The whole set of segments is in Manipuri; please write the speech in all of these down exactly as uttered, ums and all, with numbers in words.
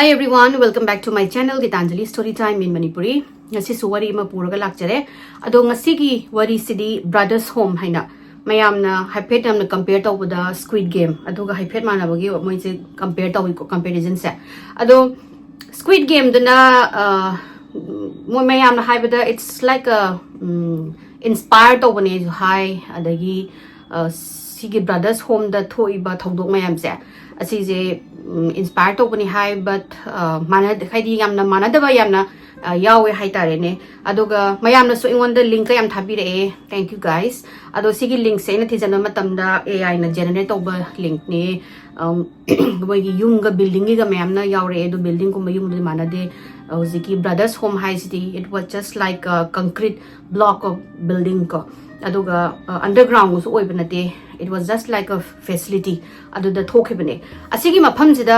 Hi everyone, welcome back to my channel Gitanjali Story Time in Manipuri. ꯉꯁꯤꯁꯨ ꯋꯥꯔꯤ ꯑꯃ ꯄꯨꯔꯒ ꯂꯥꯛꯆꯔꯦ꯫ ꯑꯗꯣ ꯉꯁꯤꯒꯤ ꯋꯥꯔꯤꯁꯤꯗꯤ Brothers Home ꯍꯥꯏꯅ ꯃꯌꯥꯝꯅ ꯍꯥꯏꯐꯦꯠ ꯌꯥꯝꯅ compare ꯇꯧꯕꯗ Squid Game ꯑꯗꯨꯒ ꯍꯥꯏꯐꯦꯠ ꯃꯥꯟꯅꯕꯒꯤ ꯃꯣꯏꯁꯦ compare ꯇꯧꯏꯀꯣ, comparisonꯁꯦ꯫ ꯑꯗꯣ Squid Gameꯗꯨꯅ, ꯑ, ꯃꯣꯏ ꯃꯌꯥꯝꯅ ꯍꯥꯏꯕꯗ it's like a, um, inspire ꯇꯧꯕꯅꯦꯁꯨ ꯍꯥꯏ꯫ ꯑꯗꯒꯤ, ꯑ, ꯁꯤꯒꯤ Brothers Homeꯗ ꯊꯣꯛꯏꯕ ꯊꯧꯗꯣꯛ ꯃꯌꯥꯝꯁꯦ ꯑꯁꯤꯁꯦ, ꯎꯝ, inspire ꯇꯧꯕꯅꯤ ꯍꯥꯏ, but, ꯑ, ꯃꯥꯟꯅ-, ꯍꯥꯏꯗꯤ ꯌꯥꯝꯅ ꯃꯥꯟꯅꯗꯕ ꯌꯥꯝꯅ, ꯑ, ꯌꯥꯎꯋꯦ ꯍꯥꯏꯇꯥꯔꯦꯅꯦ꯫ ꯑꯗꯨꯒ ꯃꯌꯥꯝꯅꯁꯨ ꯑꯩꯉꯣꯟꯗ linkꯀ ꯌꯥꯝ ꯊꯥꯕꯤꯔꯛꯑꯦ, thank you guys꯫ ꯑꯗꯣ ꯁꯤꯒꯤ linkꯁꯦ ꯑꯩꯅ ꯊꯤꯖꯤꯟꯕ ꯃꯇꯝꯗ AIꯅ generate ꯇꯧꯕ linkꯅꯦ꯫ ꯑꯝ, ꯃꯣꯏꯒꯤ ꯌꯨꯝꯒ buildingꯒꯤꯒ ꯃꯌꯥꯝꯅ ꯌꯥꯎꯔꯛꯑꯦ, ꯑꯗꯣ buildingꯒꯨꯝꯕ ꯌꯨꯝꯗꯨꯗꯤ ꯃꯥꯟꯅꯗꯦ꯫ ꯍꯧꯖꯤꯛꯀꯤ Brothers Home ꯍꯥꯏꯁꯤꯗꯤ it was just like a concrete block of building ꯀꯣ, ꯑꯗꯨꯒ, ꯑ, undergroundꯒꯁꯨ ꯑꯣꯏꯕ ꯅꯠꯇꯦ, it was just like a facility꯫ ꯑꯗꯨꯗ ꯊꯣꯛꯈꯤꯕꯅꯦ꯫ ꯑꯁꯤꯒꯤ ꯃꯐꯝꯁꯤꯗ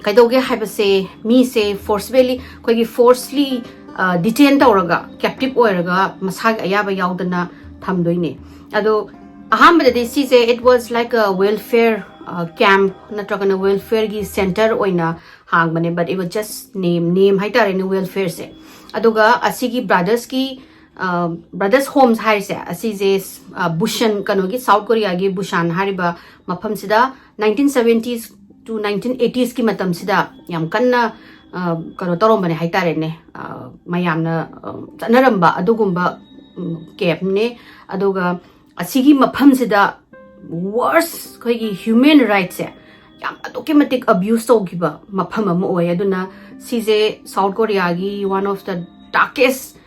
ꯀꯩꯗꯧꯒꯦ ꯍꯥꯏꯕꯁꯦ, ꯃꯤꯁꯦ forcibly, ꯑꯩꯈꯣꯏꯒꯤ forcefully, ꯑ, detain ꯇꯧꯔꯒ, captive ꯑꯣꯏꯔꯒ, ꯃꯁꯥꯒꯤ ꯑꯌꯥꯕ ꯌꯥꯎꯗꯅ ꯊꯝꯗꯣꯏꯅꯦ꯫ ꯑꯗꯣ ꯑꯍꯥꯟꯕꯗꯗꯤ ꯁꯤꯁꯦ it was like a welfare, ꯑ, camp ꯅꯠꯇ꯭ꯔꯒꯅ welfareꯒꯤ center ꯑꯣꯏꯅ ꯍꯥꯡꯕꯅꯦ, but it was just name, name ꯍꯥꯏꯇꯥꯔꯦꯅꯦ welfareꯁꯦ꯫ ꯑꯗꯨꯒ ꯑꯁꯤꯒꯤ Brothersꯀꯤ, ꯑ, Brothers Homes ꯍꯥꯏꯔꯤꯁꯦ, ꯑꯁꯤꯁꯦ, ꯑ, Busan, ꯀꯩꯅꯣꯒꯤ, South Koreaꯒꯤ Busan ꯍꯥꯏꯔꯤꯕ ꯃꯐꯝꯁꯤꯗ nineteen seventies to nineteen eightiesꯀꯤ ꯃꯇꯝꯁꯤꯗ ꯌꯥꯝ ꯀꯟꯅ, ꯑ, ꯀꯩꯅꯣ ꯇꯧꯔꯝꯕꯅꯦ ꯍꯥꯏꯇꯥꯔꯦꯅꯦ, ꯑ, ꯃꯌꯥꯝꯅ, ꯑ, ꯆꯠꯅꯔꯝꯕ ꯑꯗꯨꯒꯨꯝꯕ, ꯎꯝ, campꯅꯦ꯫ ꯑꯗꯨꯒ ꯑꯁꯤꯒꯤ ꯃꯐꯝꯁꯤꯗ worst ꯑꯩꯈꯣꯏꯒꯤ human rightꯁꯦ ꯌꯥꯝ ꯑꯗꯨꯛꯀꯤ ꯃꯇꯤꯛ abuse ꯇꯧꯈꯤꯕ ꯃꯐꯝ ꯑꯃ ꯑꯣꯏ꯫ ꯑꯗꯨꯅ ꯁꯤꯁꯦ South Koreaꯒꯤ one of the darkest,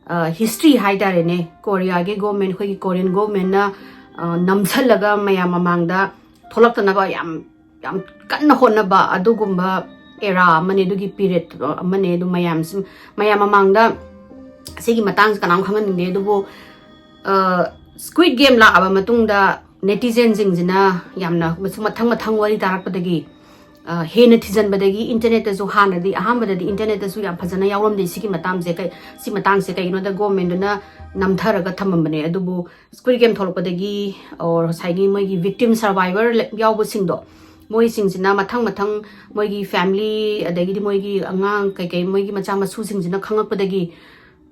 ꯑ, history ꯍꯥꯏꯇꯥꯔꯦꯅꯦ꯫ ꯀꯣꯔꯤꯌꯥꯒꯤ government, ꯑꯩꯈꯣꯏꯒꯤ Korean governmentꯅ, ꯑ, ꯅꯝꯁꯜꯂꯒ ꯃꯌꯥꯝ ꯃꯃꯥꯡꯗ ꯊꯣꯛꯂꯛꯇꯅꯕ ꯌꯥꯝ, ꯌꯥꯝ ꯀꯟꯅ ꯍꯣꯠꯅꯕ ꯑꯗꯨꯒꯨꯝꯕ era ꯑꯃꯅꯦ, ꯑꯗꯨꯒꯤ period ꯑꯃꯅꯦ꯫ ꯑꯗꯨ ꯃꯌꯥꯝꯁꯤ, ꯃꯌꯥꯝ ꯃꯃꯥꯡꯗ ꯁꯤꯒꯤ ꯃꯇꯥꯡꯁꯦ ꯀꯅꯥꯝ ꯈꯪꯍꯟꯅꯤꯡꯗꯦ꯫ ꯑꯗꯨꯕꯨ, ꯑ, Squid Game ꯂꯥꯛꯑꯕ ꯃꯇꯨꯡꯗ netizenꯁꯤꯡꯁꯤꯅ ꯌꯥꯝꯅ ꯃꯊꯪ ꯃꯊꯪ ꯋꯥꯔꯤ ꯇꯥꯔꯛꯄꯗꯒꯤ, ꯑ, ꯍꯦꯟꯅ ꯊꯤꯖꯤꯟꯕꯗꯒꯤ internetꯇꯁꯨ, ꯍꯥꯟꯅꯗꯤ ꯑꯍꯥꯟꯕꯗꯗꯤ internetꯇꯁꯨ ꯌꯥꯝ ꯐꯖꯅ ꯌꯥꯎꯔꯝꯗꯦ ꯁꯤꯒꯤ ꯃꯇꯥꯡꯁꯦ꯫ ꯀꯩ-, ꯁꯤ ꯃꯇꯥꯡꯁꯦ ꯀꯩꯒꯤꯅꯣꯗ governmentꯗꯨꯅ ꯅꯝꯊꯔꯒ ꯊꯝꯃꯝꯕꯅꯦ꯫ ꯑꯗꯨꯕꯨ Squid Game ꯊꯣꯛꯂꯛꯄꯗꯒꯤ, or ꯉꯁꯥꯏꯒꯤ ꯃꯣꯏꯒꯤ victim survivor ꯂ-, ꯌꯥꯎꯕꯁꯤꯡꯗꯣ, ꯃꯣꯏꯁꯤꯡꯁꯤꯅ ꯃꯊꯪ ꯃꯊꯪ ꯃꯣꯏꯒꯤ family, ꯑꯗꯒꯤꯗꯤ ꯃꯣꯏꯒꯤ ꯑꯉꯥꯡ ꯀꯩꯀꯩ, ꯃꯣꯏꯒꯤ ꯃꯆꯥ ꯃꯁꯨꯁꯤꯡꯁꯤꯅ ꯈꯪꯉꯛꯄꯗꯒꯤ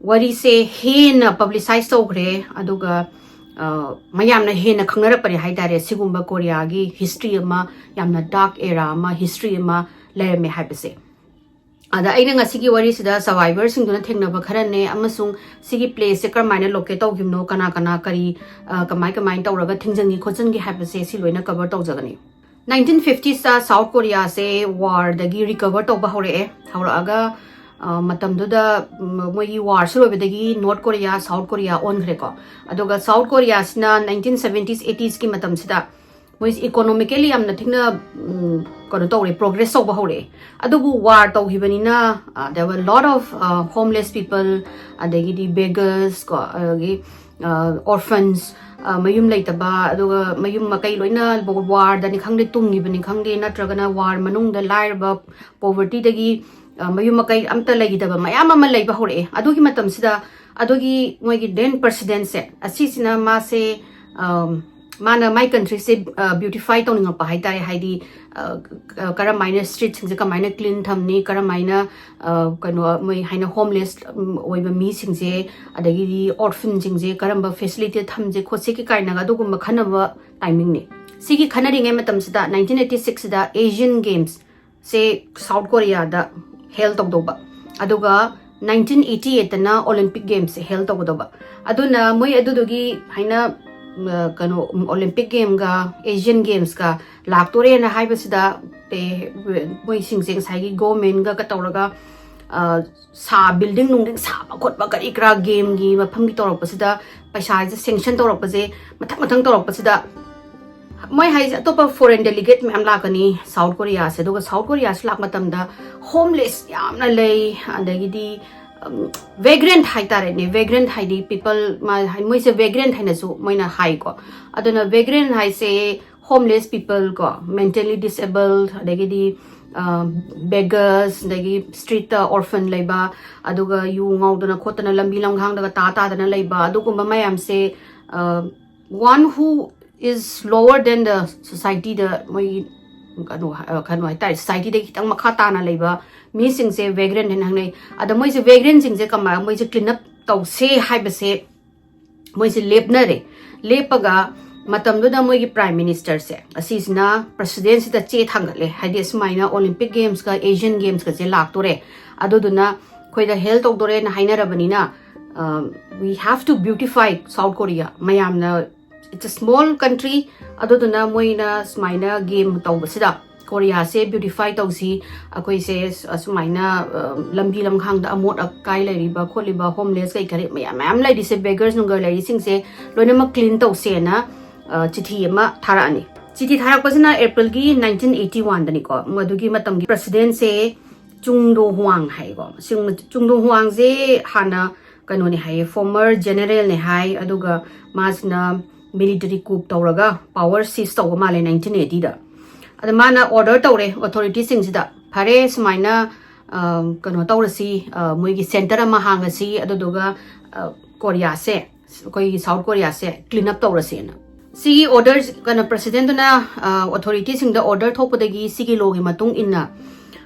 ꯋꯥꯔꯤꯁꯦ ꯍꯦꯟꯅ publicize ꯇꯧꯈ꯭ꯔꯦ꯫ ꯑꯗꯨꯒ ꯑ, ꯃꯌꯥꯝꯅ ꯍꯦꯟꯅ ꯈꯪꯅꯔꯛꯄꯅꯦ ꯍꯥꯏꯇꯥꯔꯦ, ꯁꯤꯒꯨꯝꯕ ꯀꯣꯔꯤꯌꯥꯒꯤ history ꯑꯃ, ꯌꯥꯝꯅ dark era ꯑꯃ, history ꯑꯃ ꯂꯩꯔꯝꯃꯦ ꯍꯥꯏꯕꯁꯦ꯫ ꯑꯗ ꯑꯩꯅ ꯉꯁꯤꯒꯤ ꯋꯥꯔꯤꯁꯤꯗ survivorꯁꯤꯡꯗꯨꯅ ꯊꯦꯡꯅꯕ ꯈꯔꯅꯦ, ꯑꯃꯁꯨꯡ ꯁꯤꯒꯤ placeꯁꯦ ꯀꯔꯝꯍꯥꯏꯅ locate ꯇꯧꯈꯤꯕꯅꯣ, ꯀꯅꯥ ꯀꯅꯥ ꯀꯔꯤ, ꯑ, ꯀꯃꯥꯏ ꯀꯃꯥꯏꯅ ꯇꯧꯔꯒ ꯊꯤꯡꯖꯤꯟꯈꯤ ꯈꯣꯠꯆꯤꯟꯈꯤ ꯍꯥꯏꯕꯁꯦ ꯁꯤ ꯂꯣꯏꯅ cover ꯇꯧꯖꯒꯅꯤ꯫ Nineteen fiftiesꯇ South Koreaꯁꯦ warꯗꯒꯤ recover ꯇꯧꯕ ꯍꯧꯔꯛꯑꯦ꯫ ꯍꯧꯔꯛꯑꯒ, ꯑ, ꯃꯇꯝꯗꯨꯗ, ꯎꯝ, ꯃꯣꯏꯒꯤ warꯁꯨ ꯂꯣꯏꯕꯗꯒꯤ North Korea, South Korea ꯑꯣꯟꯈ꯭ꯔꯦꯀꯣ꯫ ꯑꯗꯨꯒ South Koreaꯁꯤꯅ nineteen seventies, eighteesꯀꯤ ꯃꯇꯝꯁꯤꯗ ꯃꯣꯏꯁꯤ economically ꯌꯥꯝꯅ ꯊꯤꯅ, ꯎꯝ, ꯀꯩꯅꯣ ꯇꯧꯔꯦ, progress ꯇꯧꯕ ꯍꯧꯔꯛꯑꯦ꯫ ꯑꯗꯨꯕꯨ war ꯇꯧꯈꯤꯕꯅꯤꯅ, ꯑ, there were lot of, ꯑ, homeless people, ꯑꯗꯒꯤꯗꯤ beggars ꯀꯣ, ꯑꯗꯒꯤ, ꯑ, orphans, ꯑ, ꯃꯌꯨꯝ ꯂꯩꯇꯕ, ꯑꯗꯨꯒ ꯃꯌꯨꯝ ꯃꯀꯩ ꯂꯣꯏꯅ warꯗꯅꯤ ꯈꯪꯗꯦ, ꯇꯨꯡꯉꯤꯕꯅꯤ ꯈꯪꯗꯦ, ꯅꯠꯇ꯭ꯔꯒꯅ war ꯃꯅꯨꯡꯗ ꯂꯥꯏꯔꯕ, povertyꯗꯒꯤ, ꯑ, ꯃꯌꯨꯝ ꯃꯀꯩ ꯑꯝꯇ ꯂꯩꯈꯤꯗꯕ ꯃꯌꯥꯝ ꯑꯃ ꯂꯩꯕ ꯍꯧꯔꯛꯑꯦ꯫ ꯑꯗꯨꯒꯤ ꯃꯇꯝꯁꯤꯗ ꯑꯗꯨꯒꯤ ꯃꯣꯏꯒꯤ then presidentꯁꯦ, ꯑꯁꯤꯁꯤꯅ ꯃꯥꯁꯦ, ꯑꯝ, ꯃꯥꯅ ꯃꯥꯏ countryꯁꯦ, ꯑ, beautify ꯇꯧꯅꯤꯡꯉꯛꯄ ꯍꯥꯏꯇꯥꯔꯦ꯫ ꯍꯥꯏꯗꯤ, ꯑ, ꯑ, ꯀꯔꯝꯍꯥꯏꯅ streetꯁꯤꯡꯁꯦ ꯀꯃꯥꯏꯅ clean ꯊꯝꯅꯤ, ꯀꯔꯝꯍꯥꯏꯅ, ꯑ, ꯀꯩꯅꯣ, ꯃꯣꯏ ꯍꯥꯏꯅ homeless, ꯎꯝ, ꯑꯣꯏꯕ ꯃꯤꯁꯤꯡꯁꯦ, ꯑꯗꯒꯤꯗꯤ orphanꯁꯤꯡꯁꯦ ꯀꯔꯝꯕ facility ꯊꯝꯁꯦ ꯈꯣꯠꯁꯦ ꯀꯥꯏꯅꯒ ꯑꯗꯨꯒꯨꯝꯕ ꯈꯟꯅꯕ timingꯅꯦ꯫ ꯁꯤꯒꯤ ꯈꯟꯅꯔꯤꯉꯩ ꯃꯇꯝꯁꯤꯗ nineteen eighty sixꯁꯤꯗ Asian Games ꯁꯦ South Koreaꯗ held ꯇꯧꯗꯧꯕ, ꯑꯗꯨꯒ nineteen eighty eightꯇꯅ Olympic Gamesꯁꯦ held ꯇꯧꯒꯗꯧꯕ꯫ ꯑꯗꯨꯅ ꯃꯣꯏ ꯑꯗꯨꯗꯨꯒꯤ ꯍꯥꯏꯅ, ꯎꯝ, ꯀꯩꯅꯣ, ꯎꯝ, Olympic Gameꯒ Asian Gamesꯀ ꯂꯥꯛꯇꯣꯔꯦꯅ ꯍꯥꯏꯕꯁꯤꯗ, ꯑꯦ, ꯃꯣꯏꯁꯤꯡꯁꯦ ꯉꯁꯥꯏꯒꯤ governmentꯒ ꯇꯧꯔꯒ, ꯑ, ꯁꯥ, building ꯅꯨꯡꯗꯤꯡ ꯁꯥꯕ ꯈꯣꯠꯄ ꯀꯔꯤ ꯀꯔꯥ gameꯒꯤ ꯃꯐꯝꯒꯤ ꯇꯧꯔꯛꯄꯁꯤꯗ, ꯄꯩꯁꯥꯁꯦ sanction ꯇꯧꯔꯛꯄꯁꯦ ꯃꯊꯪ ꯃꯊꯪ ꯇꯧꯔꯛꯄꯁꯤꯗ, ꯃꯣꯏ ꯍꯥꯏꯁꯦ ꯑꯇꯣꯞꯄ foreign delegate ꯃꯌꯥꯝ ꯂꯥꯛꯀꯅꯤ South Koreaꯁꯦ, ꯑꯗꯨꯒ South Koreaꯁꯦ ꯂꯥꯛꯄ ꯃꯇꯝꯗ homeless ꯌꯥꯝꯅ ꯂꯩ, ꯑꯗꯒꯤꯗꯤ, ꯎꯝ, vagrant ꯍꯥꯏꯇꯥꯔꯦꯅꯦ, vagrant ꯍꯥꯏꯗꯤ people, ꯃꯥ-, ꯍꯥꯏ-, ꯃꯣꯏꯁꯦ vagrant ꯍꯥꯏꯅꯁꯨ ꯃꯣꯏꯅ ꯍꯥꯏꯀꯣ꯫ ꯑꯗꯨꯅ vagrant ꯍꯥꯏꯁꯦ homeless people ꯀꯣ, mentally disabled, ꯑꯗꯒꯤꯗꯤ, ꯑ, beggars, ꯑꯗꯒꯤ streetꯇ orphan ꯂꯩꯕ, ꯑꯗꯨꯒ ꯌꯨ ꯉꯥꯎꯗꯅ ꯈꯣꯠꯇꯅ ꯂꯝꯕꯤ ꯂꯝꯈꯥꯡꯗꯒ ꯇꯥ ꯇꯥꯗꯅ ꯂꯩꯕ, ꯑꯗꯨꯒꯨꯝꯕ ꯃꯌꯥꯝꯁꯦ, ꯑ, one who is lower than the societyꯗ ꯃꯣꯏꯒꯤ ꯀꯩꯅꯣ ꯀꯩꯅꯣ ꯍꯥꯏꯇꯥꯔꯦ, ꯁꯣꯁꯥꯏꯇꯤꯗꯒꯤ ꯈꯤꯇꯪ ꯃꯈꯥ ꯇꯥꯅ ꯂꯩꯕ ꯃꯤꯁꯤꯡꯁꯦ ꯚꯦꯒ꯭ꯔꯦꯟ ꯍꯥꯏꯅ ꯈꯪꯅꯩ꯫ ꯑꯗ ꯃꯣꯏꯁꯦ ꯚꯦꯒ꯭ꯔꯦꯟꯁꯤꯡꯁꯦ ꯀꯃꯥꯏꯅ ꯃꯣꯏꯁꯦ ꯀ꯭ꯂꯤꯟ ꯑꯞ ꯇꯧꯁꯦ ꯍꯥꯏꯕꯁꯦ ꯃꯣꯏꯁꯦ ꯂꯦꯞꯅꯔꯦ꯫ ꯂꯦꯞꯄꯒ ꯃꯇꯝꯗꯨꯗ ꯃꯣꯏꯒꯤ ꯄ꯭ꯔꯥꯏꯝ ꯃꯤꯅꯤꯁꯇꯔꯁꯦ ꯑꯁꯤꯁꯤꯅ ꯄ꯭ꯔꯁꯤꯗꯦꯟꯁꯤꯗ ꯆꯦ ꯊꯥꯡꯒꯠꯂꯦ, ꯍꯥꯏꯗꯤ ꯁꯨꯃꯥꯏꯅ ꯑꯣꯂꯤꯝꯄꯤꯛ ꯒꯦꯝꯁꯀ ꯑꯦꯁꯤꯌꯟ ꯒꯦꯝꯁꯀꯁꯦ ꯂꯥꯛꯇꯣꯔꯦ, ꯑꯗꯨꯗꯨꯅ ꯑꯩꯈꯣꯏꯗ ꯍꯦꯜ ꯇꯧꯗꯣꯔꯦꯅ ꯍꯥꯏꯅꯔꯕꯅꯤꯅ, we have to beautify South Korea, ꯃꯌꯥꯝꯅ, it's a small country, ꯑꯗꯨꯗꯨꯅ ꯃꯣꯏꯅ ꯁꯨꯃꯥꯏꯅ ꯒꯦꯝ ꯇꯧꯕꯁꯤꯗ ꯀꯣꯔꯤꯌꯥꯁꯦ ꯕ꯭ꯌꯨꯇꯤꯐꯥꯏ ꯇꯧꯁꯤ, ꯑꯩꯈꯣꯏꯁꯦ ꯑꯁꯨꯃꯥꯏꯅ ꯂꯝꯕꯤ ꯂꯝꯈꯥꯡꯗ ꯑꯃꯣꯠ ꯑꯀꯥꯏ ꯂꯩꯔꯤꯕ ꯈꯣꯠꯂꯤꯕ ꯍꯣꯝꯂꯦꯁ ꯀꯩ ꯀꯔꯤ ꯃꯌꯥꯝ ꯃꯌꯥꯝ ꯂꯩꯔꯤꯁꯦ, ꯕꯦꯒꯔꯁ ꯅꯨꯡꯒꯔ ꯂꯩꯔꯤꯁꯤꯡꯁꯦ ꯂꯣꯏꯅꯃꯛ ꯀ꯭ꯂꯤꯟ ꯇꯧꯁꯦꯅ ꯆꯤꯊꯤ ꯑꯃ ꯊꯥꯔꯛꯑꯅꯤ꯫ ꯆꯤꯊꯤ ꯊꯥꯔꯛꯄꯁꯤꯅ ꯑꯦꯄ꯭ꯔꯤꯜꯒꯤ ꯅꯥꯏꯟꯇꯤꯟ ꯑꯩꯠꯇꯤ ꯋꯥꯟꯗꯅꯤꯀꯣ꯫ ꯑꯗꯨꯒꯤ ꯃꯇꯝꯒꯤ ꯄ꯭ꯔꯁꯤꯗꯦꯟꯁꯦ ꯆꯨꯡꯗꯣ ꯍꯨꯋꯥꯡ ꯍꯥꯏꯀꯣ꯫ ꯆꯨꯡꯗꯣ ꯍꯨꯋꯥꯡꯁꯦ ꯍꯥꯟꯅ ꯀꯩꯅꯣꯅꯦ ꯍꯥꯏꯌꯦ, ꯐꯣꯔꯃꯔ ꯖꯦꯅꯔꯦꯜꯅꯦ ꯍꯥꯏ꯫ ꯑꯗꯨꯒ ꯃꯥꯁꯤꯅ ꯃꯤꯂꯤꯇꯔꯤ ꯀꯨꯞ ꯇꯧꯔꯒ ꯄꯥꯋꯔ ꯁꯤꯖ ꯇꯧꯕ ꯃꯥꯜꯂꯦ ꯅꯥꯏꯟꯇꯤꯟ ꯑꯩꯠꯇꯤꯗ꯫ ꯑꯗ ꯃꯥꯅ ꯑꯣꯔꯗꯔ ꯇꯧꯔꯦ ꯑꯣꯊꯣꯔꯤꯇꯤꯁꯤꯡꯁꯤꯗ, "ꯐꯔꯦ, ꯁꯨꯃꯥꯏꯅ ꯀꯩꯅꯣ ꯇꯧꯔꯁꯤ, ꯃꯣꯏꯒꯤ ꯁꯦꯟꯇꯔ ꯑꯃ ꯍꯥꯡꯉꯁꯤ, ꯑꯗꯨꯗꯨꯒ ꯀꯣꯔꯤꯌꯥꯁꯦ, ꯑꯩꯈꯣꯏꯒꯤ ꯁꯥꯎꯠ ꯀꯣꯔꯤꯌꯥꯁꯦ ꯀ꯭ꯂꯤꯟ ꯑꯞ ꯇꯧꯔꯁꯦꯅ"꯫ ꯁꯤꯒꯤ ꯑꯣꯔꯗꯔ, ꯀꯩꯅꯣ, ꯄ꯭ꯔꯁꯤꯗꯦꯟꯗꯨꯅ ꯑꯣꯊꯣꯔꯤꯇꯤꯁꯤꯡꯗ ꯑꯣꯔꯗꯔ ꯊꯣꯛꯄꯗꯒꯤ ꯁꯤꯒꯤ ꯂꯣꯒꯤ ꯃꯇꯨꯡ ꯏꯟꯅ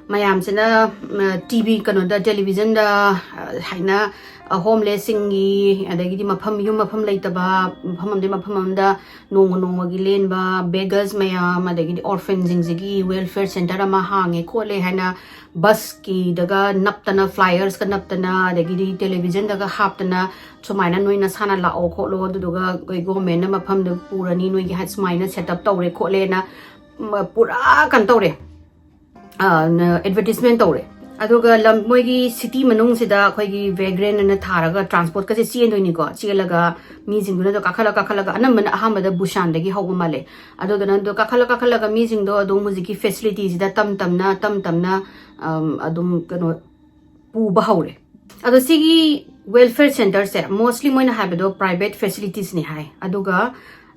ꯃꯌꯥꯝꯁꯤꯅ ꯇꯤ ꯚꯤ, ꯀꯩꯅꯣꯗ, ꯇꯦꯂꯤꯚꯤꯖꯟꯗ ꯍꯥꯏꯅ ꯍꯣꯝꯂꯦꯁꯁꯤꯡꯒꯤ, ꯑꯗꯒꯤꯗꯤ ꯃꯐꯝ, ꯌꯨꯝ ꯃꯐꯝ ꯂꯩꯇꯕ, ꯃꯐꯝ ꯑꯃꯗꯒꯤ ꯃꯐꯝ ꯑꯃꯗ ꯅꯣꯡꯃ ꯅꯣꯡꯃꯒꯤ ꯂꯦꯟꯕ ꯕꯦꯒꯔꯁ ꯃꯌꯥꯝ, ꯑꯗꯒꯤꯗꯤ ꯑꯣꯔꯐꯦꯟꯁꯤꯡꯁꯤꯒꯤ ꯋꯦꯜꯐꯤꯌꯔ ꯁꯦꯟꯇꯔ ꯑꯃ ꯍꯥꯡꯉꯦ ꯈꯣꯠꯂꯦ ꯍꯥꯏꯅ ꯕꯁꯀꯤꯗꯒ ꯅꯞꯇꯅ, ꯐ꯭ꯂꯥꯏꯌꯔꯁꯀ ꯅꯞꯇꯅ, ꯑꯗꯒꯤꯗꯤ ꯇꯦꯂꯤꯚꯤꯖꯟꯗꯒ ꯍꯥꯞꯇꯅ, "ꯁꯨꯃꯥꯏꯅ ꯅꯣꯏ ꯅꯁꯥꯅ ꯂꯥꯛꯑꯣ ꯈꯣꯠꯂꯣ, ꯑꯗꯨꯗꯨꯒ ꯑꯩꯈꯣꯏ ꯒꯣꯔꯃꯦꯟꯅ ꯃꯐꯝꯗ ꯄꯨꯔꯅꯤ, ꯅꯣꯏꯒꯤ ꯁꯨꯃꯥꯏꯅ ꯁꯦꯠ ꯑꯞ ꯇꯧꯔꯦ ꯈꯣꯠꯂꯦꯅ", ꯄꯨꯔꯥ ꯀꯩꯅꯣ ꯇꯧꯔꯦ, ꯑꯦꯗꯚꯔꯇꯤꯁꯃꯦꯟ ꯇꯧꯔꯦ꯫ ꯑꯗꯨꯒ ꯂꯝ, ꯃꯣꯏꯒꯤ ꯁꯤꯇꯤ ꯃꯅꯨꯡꯁꯤꯗ ꯑꯩꯈꯣꯏꯒꯤ ꯚꯦꯒ꯭ꯔꯦꯟ ꯑꯅ ꯊꯥꯔꯒ ꯇ꯭ꯔꯥꯟꯁꯄꯣꯔꯠꯀꯁꯦ ꯆꯦꯟꯗꯣꯏꯅꯤꯀꯣ꯫ ꯆꯦꯜꯂꯒ ꯃꯤꯁꯤꯡꯗꯨꯅ ꯑꯗꯣ ꯀꯥꯈꯠꯂ ꯀꯥꯈꯠꯂꯒ, ꯑꯅꯝꯕꯅ ꯑꯍꯥꯟꯕꯗ ꯕꯨꯁꯥꯟꯗꯒꯤ ꯍꯧꯕ ꯃꯥꯜꯂꯦ꯫ ꯑꯗꯨꯗꯨꯅ ꯑꯗꯣ ꯀꯥꯈꯠꯂ ꯀꯥꯈꯠꯂꯒ ꯃꯤꯁꯤꯡꯗꯣ ꯑꯗꯨꯝ ꯍꯧꯖꯤꯛꯀꯤ ꯐꯦꯁꯤꯂꯤꯇꯤꯁꯤꯗ ꯇꯝ ꯇꯝꯅ, ꯇꯝ ꯇꯝꯅ, ꯑꯝ, ꯑꯗꯨꯝ ꯀꯩꯅꯣ ꯄꯨꯕ ꯍꯧꯔꯦ꯫ ꯑꯗꯣ ꯁꯤꯒꯤ ꯋꯦꯜꯐꯤꯌꯔ ꯁꯦꯟꯇꯔꯁꯦ mostly ꯃꯣꯏꯅ ꯍꯥꯏꯕꯗꯣ ꯄ꯭ꯔꯥꯏꯚꯦꯠ ꯐꯦꯁꯤꯂꯤꯇꯤꯁꯅꯤ ꯍꯥꯏ꯫ ꯑꯗꯨꯒ,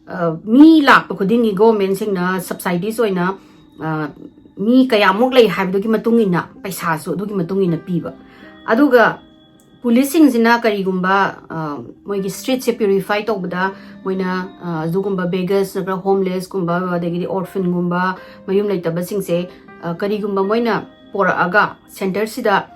ꯑ, ꯃꯤ ꯂꯥꯛꯄ ꯈꯨꯗꯤꯡꯒꯤ ꯒꯣꯔꯃꯦꯟꯁꯤꯡꯅ ꯁꯕꯁꯥꯏꯗꯤꯁ ꯑꯣꯏꯅ, ꯑ, ꯃꯤ ꯀꯌꯥꯃꯨꯛ ꯂꯩ ꯍꯥꯏꯕꯗꯨꯒꯤ ꯃꯇꯨꯡ ꯏꯟꯅ ꯄꯩꯁꯥꯁꯨ ꯑꯗꯨꯒꯤ ꯃꯇꯨꯡ ꯏꯟꯅ ꯄꯤꯕ꯫ ꯑꯗꯨꯒ ꯄꯨꯂꯤꯁꯁꯤꯡꯁꯤꯅ ꯀꯔꯤꯒꯨꯝꯕ, ꯑ, ꯃꯣꯏꯒꯤ streetꯁꯦ purify ꯇꯧꯕꯗ ꯃꯣꯏꯅ, ꯑ, ꯑꯗꯨꯒꯨꯝꯕ beggarsꯅꯠꯇ꯭ꯔꯒ homelessꯀꯨꯝꯕ, ꯑꯗꯒꯤꯗꯤ orphanꯒꯨꯝꯕ, ꯃꯌꯨꯝ ꯂꯩꯇꯕꯁꯤꯡꯁꯦ, ꯑ, ꯀꯔꯤꯒꯨꯝꯕ ꯃꯣꯏꯅ ꯄꯣꯔꯛꯑꯒ centreꯁꯤꯗ,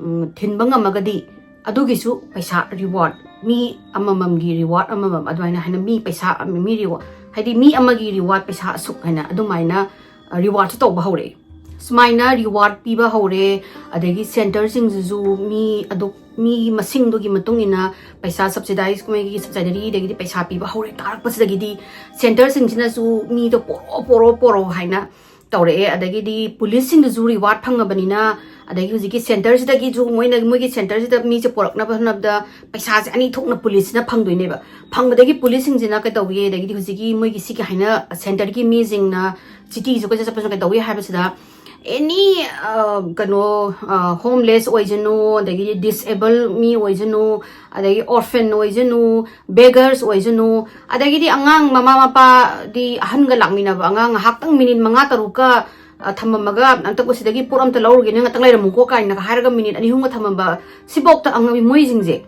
ꯎꯝ, ꯊꯤꯟꯕ ꯉꯝꯃꯒꯗꯤ ꯑꯗꯨꯒꯤꯁꯨ ꯄꯩꯁꯥ reward, ꯃꯤ ꯑꯃꯃꯝꯒꯤ reward ꯑꯃꯃꯝ ꯑꯗꯨꯃꯥꯏꯅ ꯍꯥꯏꯅ ꯃꯤ ꯄꯩꯁꯥ, ꯃꯤ reward, ꯍꯥꯏꯗꯤ ꯃꯤ ꯑꯃꯒꯤ reward ꯄꯩꯁꯥ ꯑꯁꯨꯛ ꯍꯥꯏꯅ ꯑꯗꯨꯃꯥꯏꯅ, ꯑ, rewardꯁꯨ ꯇꯧꯕ ꯍꯧꯔꯛꯑꯦ꯫ ꯁꯨꯃꯥꯏꯅ reward ꯄꯤꯕ ꯍꯧꯔꯦ꯫ ꯑꯗꯒꯤ centreꯁꯤꯡꯁꯤꯁꯨ ꯃꯤ ꯑꯗꯨ, ꯃꯤ ꯃꯁꯤꯡꯗꯨꯒꯤ ꯃꯇꯨꯡ ꯏꯟꯅ ꯄꯩꯁꯥ subsidize, ꯃꯣꯏꯒꯤ subsidiary, ꯑꯗꯒꯤꯗꯤ ꯄꯩꯁꯥ ꯄꯤꯕ ꯍꯧꯔꯦ ꯇꯥꯔꯛꯄꯁꯤꯗꯒꯤꯗꯤ centreꯁꯤꯡꯁꯤꯅꯁꯨ ꯃꯤꯗꯣ ꯄꯣꯔꯣ, ꯄꯣꯔꯣ, ꯄꯣꯔꯣ ꯍꯥꯏꯅ ꯇꯧꯔꯛꯑꯦ꯫ ꯑꯗꯒꯤꯗꯤ ꯄꯨꯂꯤꯁꯁꯤꯡꯗꯨꯁꯨ reward ꯐꯪꯉꯕꯅꯤꯅ, ꯑꯗꯒꯤ ꯍꯧꯖꯤꯛꯀꯤ centreꯁꯤꯗꯒꯤꯁꯨ ꯃꯣꯏꯅ, ꯃꯣꯏꯒꯤ centreꯁꯤꯗ ꯃꯤꯁꯦ ꯄꯣꯔꯛꯅꯕ ꯍꯣꯠꯅꯕꯗ ꯄꯩꯁꯥꯁꯦ ꯑꯅꯤ ꯊꯣꯛꯅ ꯄꯨꯂꯤꯁꯁꯤꯅ ꯐꯪꯗꯣꯏꯅꯦꯕ꯫ ꯐꯪꯕꯗꯒꯤ ꯄꯨꯂꯤꯁꯁꯤꯡꯁꯤꯅ ꯀꯩꯗꯧꯏ, ꯑꯗꯒꯤꯗꯤ ꯍꯧꯖꯤꯛꯀꯤ ꯃꯣꯏꯒꯤ ꯁꯤꯒꯤ ꯍꯥꯏꯅ centreꯒꯤ ꯃꯤꯁꯤꯡꯅ cityꯁꯨ ꯀꯣꯏꯆꯠ ꯆꯠꯄꯁꯨ ꯀꯩꯗꯧꯏ ꯍꯥꯏꯕꯁꯤꯗ, any, ꯑ, ꯀꯩꯅꯣ, ꯑ, homeless ꯑꯣꯏꯁꯅꯨ, ꯑꯗꯒꯤꯗꯤ disabled ꯃꯤ ꯑꯣꯏꯁꯅꯨ, ꯑꯗꯒꯤ orphan ꯑꯣꯏꯁꯅꯨ, beggars ꯑꯣꯏꯁꯅꯨ, ꯑꯗꯒꯤꯗꯤ ꯑꯉꯥꯡ ꯃꯃꯥ ꯃꯄꯥꯗꯤ ꯑꯍꯟꯒ ꯂꯥꯛꯃꯤꯟꯅꯕ ꯑꯉꯥꯡ ꯉꯥꯏꯍꯥꯛꯇꯪ minute ꯃꯉꯥ ꯇꯔꯨꯛꯀ, ꯑ, ꯊꯝꯃꯝꯃꯒ, "ꯑꯝꯇ ꯁꯤꯗꯒꯤ ꯄꯣꯠ ꯑꯝꯇ ꯂꯧꯔꯨꯒꯦ, ꯅꯪ ꯉꯥꯛꯇꯪ ꯂꯩꯔꯝꯃꯨꯀꯣ" ꯀꯥꯏꯅꯒ ꯍꯥꯏꯔꯒ minute ꯑꯅꯤ ꯑꯍꯨꯝꯒ ꯊꯝꯃꯝꯕ, ꯁꯤꯐꯧꯗ ꯑꯉ-, ꯃꯣꯏꯁꯤꯡꯁꯦ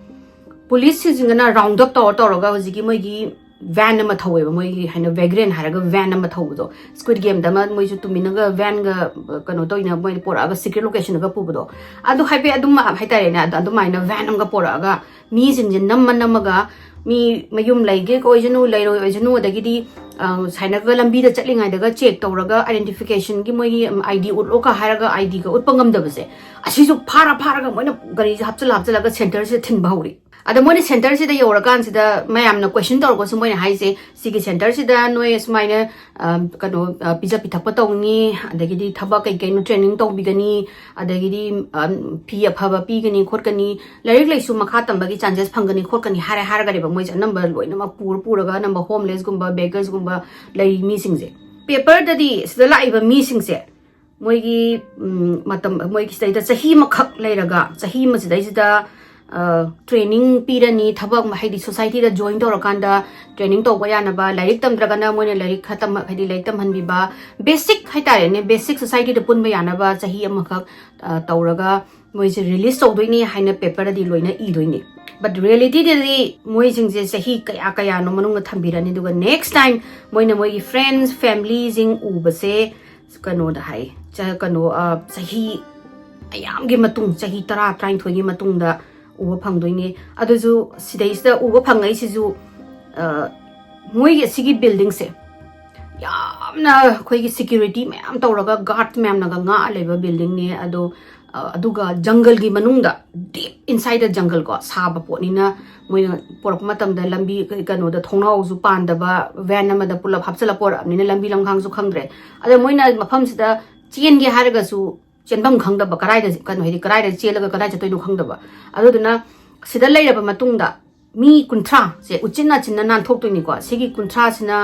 ꯄꯨꯂꯤꯁꯁꯤꯡꯁꯤꯅ round up ꯇꯧꯔ ꯇꯧꯔꯒ ꯍꯧꯖꯤꯛꯀꯤ ꯃꯣꯏꯒꯤ van ꯑꯃ ꯊꯧꯋꯦꯕ, ꯃꯣꯏꯒꯤ ꯍꯥꯏꯅ vagrant ꯍꯥꯏꯔꯒ van ꯑꯃ ꯊꯧꯕꯗꯣ, Squid Gameꯗ ꯑꯃ ꯃꯣꯏꯁꯨ ꯇꯨꯃꯤꯟꯅꯒ vanꯒ, ꯑ, ꯀꯩꯅꯣ ꯇꯧꯔꯤꯅ ꯃꯣꯏꯅ ꯄꯣꯔꯛꯑꯒ secret locationꯗꯒ ꯄꯨꯕꯗꯣ, ꯑꯗꯨ ꯍꯥꯏꯐꯦꯠ ꯑꯗꯨꯝ ꯍꯥꯏꯇꯥꯔꯦꯅꯦ, ꯑꯗ-, ꯑꯗꯨꯃꯥꯏꯅ van ꯑꯃꯒ ꯄꯣꯔꯛꯑꯒ ꯃꯤꯁꯤꯡꯁꯦ ꯅꯝꯃ ꯅꯝꯃꯒ ꯃꯤ ꯃꯌꯨꯝ ꯂꯩꯒꯦ ꯑꯣꯏꯁꯅꯨ, ꯂꯩꯔꯣꯏ ꯑꯣꯏꯁꯅꯨ, ꯑꯗꯒꯤꯗꯤ, ꯑ, ꯁꯥꯏꯅꯒ ꯂꯝꯕꯤꯗ ꯆꯠꯂꯤꯉꯩꯗꯒ check ꯇꯧꯔꯒ identificationꯒꯤ ꯃꯣꯏꯒꯤ, ꯎꯝ, ID ꯎꯠꯂꯣꯀ ꯍꯥꯏꯔꯒ IDꯒ ꯎꯠꯄ ꯉꯝꯗꯕꯁꯦ, ꯑꯁꯤꯁꯨ ꯐꯥꯔ ꯐꯥꯔꯒ ꯃꯣꯏꯅ ꯒꯥꯔꯤꯁꯦ ꯍꯥꯞꯆꯤꯜꯂ ꯍꯥꯞꯆꯤꯜꯂꯒ centreꯁꯤꯗ ꯊꯤꯟꯕ ꯍꯧꯔꯤ꯫ ꯑꯗ ꯃꯣꯏꯅ centreꯁꯤꯗ ꯌꯧꯔꯀꯥꯟꯁꯤꯗ ꯃꯌꯥꯝꯅ question ꯇꯧꯔꯛꯄꯁꯨ ꯃꯣꯏꯅ ꯍꯥꯏꯁꯦ, "ꯁꯤꯒꯤ centreꯁꯤꯗ ꯅꯣꯏ ꯁꯨꯃꯥꯏꯅ, ꯑ, ꯀꯩꯅꯣ, ꯑ, ꯄꯤꯖ ꯄꯤꯊꯛꯄ ꯇꯧꯅꯤ, ꯑꯗꯒꯤꯗꯤ ꯊꯕꯛ ꯀꯩ ꯀꯩꯅꯣ training ꯇꯧꯕꯤꯒꯅꯤ, ꯑꯗꯒꯤꯗꯤ, ꯑ, ꯐꯤ ꯑꯐꯕ ꯄꯤꯒꯅꯤ ꯈꯣꯠꯀꯅꯤ, ꯂꯥꯏꯔꯤꯛ ꯂꯥꯏꯁꯨ ꯃꯈꯥ ꯇꯝꯕꯒꯤ chances ꯐꯪꯒꯅꯤ ꯈꯣꯠꯀꯅꯤ" ꯍꯥꯏꯔꯦ ꯍꯥꯏꯔꯒꯅꯦꯕ ꯃꯣꯏꯁꯦ ꯑꯅꯝꯕ ꯂꯣꯏꯅꯃꯛ ꯄꯨꯔ ꯄꯨꯔꯒ ꯑꯅꯝꯕ homelessꯀꯨꯝꯕ, beggarsꯀꯨꯝꯕ ꯂꯩꯔꯤ ꯃꯤꯁꯤꯡꯁꯦ꯫ Paperꯗꯗꯤ ꯁꯤꯗ ꯂꯥꯛꯏꯕ ꯃꯤꯁꯤꯡꯁꯦ ꯃꯣꯏꯒꯤ, ꯎꯝ, ꯃꯇꯝ, ꯃꯣꯏꯒꯤ ꯁꯤꯗꯩꯗ ꯆꯍꯤ ꯑꯃꯈꯛ ꯂꯩꯔꯒ, ꯆꯍꯤ ꯑꯃꯁꯤꯗꯩꯁꯤꯗ, ꯑ, training ꯄꯤꯔꯅꯤ, ꯊꯕꯛ ꯑꯃ, ꯍꯥꯏꯗꯤ societyꯗ join ꯇꯧꯔꯀꯥꯟꯗ training ꯇꯧꯕ ꯌꯥꯅꯕ, ꯂꯥꯏꯔꯤꯛ ꯇꯝꯗ꯭ꯔꯒꯅ ꯃꯣꯏꯅ ꯂꯥꯏꯔꯤꯛ ꯈꯔ ꯇꯝ-, ꯍꯥꯏꯗꯤ ꯂꯥꯏꯔꯤꯛ ꯇꯝꯍꯟꯕꯤꯕ, basic ꯍꯥꯏꯇꯥꯔꯦꯅꯦ, basic societyꯗ ꯄꯨꯟꯕ ꯌꯥꯅꯕ ꯆꯍꯤ ꯑꯃꯈꯛ, ꯑ, ꯇꯧꯔꯒ, ꯃꯣꯏꯁꯦ ꯔꯤꯂꯤꯁ ꯇꯧꯗꯣꯏꯅꯤ ꯍꯥꯏꯅ ꯄꯦꯄꯔꯗꯗꯤ ꯂꯣꯏꯅ ꯏꯗꯣꯏꯅꯤ꯫ ꯕꯠ ꯔꯤꯌꯦꯂꯤꯇꯤꯗꯗꯤ ꯃꯣꯏꯁꯤꯡꯁꯦ ꯆꯍꯤ ꯀꯌꯥ ꯀꯌꯥꯅꯣ ꯃꯅꯨꯡꯗ ꯊꯝꯕꯤꯔꯅꯤ, ꯑꯗꯨꯒ ꯅꯦꯛꯁ ꯇꯥꯏꯝ ꯃꯣꯏꯅ ꯃꯣꯏꯒꯤ ꯐ꯭ꯔꯦꯟꯁ ꯐꯦꯃꯤꯂꯤꯁꯤꯡ ꯎꯕꯁꯦ ꯀꯩꯅꯣꯗ ꯍꯥꯏ, ꯆ- ꯀꯩꯅꯣ ꯑ, ꯆꯍꯤ ꯃꯌꯥꯝꯒꯤ ꯃꯇꯨꯡ, ꯆꯍꯤ ꯇꯔꯥ ꯇꯔꯥꯅꯤꯊꯣꯏꯒꯤ ꯃꯇꯨꯡꯗ ꯎꯕ ꯐꯪꯗꯣꯏꯅꯤ꯫ ꯑꯗꯨꯁꯨ ꯁꯤꯗꯩꯁꯤꯗ ꯎꯕ ꯐꯪꯉꯛꯏꯁꯤꯁꯨ ꯑ, ꯃꯣꯏꯒꯤ ꯑꯁꯤꯒꯤ ꯕꯤꯜꯗꯤꯡꯁꯦ ꯌꯥꯝꯅ ꯑꯩꯈꯣꯏꯒꯤ ꯁꯦꯀ꯭ꯌꯨꯔꯤꯇꯤ ꯃꯌꯥꯝ ꯇꯧꯔꯒ ꯒꯥꯔꯗ ꯃꯌꯥꯝꯅꯒ ꯉꯥꯛꯑ ꯂꯩꯕ ꯕꯤꯜꯗꯤꯡꯅꯤ꯫ ꯑꯗꯣ ꯑ, ꯑꯗꯨꯒ ꯖꯪꯒꯜꯒꯤ ꯃꯅꯨꯡꯗ, ꯗꯤꯞ ꯏꯟꯁꯥꯏꯗ ꯖꯪꯒꯜ ꯀꯣ, ꯁꯥꯕ ꯄꯣꯠꯅꯤꯅ ꯃꯣꯏꯅ ꯄꯣꯔꯛꯄ ꯃꯇꯝꯗ ꯂꯝꯕꯤ ꯀꯩꯅꯣꯗ ꯊꯣꯡꯅꯥꯎꯁꯨ ꯄꯥꯟꯗꯕ, ꯚꯦꯟ ꯑꯃꯗ ꯄꯨꯂꯞ ꯍꯥꯞꯆꯤꯜꯂ ꯄꯣꯔꯛꯑꯕꯅꯤꯅ ꯂꯝꯕꯤ ꯂꯝꯈꯥꯡꯁꯨ ꯈꯪꯗ꯭ꯔꯦ꯫ ꯑꯗ ꯃꯣꯏꯅ ꯃꯐꯝꯁꯤꯗ ꯆꯦꯟꯒꯦ ꯍꯥꯏꯔꯒꯁꯨ ꯆꯦꯟꯐꯝ ꯈꯪꯗꯕ, ꯀꯗꯥꯏꯗ ꯀꯩꯅꯣ ꯍꯥꯏꯗꯤ ꯀꯗꯥꯏꯗ ꯆꯦꯜꯂꯒ ꯀꯗꯥꯏ ꯆꯠꯇꯣꯏꯅꯣ ꯈꯪꯗꯕ꯫ ꯑꯗꯨꯗꯨꯅ ꯁꯤꯗ ꯂꯩꯔꯕ ꯃꯇꯨꯡꯗ ꯃꯤ ꯀꯨꯟꯊ꯭ꯔꯥꯁꯦ ꯎꯆꯤꯟ ꯅꯥꯆꯤꯟꯅ ꯅꯥꯟꯊꯣꯛꯇꯣꯏꯅꯤꯀꯣ꯫ ꯁꯤꯒꯤ ꯀꯨꯟꯊ꯭ꯔꯥꯁꯤꯅ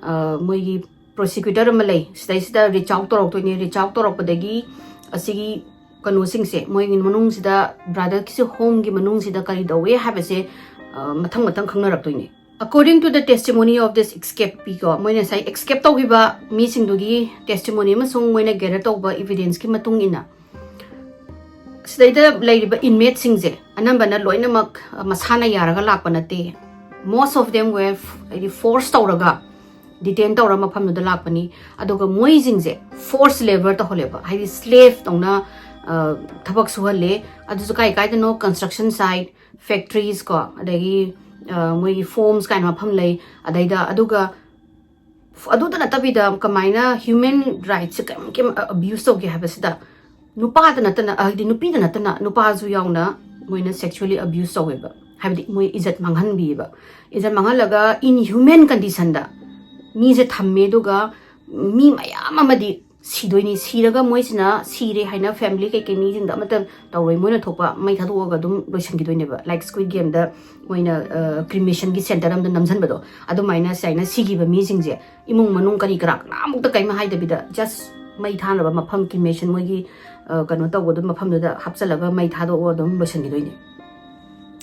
ꯑ, ꯃꯣꯏꯒꯤ ꯄ꯭ꯔꯣꯁꯤꯀ꯭ꯌꯨꯇꯔ ꯑꯃ ꯂꯩ, ꯁꯤꯗꯩꯁꯤꯗ ꯔꯤꯆ ꯑꯥꯎꯠ ꯇꯧꯔꯛꯇꯣꯏꯅꯦ꯫ ꯔꯤꯆ ꯑꯥꯎꯠ ꯇꯧꯔꯛꯄꯗꯒꯤ ꯑꯁꯤꯒꯤ ꯀꯩꯅꯣꯁꯤꯡꯁꯦ, ꯃꯣꯏꯒꯤ ꯃꯅꯨꯡꯁꯤꯗ, ꯕ꯭ꯔꯥꯗꯔ ꯀꯤꯁꯨ ꯍꯣꯝꯒꯤ ꯃꯅꯨꯡꯁꯤꯗ ꯀꯔꯤ ꯇꯧꯋꯦ ꯍꯥꯏꯕꯁꯦ ꯑ, ꯃꯊꯪ ꯃꯊꯪ ꯈꯪꯅꯔꯛꯇꯣꯏꯅꯦ꯫ According to the testimony of this escapee ꯀꯣ, ꯃꯣꯏꯅ ꯉꯁꯥꯏ ꯑꯦꯁꯀꯦꯞ ꯇꯧꯈꯤꯕ ꯃꯤꯁꯤꯡꯗꯨꯒꯤ ꯇꯦꯁꯇꯤꯃꯣꯅꯤ ꯑꯃꯁꯨꯡ ꯃꯣꯏꯅ ꯒꯦꯗꯔ ꯇꯧꯕ ꯏꯚꯤꯗꯦꯟꯁꯀꯤ ꯃꯇꯨꯡ ꯏꯟꯅ, ꯁꯤꯗꯩꯗ ꯂꯩꯔꯤꯕ ꯏꯟꯃꯦꯠꯁꯤꯡꯁꯦ ꯑꯅꯝꯕꯅ ꯂꯣꯏꯅꯃꯛ ꯃꯁꯥꯅ ꯌꯥꯔꯒ ꯂꯥꯛꯄ ꯅꯠꯇꯦ꯫ Most of them were, ꯍꯥꯏꯗꯤ, ꯐꯣꯔꯁ ꯇꯧꯔꯒ, ꯗꯤꯇꯦꯟ ꯇꯧꯔ ꯃꯐꯝꯗꯨꯗ ꯂꯥꯛꯄꯅꯤ꯫ ꯑꯗꯨꯒ ꯃꯣꯏꯁꯤꯡꯁꯦ ꯐꯣꯔꯁ ꯂꯦꯕꯔ ꯇꯧꯍꯜꯂꯦꯕ, ꯍꯥꯏꯗꯤ ꯁ꯭ꯂꯦꯕ ꯇꯧꯅ ꯑ, ꯊꯕꯛ ꯁꯨꯍꯜꯂꯦ꯫ ꯑꯗꯨꯁꯨ ꯀꯥꯏ ꯀꯥꯏꯗꯅꯣ, ꯀꯟꯁꯇ꯭ꯔꯛꯁꯟ ꯁꯥꯏꯠ, ꯐꯦꯛꯇ꯭ꯔꯤꯁ ꯀꯣ, ꯑꯗꯒꯤ ꯑ, ꯃꯣꯏꯒꯤ ꯐꯣꯝꯁ ꯀꯥꯏꯅ ꯃꯐꯝ ꯂꯩ꯫ ꯑꯗꯩꯗ, ꯑꯗꯨꯒ ꯑꯗꯨꯗ ꯅꯠꯇꯕꯤꯗ ꯀꯃꯥꯏꯅ ꯍ꯭ꯌꯨꯃꯦꯟ ꯔꯥꯏꯠꯁꯦ ꯀꯔꯤꯝ ꯀꯔꯤꯝ ꯑꯕ꯭ꯌꯨꯁ ꯇꯧꯒꯦ ꯍꯥꯏꯕꯁꯤꯗ, ꯅꯨꯄꯥꯗ ꯅꯠꯇꯅ, ꯍꯥꯏꯗꯤ ꯅꯨꯄꯤꯗ ꯅꯠꯇꯅ ꯅꯨꯄꯥꯁꯨ ꯌꯥꯎꯅ ꯃꯣꯏꯅ ꯁꯦꯛꯁꯨꯋꯦꯂꯤ ꯑꯕ꯭ꯌꯨꯁ ꯇꯧꯋꯦꯕ꯫ ꯍꯥꯏꯕꯗꯤ ꯃꯣꯏ ꯏꯖꯠ ꯃꯥꯡꯍꯟꯕꯤꯌꯦꯕ꯫ ꯏꯖꯠ ꯃꯥꯡꯍꯜꯂꯒ ꯏꯟꯍ꯭ꯌꯨꯃꯦꯟ ꯀꯟꯗꯤꯁꯟꯗ ꯃꯤꯁꯦ ꯊꯝꯃꯦ, ꯑꯗꯨꯒ ꯃꯤ ꯃꯌꯥꯝ ꯑꯃꯗꯤ ꯁꯤꯗꯣꯏꯅꯤ꯫ ꯁꯤꯔꯒ ꯃꯣꯏꯁꯤꯅ ꯁꯤꯔꯦ ꯍꯥꯏꯅ ꯐꯦꯃꯤꯂꯤ ꯀꯩꯀꯩ ꯃꯤꯁꯤꯡꯗ ꯑꯃꯠꯇ ꯇꯧꯔꯣꯏ, ꯃꯣꯏꯅ ꯊꯣꯛꯄ ꯃꯩ ꯊꯥꯗꯣꯛꯑꯒ ꯑꯗꯨꯝ ꯂꯣꯏꯁꯤꯟꯈꯤꯗꯣꯏꯅꯦꯕ꯫ ꯂꯥꯏꯛ ꯁ꯭ꯀ꯭ꯋꯤꯠ ꯒꯦꯝꯗ ꯃꯣꯏꯅ ꯀ꯭ꯔꯤꯃꯦꯁꯟꯒꯤ ꯁꯦꯟꯇꯔ ꯑꯃꯗ ꯅꯝꯁꯤꯟꯕꯗꯣ, ꯑꯗꯨꯃꯥꯏꯅ ꯁꯨꯃꯥꯏꯅ ꯁꯤꯈꯤꯕ ꯃꯤꯁꯤꯡꯁꯦ ꯏꯃꯨꯡ ꯃꯅꯨꯡ ꯀꯔꯤ ꯀꯔꯥ ꯀꯅꯥꯃꯨꯛꯇ ꯀꯔꯤꯝ ꯍꯥꯏꯗꯕꯤꯗ, ꯖꯁ ꯃꯩ ꯊꯥꯅꯕ ꯃꯐꯝ, ꯀ꯭ꯔꯤꯃꯦꯁꯟ ꯃꯣꯏꯒꯤ ꯑ, ꯀꯩꯅꯣ ꯇꯧꯕꯗꯣ, ꯃꯐꯝꯗꯨꯗ ꯍꯥꯞꯆꯤꯜꯂꯒ ꯃꯩ ꯊꯥꯗꯣꯛꯑꯒ ꯑꯗꯨꯝ ꯂꯣꯏꯁꯤꯟꯈꯤꯗꯣꯏꯅꯦ꯫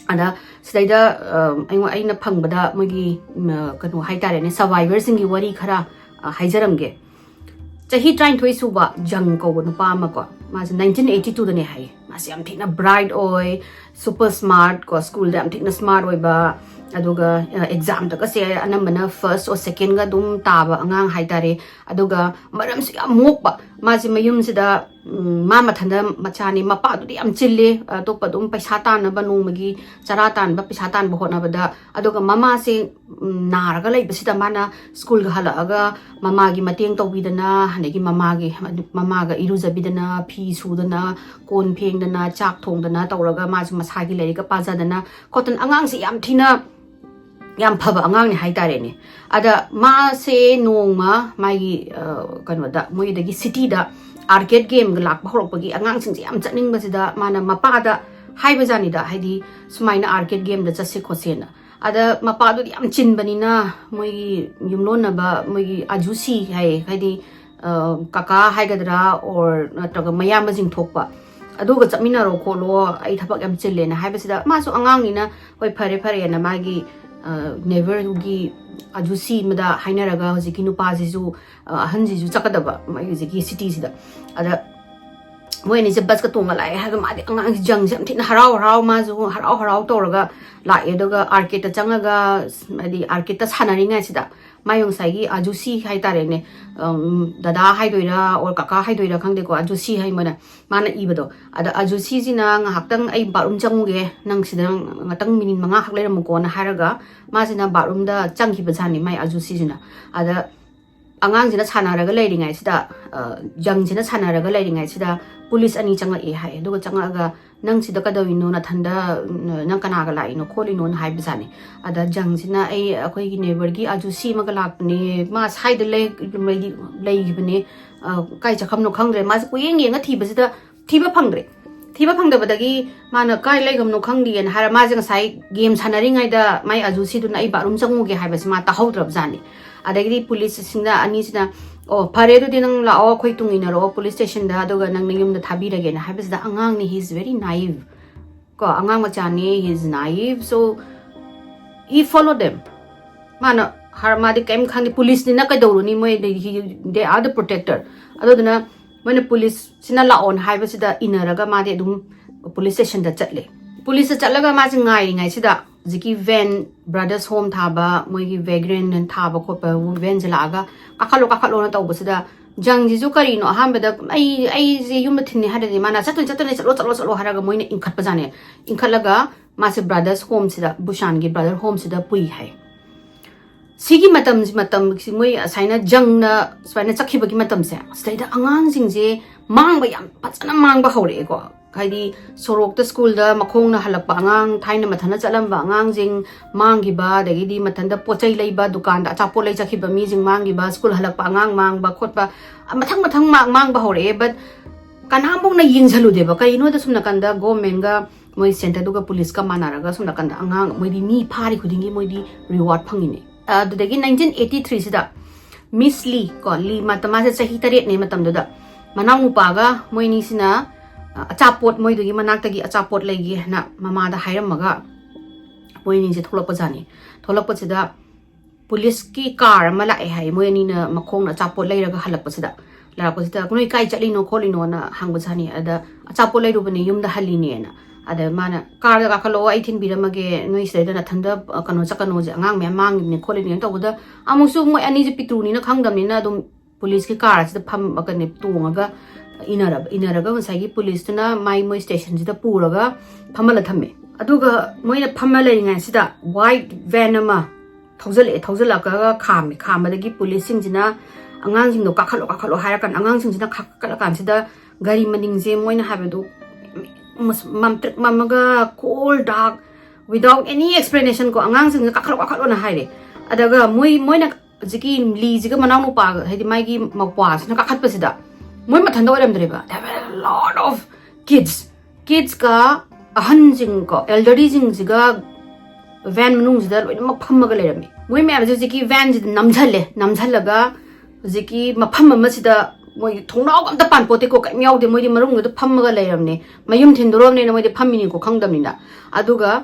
ꯑꯗ ꯁꯤꯗꯩꯗ ꯑ, ꯑꯩꯉꯣꯟ- ꯑꯩꯅ ꯐꯪꯕꯗ ꯃꯣꯏꯒꯤ ꯎꯝ, ꯑ, ꯀꯩꯅꯣ ꯍꯥꯏꯇꯥꯔꯦꯅꯦ, ꯁꯔꯚꯥꯏꯚꯔꯁꯤꯡꯒꯤ ꯋꯥꯔꯤ ꯈꯔ ꯑ, ꯍꯥꯏꯖꯔꯝꯒꯦ꯫ ꯆꯍꯤ ꯇꯔꯥꯅꯤꯊꯣꯏ ꯁꯨꯕ ꯖꯪ ꯀꯧꯕ ꯅꯨꯄꯥ ꯑꯃ ꯀꯣ, ꯃꯥꯁꯦ ꯅꯥꯏꯟꯇꯤꯟ ꯑꯩꯠꯇꯤ ꯇꯨꯗꯅꯦ ꯍꯥꯏꯌꯦ꯫ ꯑꯁ, ꯌꯥꯝ ꯊꯤꯅ ꯕ꯭ꯔꯥꯏꯠ ꯑꯣꯏ, ꯁꯨꯄꯔ ꯁ꯭ꯃꯥꯔꯠ ꯀꯣ, ꯁ꯭ꯀꯨꯜꯗ ꯌꯥꯝ ꯊꯤꯅ ꯁ꯭ꯃꯥꯔꯠ ꯑꯣꯏꯕ, ꯑꯗꯨꯒ ꯑꯦꯛꯖꯥꯝꯗꯒꯁꯦ ꯑꯅꯝꯕꯅ ꯐꯥꯔꯁ ꯑꯣꯔ ꯁꯦꯀꯦꯟꯒ ꯑꯗꯨꯝ ꯇꯥꯕ ꯑꯉꯥꯡ ꯍꯥꯏꯇꯥꯔꯦ꯫ ꯑꯗꯨꯒ ꯃꯔꯝꯁꯨ ꯌꯥꯝ ꯃꯣꯛꯄ꯫ ꯃꯥꯁꯦ ꯃꯌꯨꯝꯁꯤꯗ, ꯎꯝ, ꯃꯥ ꯃꯊꯟꯇ ꯃꯆꯥꯅꯤ, ꯃꯄꯥꯗꯨꯗꯤ ꯌꯥꯝ ꯆꯤꯜꯂꯤ, ꯑꯇꯣꯞꯄ ꯑꯗꯨꯝ ꯄꯩꯁꯥ ꯇꯥꯟꯅꯕ, ꯅꯣꯡꯃꯒꯤ ꯆꯔꯥ ꯇꯥꯟꯕ, ꯄꯩꯁꯥ ꯇꯥꯟꯕ ꯍꯣꯠꯅꯕꯗ꯫ ꯑꯗꯨꯒ ꯃꯃꯥꯁꯦ, ꯎꯝ, ꯅꯥꯔꯒ ꯂꯩꯕꯁꯤꯗ ꯃꯥꯅ ꯁ꯭ꯀꯨꯜꯒ ꯍꯜꯂꯛꯑꯒ ꯃꯃꯥꯒꯤ ꯃꯇꯦꯡ ꯇꯧꯕꯤꯗꯅ, ꯑꯗꯒꯤ ꯃꯃꯥꯒꯤ, ꯃꯃꯥꯒ ꯏꯔꯨꯖꯕꯤꯗꯅ, ꯐꯤ ꯁꯨꯗꯅ, ꯀꯣꯟ ꯐꯦꯡꯗꯅ, ꯆꯥꯛ ꯊꯣꯡꯗꯅ ꯇꯧꯔꯒ ꯃꯥꯁꯨ ꯃꯁꯥꯒꯤ ꯂꯥꯏꯔꯤꯛꯀ ꯄꯥꯖꯗꯅ ꯈꯣꯠꯇꯅ, ꯑꯉꯥꯡꯁꯤ ꯌꯥꯝ ꯊꯤꯅ ꯌꯥꯝ ꯐꯕ ꯑꯉꯥꯡꯅꯤ ꯍꯥꯏꯇꯥꯔꯦꯅꯦ꯫ ꯑꯗ ꯃꯥꯁꯦ ꯅꯣꯡꯃ ꯃꯥꯒꯤ, ꯑ, ꯀꯩꯅꯣꯗ, ꯃꯣꯏꯗꯒꯤ ꯁꯤꯇꯤꯗ ꯑꯥꯔꯀꯦꯗ ꯒꯦꯝꯒ ꯂꯥꯛꯄ ꯍꯧꯔꯛꯄꯒꯤ ꯑꯉꯥꯡꯁꯤꯡꯁꯦ ꯌꯥꯝ ꯆꯠꯅꯤꯡꯕꯁꯤꯗ ꯃꯥꯅ ꯃꯄꯥꯗ ꯍꯥꯏꯕꯖꯥꯠꯅꯤꯗ, ꯍꯥꯏꯗꯤ ꯁꯨꯃꯥꯏꯅ ꯑꯥꯔꯀꯦꯗ ꯒꯦꯝꯗ ꯆꯠꯁꯦ ꯈꯣꯠꯁꯦꯅ꯫ ꯑꯗ ꯃꯄꯥꯗꯨꯗꯤ ꯌꯥꯝ ꯆꯤꯟꯕꯅꯤꯅ ꯃꯣꯏꯒꯤ ꯌꯨꯝꯂꯣꯟꯅꯕ, ꯃꯣꯏꯒꯤ ꯑꯖꯨꯁꯤ ꯍꯥꯏꯌꯦ, ꯍꯥꯏꯗꯤ, ꯑ, ꯀꯀꯥ ꯍꯥꯏꯒꯗ꯭ꯔꯥ, or ꯅꯠꯇ꯭ꯔꯒ ꯃꯌꯥꯝꯕꯁꯤꯡ ꯊꯣꯛꯄ, ꯑꯗꯨꯒ ꯆꯠꯃꯤꯟꯅꯔꯣ ꯈꯣꯠꯂꯣ, ꯑꯩ ꯊꯕꯛ ꯌꯥꯝ ꯆꯤꯜꯂꯦꯅ ꯍꯥꯏꯕꯁꯤꯗ ꯃꯥꯁꯨ ꯑꯉꯥꯡꯅꯤꯅ, "ꯍꯣꯏ, ꯐꯔꯦ ꯐꯔꯦꯅ" ꯃꯥꯒꯤ, ꯑ, ꯅꯦꯕꯔꯒꯤ ꯑꯖꯨꯁꯤ ꯑꯃꯗ ꯍꯥꯏꯅꯔꯒ ꯍꯧꯖꯤꯛꯀꯤ ꯅꯨꯄꯥꯁꯤꯁꯨ, ꯑ, ꯑꯍꯟꯁꯤꯁꯨ ꯆꯠꯀꯗꯕ ꯃꯣꯏ ꯍꯧꯖꯤꯛꯀꯤ ꯁꯤꯇꯤꯁꯤꯗ꯫ ꯑꯗ ꯃꯣꯏ ꯑꯅꯤꯁꯦ ꯕꯁꯀ ꯇꯣꯡꯉ ꯂꯥꯛꯑꯦ ꯍꯥꯏꯔꯒ ꯃꯥꯗꯤ ꯑꯉꯥꯡꯁꯦ ꯌꯪꯁꯦ ꯌꯥꯝ ꯊꯤꯅ ꯍꯔꯥꯎ ꯍꯔꯥꯎ, ꯃꯥꯁꯨ ꯍꯔꯥꯎ ꯍꯔꯥꯎ ꯇꯧꯔꯒ ꯂꯥꯛꯑꯦ꯫ ꯑꯗꯨꯒ ꯑꯥꯔꯀꯦꯗꯇ ꯆꯪꯉꯒ, ꯍꯥꯏꯗꯤ ꯑꯥꯔꯀꯦꯗꯇ ꯁꯥꯟꯅꯔꯤꯉꯩꯁꯤꯗ ꯃꯥꯏ ꯉꯁꯥꯏꯒꯤ ꯑꯖꯨꯁꯤ ꯍꯥꯏꯇꯥꯔꯦꯅꯦ, ꯎꯝ, ꯗꯗꯥ ꯍꯥꯏꯗꯣꯏꯔꯥ or ꯀꯀꯥ ꯍꯥꯏꯗꯣꯏꯔꯥ ꯈꯪꯗꯦꯀꯣ, ꯑꯖꯨꯁꯤ ꯍꯥꯏ ꯃꯣꯏꯅ, ꯃꯥꯅ ꯏꯕꯗꯣ꯫ ꯑꯗ ꯑꯖꯨꯁꯤꯁꯤꯅ "ꯉꯥꯏꯍꯥꯛꯇꯪ ꯑꯩ ꯕꯥꯠꯔꯨꯝ ꯆꯪꯉꯨꯒꯦ, ꯅꯪ ꯁꯤꯗ ꯉꯥꯛꯇꯪ ꯃꯤꯅꯤꯠ ꯃꯉꯥꯈꯛ ꯂꯩꯔꯝꯃꯨꯀꯣꯅ" ꯍꯥꯏꯔꯒ ꯃꯥꯁꯤꯅ ꯕꯥꯠꯔꯨꯝꯗ ꯆꯪꯈꯤꯕ ꯖꯥꯠꯅꯤ ꯃꯥꯏ ꯑꯖꯨꯁꯤꯁꯤꯅ꯫ ꯑꯗ ꯑꯉꯥꯡꯁꯤꯅ ꯁꯥꯟꯅꯔꯒ ꯂꯩꯔꯤꯉꯩꯁꯤꯗ, ꯑ, ꯌꯪꯁꯤꯅ ꯁꯥꯟꯅꯔꯒ ꯂꯩꯔꯤꯉꯩꯁꯤꯗ ꯄꯨꯂꯤꯁ ꯑꯅꯤ ꯆꯪꯉꯛꯑꯦ ꯍꯥꯏ꯫ ꯑꯗꯨꯒ ꯆꯪꯉꯛꯑꯒ, "ꯅꯪ ꯁꯤꯗ ꯀꯩꯗꯧꯔꯤꯅꯣ? ꯅꯊꯟꯗ, ꯎꯝ, ꯅꯪ ꯀꯅꯥꯒ ꯂꯥꯛꯏꯅꯣ ꯈꯣꯠꯂꯤꯅꯣꯅ" ꯍꯥꯏꯕꯖꯥꯠꯅꯤ꯫ ꯑꯗ ꯌꯪꯁꯤꯅ, "ꯑꯩ ꯑꯩꯈꯣꯏꯒꯤ ꯅꯦꯕꯔꯒꯤ ꯑꯖꯨꯁꯤ ꯑꯃꯒ ꯂꯥꯛꯄꯅꯦ, ꯃꯥ ꯁ꯭ꯋꯥꯏꯗ ꯂꯩ-, ꯂꯩ-, ꯂꯩꯈꯤꯕꯅꯦ, ꯑ, ꯀꯥꯏ ꯆꯠꯈ꯭ꯔꯕꯅꯣ ꯈꯪꯗ꯭ꯔꯦ꯫" ꯃꯥꯁꯦ ꯀꯣꯏꯌꯦꯡ ꯌꯦꯡꯉ ꯊꯤꯕꯁꯤꯗ ꯊꯤꯕ ꯐꯪꯗ꯭ꯔꯦ꯫ ꯊꯤꯕ ꯐꯪꯗꯕꯗꯒꯤ ꯃꯥꯅ ꯀꯥꯏ ꯂꯩꯈ꯭ꯔꯕꯅꯣ ꯈꯪꯗꯦꯅ ꯍꯥꯏꯔ, ꯃꯥꯁꯦ ꯉꯁꯥꯏ ꯒꯦꯝ ꯁꯥꯟꯅꯔꯤꯉꯩꯗ ꯃꯥꯏ ꯑꯖꯨꯁꯤꯗꯨꯅ "ꯑꯩ ꯕꯥꯠꯔꯨꯝ ꯆꯪꯉꯨꯒꯦ" ꯍꯥꯏꯕꯁꯤ ꯃꯥ ꯇꯥꯍꯧꯗ꯭ꯔꯕꯖꯥꯠꯅꯤ꯫ ꯑꯗꯒꯤꯗꯤ ꯄꯨꯂꯤꯁꯁꯤꯡꯅ ꯑꯅꯤꯁꯤꯅ, "ꯑꯣ, ꯐꯔꯦ, ꯑꯗꯨꯗꯤ ꯅꯪ ꯂꯥꯛꯑꯣ, ꯑꯩꯈꯣꯏ ꯇꯨꯡ ꯏꯟꯅꯔꯛꯑꯣ ꯄꯨꯂꯤꯁ ꯁ꯭ꯇꯦꯁꯟꯗ, ꯑꯗꯨꯒ ꯅꯪ ꯅꯌꯨꯝꯗ ꯊꯥꯕꯤꯔꯒꯦꯅ" ꯍꯥꯏꯕꯁꯤꯗ, ꯑꯉꯥꯡꯅꯤ, he is very naive ꯀꯣ, ꯑꯉꯥꯡ ꯃꯆꯥꯅꯤ, he is naive, so he follow them꯫ ꯃꯥꯅ ꯍꯥꯏꯔ, ꯃꯥꯗꯤ ꯀꯩꯝ ꯈꯪꯗꯦ, ꯄꯨꯂꯤꯁꯅꯤꯅ ꯀꯩꯗꯧꯔꯨꯅꯤ, ꯃꯣꯏ, they, he, they are the protector꯫ ꯑꯗꯨꯗꯨꯅ ꯃꯣꯏꯅ ꯄꯨꯂꯤꯁꯁꯤꯅ ꯂꯥꯛꯑꯣꯅ ꯍꯥꯏꯕꯁꯤꯗ ꯏꯟꯅꯔꯒ ꯃꯥꯗꯤ ꯑꯗꯨꯝ ꯄꯨꯂꯤꯁ ꯁ꯭ꯇꯦꯁꯟꯗ ꯆꯠꯂꯦ꯫ ꯄꯨꯂꯤꯁꯇ ꯆꯠꯂꯒ ꯃꯥꯁꯦ ꯉꯥꯏꯔꯤꯉꯩꯁꯤꯗ ꯍꯧꯖꯤꯛꯀꯤ ꯚꯦꯟ, ꯕ꯭ꯔꯗꯔꯁ ꯍꯣꯝ ꯊꯥꯕ, ꯃꯣꯏꯒꯤ ꯚꯦꯒ꯭ꯔꯦꯟ ꯊꯥꯕ ꯈꯣꯠꯄ ꯚꯦꯟꯁꯦ ꯂꯥꯛꯑꯒ "ꯀꯥꯈꯠꯂꯣ, ꯀꯥꯈꯠꯂꯣꯅ" ꯇꯧꯕꯁꯤꯗ, ꯖꯪꯁꯤꯁꯨ ꯀꯔꯤꯅꯣ, ꯑꯍꯥꯟꯕꯗ "ꯑꯩ, ꯑꯩꯁꯦ ꯌꯨꯝꯗ ꯊꯤꯟꯅꯤ" ꯍꯥꯏꯔꯗꯤ ꯃꯥꯅ "ꯆꯠꯇꯣꯏꯅꯦ, ꯆꯠꯇꯣꯏꯅꯦ, ꯆꯠꯂꯣ, ꯆꯠꯂꯣ, ꯆꯠꯂꯣ" ꯍꯥꯏꯔꯒ ꯃꯣꯏꯅ ꯏꯟꯈꯠꯄꯖꯥꯠꯅꯦ꯫ ꯏꯟꯈꯠꯂꯒ ꯃꯥꯁꯦ ꯕ꯭ꯔꯗꯔꯁ ꯍꯣꯝꯁꯤꯗ, ꯕꯨꯁꯥꯟꯒꯤ ꯕ꯭ꯔꯗꯔ ꯍꯣꯝꯁꯤꯗ ꯄꯨꯏ ꯍꯥꯏ꯫ ꯁꯤꯒꯤ ꯃꯇꯝꯁꯤ, ꯃꯇꯝꯁꯤ ꯃꯣꯏ ꯑꯁꯥꯏꯅ ꯖꯪꯅ ꯁꯨꯃꯥꯏꯅ ꯆꯠꯈꯤꯕꯒꯤ ꯃꯇꯝꯁꯦ, ꯁꯤꯗꯩꯗ ꯑꯉꯥꯡꯁꯤꯡꯁꯦ ꯃꯥꯡꯕ ꯌꯥꯝ ꯐꯖꯅ ꯃꯥꯡꯕ ꯍꯧꯔꯛꯑꯦꯀꯣ꯫ ꯍꯥꯏꯗꯤ ꯁꯣꯔꯣꯛꯇ, ꯁ꯭ꯀꯨꯜꯗ ꯃꯈꯣꯡꯅ ꯍꯜꯂꯛꯄ ꯑꯉꯥꯡ, ꯊꯥꯏꯅ ꯃꯊꯟꯇ ꯆꯠꯂꯝꯕ ꯑꯉꯥꯡꯁꯤꯡ ꯃꯥꯡꯈꯤꯕ, ꯑꯗꯒꯤꯗꯤ ꯃꯊꯟꯇ ꯄꯣꯠ ꯆꯩ ꯂꯩꯕ, ꯗꯨꯀꯥꯟꯗ ꯑꯆꯥꯄꯣꯠ ꯂꯩ ꯆꯠꯈꯤꯕ ꯃꯤꯁꯤꯡ ꯃꯥꯡꯈꯤꯕ, ꯁ꯭ꯀꯨꯜ ꯍꯜꯂꯛꯄ ꯑꯉꯥꯡ ꯃꯥꯡꯕ ꯈꯣꯠꯄ, ꯃꯊꯪ ꯃꯊꯪ ꯃꯥꯡ-, ꯃꯥꯡꯕ ꯍꯧꯔꯛꯑꯦ꯫ But ꯀꯅꯥꯝꯐꯥꯎꯅ ꯌꯦꯡꯁꯤꯜꯂꯨꯗꯦꯕ꯫ ꯀꯩꯅꯣꯗ ꯁꯨꯝ ꯅꯥꯀꯟꯗ ꯒꯣꯔꯃꯦꯟꯒ ꯃꯣꯏ ꯁꯦꯟꯇꯔꯗꯨꯒ ꯄꯨꯂꯤꯁꯀ ꯃꯥꯟꯅꯔꯒ ꯁꯣꯝ ꯅꯥꯀꯟꯗ ꯑꯉꯥꯡ ꯃꯣꯏꯗꯤ ꯃꯤ ꯐꯥꯔꯤ ꯈꯨꯗꯤꯡꯒꯤ ꯃꯣꯏꯗꯤ ꯔꯤꯋꯥꯔꯗ ꯐꯪꯉꯤꯅꯦ꯫ ꯑꯗꯨꯗꯒꯤ ꯅꯥꯏꯟꯇꯤꯟ ꯑꯩꯠꯇꯤ ꯊ꯭ꯔꯤꯁꯤꯗ ꯃꯤꯁ ꯂꯤ ꯀꯣ, ꯂꯤ ꯃꯇꯝ, ꯃꯥꯁꯦ ꯆꯍꯤ ꯇꯔꯦꯠꯅꯦ ꯃꯇꯝꯗꯨꯗ, ꯃꯅꯥꯎ ꯅꯨꯄꯥꯒ ꯃꯣꯏꯅꯤꯁꯤꯅ, ꯑ, ꯑꯆꯥꯄꯣꯠ, ꯃꯣꯏꯗꯨꯒꯤ ꯃꯅꯥꯛꯇꯒꯤ ꯑꯆꯥꯄꯣꯠ ꯂꯩꯒꯦ ꯍꯥꯏꯅ ꯃꯃꯥꯗ ꯍꯥꯏꯔꯝꯃꯒ ꯃꯣꯏꯅꯤꯁꯦ ꯊꯣꯛꯂꯛꯄꯖꯥꯠꯅꯤ꯫ ꯊꯣꯛꯂꯛꯄꯁꯤꯗ ꯄꯨꯂꯤꯁꯀꯤ ꯀꯥꯔ ꯑꯃ ꯂꯥꯛꯑꯦ ꯍꯥꯏ, ꯃꯣꯏ ꯑꯅꯤꯅ ꯃꯈꯣꯡꯅ ꯑꯆꯥꯄꯣꯠ ꯂꯩꯔꯒ ꯍꯜꯂꯛꯄꯁꯤꯗ꯫ ꯂꯥꯛꯄꯁꯤꯗ "ꯅꯣꯏ ꯀꯥꯏ ꯆꯠꯂꯤꯅꯣ ꯈꯣꯠꯂꯤꯅꯣꯅ" ꯍꯪꯕꯖꯥꯠꯅꯤ꯫ ꯑꯗ "ꯑꯆꯥꯄꯣꯠ ꯂꯩꯔꯨꯕꯅꯦ, ꯌꯨꯝꯗ ꯍꯜꯂꯤꯅꯦꯅ"꯫ ꯑꯗ ꯃꯥꯅ "ꯀꯥꯔꯗ ꯀꯥꯈꯠꯂꯛꯑꯣ, ꯑꯩ ꯊꯤꯟꯕꯤꯔꯝꯃꯒꯦ, ꯅꯣꯏ ꯁꯤꯗꯩꯗ ꯅꯊꯟꯗ, ꯑ, ꯀꯩꯅꯣ ꯆꯠꯀꯅꯣꯁꯦ, ꯑꯉꯥꯡ ꯃꯌꯥꯝ ꯃꯥꯡꯉꯤꯕꯅꯦ ꯈꯣꯠꯂꯤꯕꯅꯦꯅ" ꯇꯧꯕꯗ, ꯑꯃꯨꯛꯁꯨ ꯃꯣꯏ ꯑꯅꯤꯁꯦ ꯄꯤꯇ꯭ꯔꯨꯅꯤꯅ ꯈꯪꯗꯕꯅꯤꯅ ꯑꯗꯨꯝ ꯄꯨꯂꯤꯁꯀꯤ ꯀꯥꯔ ꯑꯁꯤꯗ ꯐꯝ-, ꯀꯩꯅꯣ, ꯇꯣꯡꯉꯒ ꯏꯟꯅꯔꯕ, ꯏꯟꯅꯔꯒ ꯉꯁꯥꯏꯒꯤ ꯄꯨꯂꯤꯁꯇꯨꯅ ꯃꯥꯏ, ꯃꯣꯏ ꯁ꯭ꯇꯦꯁꯟꯁꯤꯗ ꯄꯨꯔꯒ ꯐꯝꯍꯜꯂ ꯊꯝꯃꯦ꯫ ꯑꯗꯨꯒ ꯃꯣꯏꯅ ꯐꯝꯃ ꯂꯩꯔꯤꯉꯩꯁꯤꯗ ꯋꯥꯏꯠ ꯚꯦꯟ ꯑꯃ ꯊꯧꯖꯜꯂꯛꯑꯦ꯫ ꯊꯧꯖꯜꯂꯛꯑꯒ ꯈꯥꯝꯃꯦ꯫ ꯈꯥꯝꯕꯗꯒꯤ ꯄꯨꯂꯤꯁꯁꯤꯡꯁꯤꯅ ꯑꯉꯥꯡꯁꯤꯡꯗꯣ "ꯀꯥꯈꯠꯂꯣ, ꯀꯥꯈꯠꯂꯣ" ꯍꯥꯏꯔꯀꯥꯟꯗ, ꯑꯉꯥꯡꯁꯤꯡꯁꯤꯅ ꯀꯥꯈꯠꯂꯀꯥꯟꯁꯤꯗ ꯒꯥꯔꯤ ꯃꯅꯤꯡꯁꯦ ꯃꯣꯏꯅ ꯍꯥꯏꯕꯗꯨ ꯃꯁ-, ꯃꯝꯇ꯭ꯔꯤꯛ ꯃꯝꯃꯒ, cold dark, without any explanation ꯀꯣ, ꯑꯉꯥꯡꯁꯤꯡꯁꯤꯅ "ꯀꯥꯈꯠꯂꯣ, ꯀꯥꯈꯠꯂꯣꯅ" ꯍꯥꯏꯔꯦ꯫ ꯑꯗꯨꯒ ꯃꯣꯏ, ꯃꯣꯏꯅ ꯍꯧꯖꯤꯛꯀꯤ ꯂꯤꯁꯤꯒ ꯃꯅꯥꯎꯅꯨꯄꯥ, ꯍꯥꯏꯗꯤ ꯃꯥꯒꯤ ꯃꯧꯄ꯭ꯋꯥꯁꯤꯅ ꯀꯥꯈꯠꯄꯁꯤꯗ ꯃꯣꯏ ꯃꯊꯟꯇ ꯑꯣꯏꯔꯝꯗ꯭ꯔꯦꯕ, there were a lot of kids, ꯀꯤꯗꯁꯀ ꯑꯍꯟꯁꯤꯡ ꯀꯣ, ꯑꯦꯜꯗꯔꯂꯤꯁꯤꯡꯁꯤꯒ ꯚꯦꯟ ꯃꯅꯨꯡꯁꯤꯗ ꯂꯣꯏꯅꯃꯛ ꯐꯝꯃꯒ ꯂꯩꯔꯝꯃꯤ꯫ ꯃꯣꯏ ꯃꯌꯥꯝꯁꯦ ꯍꯧꯖꯤꯛꯀꯤ ꯚꯦꯟꯁꯤꯗ ꯅꯝꯁꯤꯜꯂꯦ꯫ ꯅꯝꯁꯤꯜꯂꯒ ꯍꯧꯖꯤꯛꯀꯤ ꯃꯐꯝ ꯑꯃꯁꯤꯗ, ꯃꯣꯏ ꯊꯣꯡꯅꯥꯎꯒ ꯑꯝꯇ ꯄꯥꯟꯄꯣꯠꯇꯦꯀꯣ, ꯀꯔꯤꯝ ꯌꯥꯎꯗꯦ, ꯃꯣꯏꯗꯤ ꯃꯅꯨꯡꯗꯨꯗ ꯐꯝꯃꯒ ꯂꯩꯔꯝꯅꯦ꯫ ꯃꯌꯨꯝ ꯊꯤꯟꯗꯣꯔꯕꯅꯤꯅ ꯃꯣꯏꯗꯤ ꯐꯝꯃꯤꯅꯤꯀꯣ, ꯈꯪꯗꯕꯅꯤꯅ꯫ ꯑꯗꯨꯒ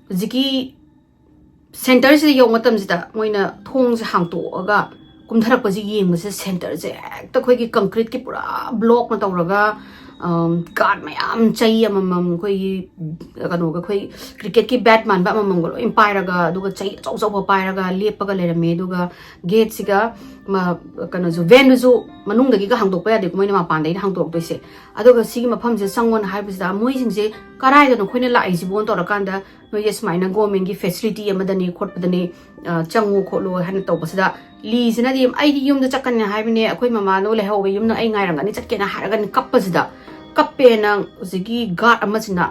ꯍꯧꯖꯤꯛꯀꯤ ꯁꯦꯟꯇꯔꯁꯤꯗ ꯌꯧꯕ ꯃꯇꯝꯁꯤꯗ ꯃꯣꯏꯅ ꯊꯣꯡꯁꯦ ꯍꯥꯡꯇꯣꯛꯑꯒ ꯀꯨꯝꯊꯔꯛꯄꯁꯦ ꯌꯦꯡꯕꯁꯦ ꯁꯦꯟꯇꯔꯁꯦ ꯍꯦꯛꯇ ꯑꯩꯈꯣꯏꯒꯤ ꯀꯪꯀ꯭ꯔꯤꯠꯀꯤ ꯄꯨꯔꯥ ꯕ꯭ꯂꯣꯛꯅ ꯇꯧꯔꯒ ꯒꯥꯔꯗ ꯃꯌꯥꯝ, ꯆꯩ ꯑꯃꯃꯝ, ꯑꯩꯈꯣꯏꯒꯤ ꯀꯩꯅꯣꯒ, ꯑꯩꯈꯣꯏ ꯀ꯭ꯔꯤꯀꯦꯠꯀꯤ ꯕꯦꯠ ꯃꯥꯟꯕ ꯑꯃꯃꯝꯒ ꯂꯣꯏ ꯄꯥꯏꯔꯒ, ꯑꯗꯨꯒ ꯆꯩ ꯑꯆꯧ ꯑꯆꯧꯕ ꯄꯥꯏꯔꯒ ꯂꯦꯞꯄꯒ ꯂꯩꯔꯝꯃꯦ꯫ ꯑꯗꯨꯒ ꯒꯦꯠꯁꯤꯒ ꯀꯩꯅꯣꯁꯨ, ꯚꯦꯟꯗꯨꯁꯨ ꯃꯅꯨꯡꯗꯒꯤꯒ ꯍꯥꯡꯗꯣꯛꯄ ꯌꯥꯗꯦꯀꯣ, ꯃꯣꯏꯅ ꯃꯄꯥꯟꯗꯒꯤꯅ ꯍꯥꯡꯗꯣꯔꯛꯇꯣꯏꯁꯦ꯫ ꯑꯗꯨꯒ ꯁꯤꯒꯤ ꯃꯐꯝꯁꯦ ꯆꯪꯉꯣꯅ ꯍꯥꯏꯕꯁꯤꯗ ꯃꯣꯏꯁꯤꯡꯁꯦ ꯀꯔꯥꯏꯗꯅꯣ ꯑꯩꯈꯣꯏꯅ ꯂꯥꯛꯏꯁꯤꯕꯣꯅ ꯇꯧꯔꯀꯥꯟꯗ, ꯅꯣꯏꯒꯤ ꯁꯨꯃꯥꯏꯅ ꯒꯣꯔꯃꯦꯟꯒꯤ ꯐꯦꯁꯤꯂꯤꯇꯤ ꯑꯃꯗꯅꯤ ꯈꯣꯠꯄꯗꯅꯤ, ꯆꯪꯉꯣ ꯈꯣꯠꯂꯣ ꯍꯥꯏꯅ ꯇꯧꯕꯁꯤꯗ, ꯂꯤꯁꯤꯅꯗꯤ "ꯑꯩꯗꯤ ꯌꯨꯝꯗ ꯆꯠꯀꯅꯤ ꯍꯥꯏꯕꯅꯦ, ꯑꯩꯈꯣꯏ ꯃꯃꯥꯗꯣ ꯂꯩꯍꯧꯋꯦ, ꯌꯨꯝꯗ ꯑꯩ ꯉꯥꯏꯔꯝꯒꯅꯤ, ꯆꯠꯀꯦꯅ" ꯍꯥꯏꯔꯒꯅꯤ ꯀꯞꯄꯁꯤꯗ, ꯀꯞꯄꯦꯅ ꯍꯧꯖꯤꯛꯀꯤ ꯒꯥꯔꯗ ꯑꯃꯁꯤꯅ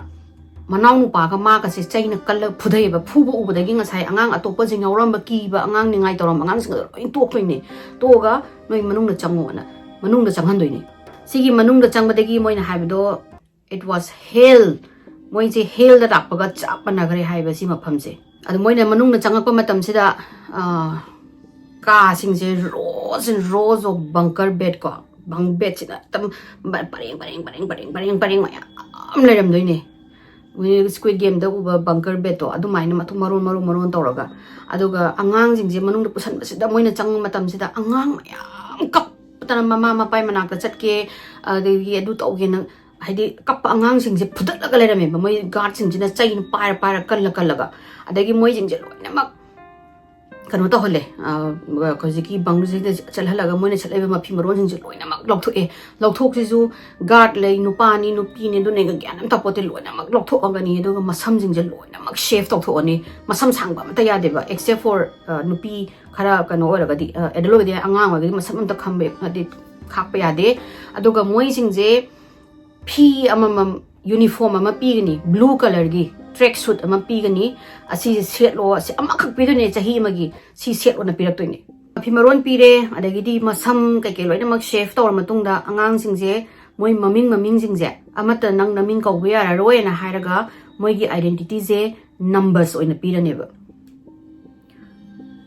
ꯃꯅꯥꯎꯅꯨꯄꯥꯒ ꯃꯥꯒꯁꯦ ꯆꯩꯅ ꯀꯜꯂ ꯐꯨꯗꯩꯑꯕ꯫ ꯐꯨꯕ ꯎꯕꯗꯒꯤ ꯉꯁꯥꯏ ꯑꯉꯥꯡ ꯑꯇꯣꯞꯄꯁꯤꯡ ꯌꯥꯎꯔꯝꯕ, ꯀꯤꯕ ꯑꯉꯥꯡ, ꯅꯤꯡꯉꯥꯏ ꯇꯧꯔꯝꯕ ꯑꯉꯥꯡꯁꯤꯡꯗꯣ ꯂꯣꯏ ꯇꯣꯛꯇꯣꯏꯅꯦ꯫ ꯇꯣꯛꯑꯒ "ꯅꯣꯏ ꯃꯅꯨꯡꯗ ꯆꯪꯉꯣꯅ" ꯃꯅꯨꯡꯗ ꯆꯪꯍꯟꯗꯣꯏꯅꯦ꯫ ꯁꯤꯒꯤ ꯃꯅꯨꯡꯗ ꯆꯪꯕꯗꯒꯤ ꯃꯣꯏꯅ ꯍꯥꯏꯕꯗꯣ, "It was hell." ꯃꯣꯏꯁꯦ ꯍꯦꯜꯗ ꯂꯥꯛꯄꯒ ꯆꯞ ꯃꯥꯟꯅꯈ꯭ꯔꯦ ꯍꯥꯏꯕ ꯁꯤ ꯃꯐꯝꯁꯦ꯫ ꯑꯗꯣ ꯃꯣꯏꯅ ꯃꯅꯨꯡꯗ ꯆꯪꯉꯛꯄ ꯃꯇꯝꯁꯤꯗ, ꯑ, ꯀꯥꯁꯤꯡꯁꯦ rows and rows of bunker bed ꯀꯣ, bunk bedꯁꯤꯅ ꯑꯗꯨꯝ ꯄꯔꯦꯡ, ꯄꯔꯦꯡ, ꯄꯔꯦꯡ, ꯄꯔꯦꯡ, ꯄꯔꯦꯡ, ꯄꯔꯦꯡ ꯃꯌꯥꯝ ꯂꯩꯔꯝꯗꯣꯏꯅꯦ꯫ ꯃꯣꯏ Squid Gameꯗ ꯎꯕ bunker bedꯇꯣ ꯑꯗꯨꯃꯥꯏꯅ ꯃꯊꯨꯝ ꯃꯔꯣꯟ, ꯃꯔꯣꯟ, ꯃꯔꯣꯟ ꯇꯧꯔꯒ꯫ ꯑꯗꯨꯒ ꯑꯉꯥꯡꯁꯤꯡꯁꯦ ꯃꯅꯨꯡꯗ ꯄꯨꯁꯟꯕꯁꯤꯗ, ꯃꯣꯏꯅ ꯆꯪꯕ ꯃꯇꯝꯁꯤꯗ ꯑꯉꯥꯡ ꯃꯌꯥꯝ ꯀꯞꯇꯅ ꯃꯃꯥ ꯃꯄꯥꯒꯤ ꯃꯅꯥꯛꯇ ꯆꯠꯀꯦ, ꯑꯗꯒꯤ ꯑꯗꯨ ꯇꯧꯒꯦꯅ, ꯍꯥꯏꯗꯤ ꯀꯞꯄ ꯑꯉꯥꯡꯁꯤꯡꯁꯦ ꯐꯨꯗꯠꯂꯒ ꯂꯩꯔꯝꯃꯦꯕ, ꯃꯣꯏ ꯒꯥꯔꯗꯁꯤꯡꯁꯤꯅ ꯆꯩꯅ ꯄꯥꯏꯔ ꯄꯥꯏꯔ, ꯀꯜꯂ ꯀꯜꯂꯒ꯫ ꯑꯗꯒꯤ ꯃꯣꯏꯁꯤꯡꯁꯦ ꯂꯣꯏꯅꯃꯛ ꯀꯩꯅꯣ ꯇꯧꯍꯜꯂꯦ, ꯑ, ꯍꯧꯖꯤꯛꯀꯤ ꯕꯪꯁꯤꯗ ꯆꯠꯍꯜꯂꯒ ꯃꯣꯏꯅ ꯁꯦꯠꯂꯛꯏꯕ ꯃꯐꯤ ꯃꯔꯣꯟꯁꯤꯡꯁꯦ ꯂꯣꯏꯅꯃꯛ ꯂꯧꯊꯣꯛꯑꯦ꯫ ꯂꯧꯊꯣꯛꯁꯤꯁꯨ ꯒꯥꯔꯗ ꯂꯩ, ꯅꯨꯄꯥꯅꯤ ꯅꯨꯄꯤꯅꯤ ꯑꯗꯨꯅꯦꯒ ꯒ꯭ꯌꯥꯟ ꯑꯃ ꯇꯥꯄꯣꯠꯇꯦ, ꯂꯣꯏꯅꯃꯛ ꯂꯧꯊꯣꯛꯑꯒꯅꯤ꯫ ꯑꯗꯨꯒ ꯃꯁꯝꯁꯤꯡꯁꯦ ꯂꯣꯏꯅꯃꯛ ꯁꯦꯞ ꯇꯧꯊꯣꯛꯑꯅꯤ꯫ ꯃꯁꯝ ꯁꯥꯡꯕ ꯑꯃꯠꯇ ꯌꯥꯗꯦꯕ, except for, ꯑ, ꯅꯨꯄꯤ ꯈꯔ ꯀꯩꯅꯣ ꯑꯣꯏꯔꯒꯗꯤ, ꯑ, ꯑꯦꯗꯜ ꯑꯣꯏꯔꯗꯤ, ꯑꯉꯥꯡ ꯑꯣꯏꯔꯒꯗꯤ ꯃꯁꯝ ꯑꯝꯇ ꯈꯝꯕ, ꯍꯥꯏꯗꯤ ꯈꯥꯛꯄ ꯌꯥꯗꯦ꯫ ꯑꯗꯨꯒ ꯃꯣꯏꯁꯤꯡꯁꯦ ꯐꯤ ꯑꯃꯃꯝ, ꯌꯨꯅꯤꯐꯣꯔꯝ ꯑꯃ ꯄꯤꯒꯅꯤ, ꯕ꯭ꯂꯨ ꯀꯂꯔꯒꯤ ꯇ꯭ꯔꯦꯛ ꯁꯨꯠ ꯑꯃ ꯄꯤꯒꯅꯤ꯫ ꯑꯁꯤꯁꯦ ꯁꯦꯠꯂꯣ, ꯑꯁꯤ ꯑꯃꯈꯛ ꯄꯤꯗꯣꯏꯅꯦ ꯆꯍꯤ ꯑꯃꯒꯤ, ꯁꯤ ꯁꯦꯠꯂꯣꯅ ꯄꯤꯔꯛꯇꯣꯏꯅꯦ꯫ ꯃꯐꯤ ꯃꯔꯣꯟ ꯄꯤꯔꯦ, ꯑꯗꯒꯤꯗꯤ ꯃꯁꯝ ꯀꯩꯀꯩ ꯂꯣꯏꯅꯃꯛ ꯁꯦꯞ ꯇꯧꯔ ꯃꯇꯨꯡꯗ, ꯑꯉꯥꯡꯁꯤꯡꯁꯦ ꯃꯣꯏ ꯃꯃꯤꯡ, ꯃꯃꯤꯡꯁꯤꯡꯁꯦ, "ꯑꯃꯠꯇ ꯅꯪ ꯅꯃꯤꯡ ꯀꯧꯕ ꯌꯥꯔꯔꯣꯏꯅ" ꯍꯥꯏꯔꯒ ꯃꯣꯏꯒꯤ ꯑꯥꯏꯗꯦꯟꯇꯤꯇꯤꯁꯦ ꯅꯝꯕꯔꯁ ꯑꯣꯏꯅ ꯄꯤꯔꯅꯦꯕ꯫